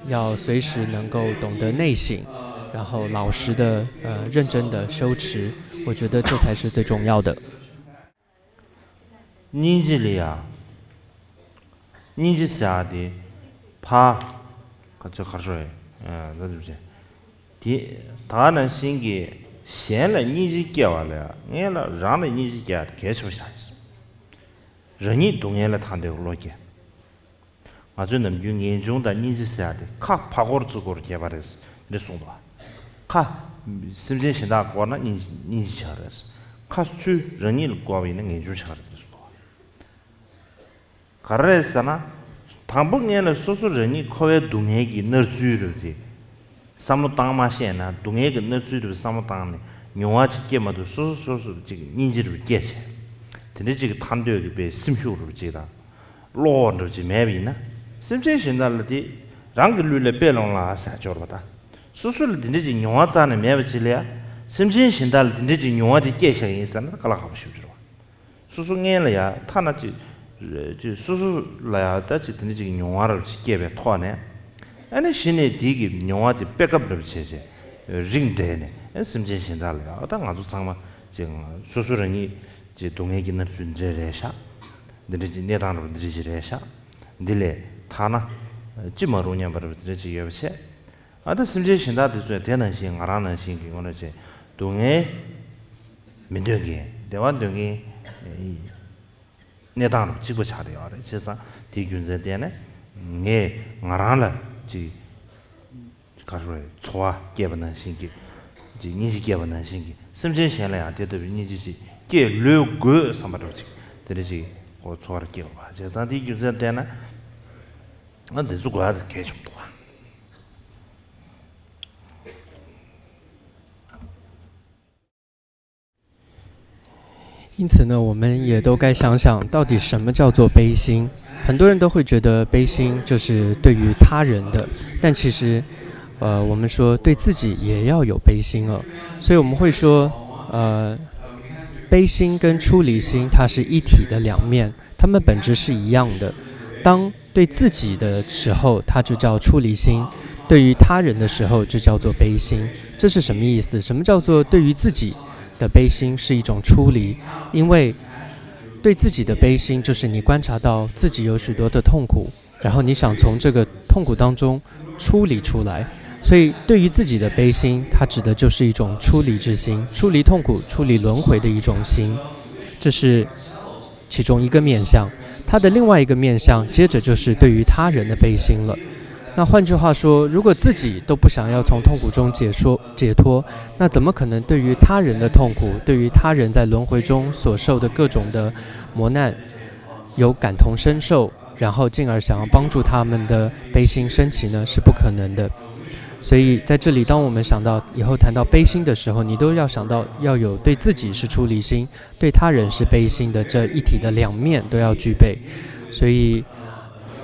要随时能够懂得内省，然后老实的、呃，认真的修持，我觉得这才是最重要的。 སྙིང་རྗེ་ལ་ཡ། སྙིང་རྗེ་ཟེར་ཡ་དེ། ཕ། ག་ཚོད་ག་རེ་ཟེར་དགོས་རེད། ཨ། ད་དུ་བྱས། དེ། ད་ག་ནང་བཞིན་གྱི། གཞན་ལ་སྙིང་རྗེ་སྐྱེ་བ་ལས་སྔོན་ལ་རང་ལ་སྙིང་རྗེ་སྐྱེ་ཡ་དེ་གལ་ཆེན་པོ་ཞིག་རེད། རང་ཉིད་སྡུག་བསྔལ་ལ་ཐར་འདོད་ཀྱི་བློ་སྐྱེ། ང་ཚོས་ནམ་རྒྱུན་ངེས་འབྱུང་དང་སྙིང་རྗེ་ཟེར་ཡ་དེ་ཁ་ཕར་སྐོར་ཚུར་སྐོར་རྒྱས་པ་རེད་འདི་གསུངས་འདུག་ཁ། སེམས་ཅན་གཞན་དག་སྐོར་ན་སྙིང་སྙིང་རྗེ་ཆགས་རེད། ཁ་ཚུར་རང་ཉིད་ལ་བསྐོར་བ་ཡིན་ན་ངེས་འབྱུང་ཆགས་རེད་འདི་གསུངས་འདུག་ག་རེ་རེད་ཟེར་ན། དང་པོ་སྔོན་ལ་སོ་སོ་རང་ཉིད་འཁོར་བའི་སྡུག་བསྔལ་གྱི་མནར་ཚུལ་རེད་དེ། བསམ་བློ་བཏང་མ་ཤེས་ན་སྡུག་བསྔལ་གྱི་མནར་ཚུལ་རེད་བསམ་བློ་བཏང་ནས་མྱོང་བ་ཅིག་སྐྱེ་མ་ཐུབ། སོ་སོ་སོ་སོ་ཅིག་སྙིང་རྗེ་རེད་སྐྱེ་བྱས། དེ་འདྲ་ཅིག་ཐར་འདོད་ཀྱི་པའི་སེམས་ཤུགས་རེད་ཅིག་དང་། བློ་འདྲ་ཅིག་མེད་པ་ཡིན་ན། སེམས་ཅན་གཞན་དག་ལ་དེ། རང་གི་ལུས་ལ་དཔེ་ལོངས་ལ་ཟེར་སྦྱོར་བ་དང་། སོ་སོ་ལ་དེ་འདྲ་ཅིག་མྱོང་བ་རྩ་ནས་མེད་པ་ཅིག་ལ་ཡ། སེམས་ཅན་གཞན་དག་ལ་དེ་འདྲ་ཅིག་མྱོང་བ་དེ་སྐྱེས་བཞག་ཡིན་ཟེར་ན་དཀའ་ལས་ཁག་པོ་ཞེ་པོ་ཅིག་རེད་བ། སོ་སོ་སྔོན་ལ་ཡ་ཐ་ན་ཅིག་ཅིག་སོ་སོ་ལ་ཡ་ད་ཅིག་དེ་འདྲ་ཅིག་མྱོང་བ་རབ་ཅིག་སྐྱེས་པའི་ཐོག་ནས། ཨ་ནི་གཞི་ནས་དེའི་གི་མྱོང་བ་དེ་པེ་ཀབ་འདྲ་པོ་བྱས་བྱས། རིགས་འགྲེ་ནས་ཨ་སེམས་ཅན་གཞན་དག་ལ་ཡ་ཨ་ད་ང་ཚོ་ཚང་མ་ཅིག་སོ་སོ་རང་ཉིད་ཅིག་སྡུག་བསྔལ་གྱི་མནར་ཚུལ་འདྲ་རེད་ཤག་འདི་འདྲ་ཅིག་གནས་སྟངས་འདྲ་པོ་འདི་འདྲ་ཅིག་རེད་ཤག་འདི་ལས་ཐར་ན་ཅི་མ་རུང་སྙམ་པ་འདྲ་པོ་འདི་འདྲ་ཅིག་ཡོད་པ་བྱས། ཨ་ད་སེམས་ཅན་གཞན་དག་དེ་ཚོས་དེ་ནང་བཞིན་ང་རང་ནང་བཞིན་གྱི་ངོ་ནས་བྱས་སྡུག་བསྔལ་མི་འདོད་མཁན་བདེ་བ་འདོད་མཁན་གནས་སྟངས་རུ་གཅིག་པ་ཆགས་བསྡད་ཡོད་རེད། བྱས་ཙང་དེའི་རྒྱུ་མཚན་བརྟེན་ནས་ངས་ང་རང་ལ་ཅིག་ག་རེ་རེད། ཚོར་བ་སྐྱེས་པ་ནང་བཞིན་གྱི་ཅིག་སྙིང་རྗེ་སྐྱེས་པ་ནང་བཞིན་གྱི་སེམས་ཅན་གཞན་ལ་ཡང་དེ་ལྟ་བུའི་སྙིང་རྗེ་ཅིག་སྐྱེས་ལོས་དགོས་བསམ་པ་འདྲ་བོ་ཅིག་དེ་འདྲ་ཅིག་ཁོ་ཚོར་བ་སྐྱེས་པ། བྱས་ཙང་དེའི་རྒྱུ་མཚན་བརྟེན་ནས། ང་འདི་ཚོ་དགོས་ཡག་གལ་ཆེན་པོ་འདུག་ཨ། 因此呢，我们也都该想想，到底什么叫做悲心？很多人都会觉得悲心就是对于他人的，但其实，呃，我们说对自己也要有悲心哦。所以我们会说，呃，悲心跟出离心它是一体的两面，它们本质是一样的。当对自己的时候，它就叫出离心；对于他人的时候，就叫做悲心。这是什么意思？什么叫做对于自己的悲心是一种出离？因为对自己的悲心，就是你观察到自己有许多的痛苦，然后你想从这个痛苦当中出离出来。所以，对于自己的悲心，它指的就是一种出离之心，出离痛苦、出离轮回的一种心。这是其中一个面向。它的另外一个面向，接着就是对于他人的悲心了。那换句话说，如果自己都不想要从痛苦中解说解脱，那怎么可能对于他人的痛苦，对于他人在轮回中所受的各种的磨难，有感同身受，然后进而想要帮助他们的悲心升起呢？是不可能的。所以在这里，当我们想到以后谈到悲心的时候，你都要想到要有对自己是出离心，对他人是悲心的这一体的两面都要具备。所以，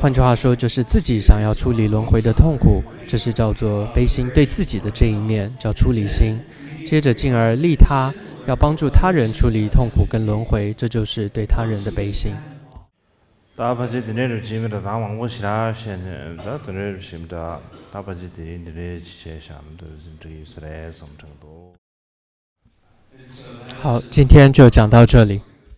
换句话说，就是自己想要出离轮回的痛苦，这是叫做悲心，对自己的这一面叫出离心。接着，进而利他，要帮助他人出离痛苦跟轮回，这就是对他人的悲心。 ད་ཕལ་ཆེར་དེ་འདྲའི་རུ་བྱེད་མི་འདྲ་དང་མང་པོ་ཞེ་དྲག་བཤད་ནས་ད་དེ་འདྲའི་རུ་བྱེད་མི་འདྲ་ད་ཕལ་ཆེར་དེ་རིང་འདི་འདྲའི་ཅི་བྱས་བཞག་ན་འདོད་ཟིན་འདྲ་ཡོད་ས་རེད་བསམ་དྲན་འདུག 好，今天就讲到这里。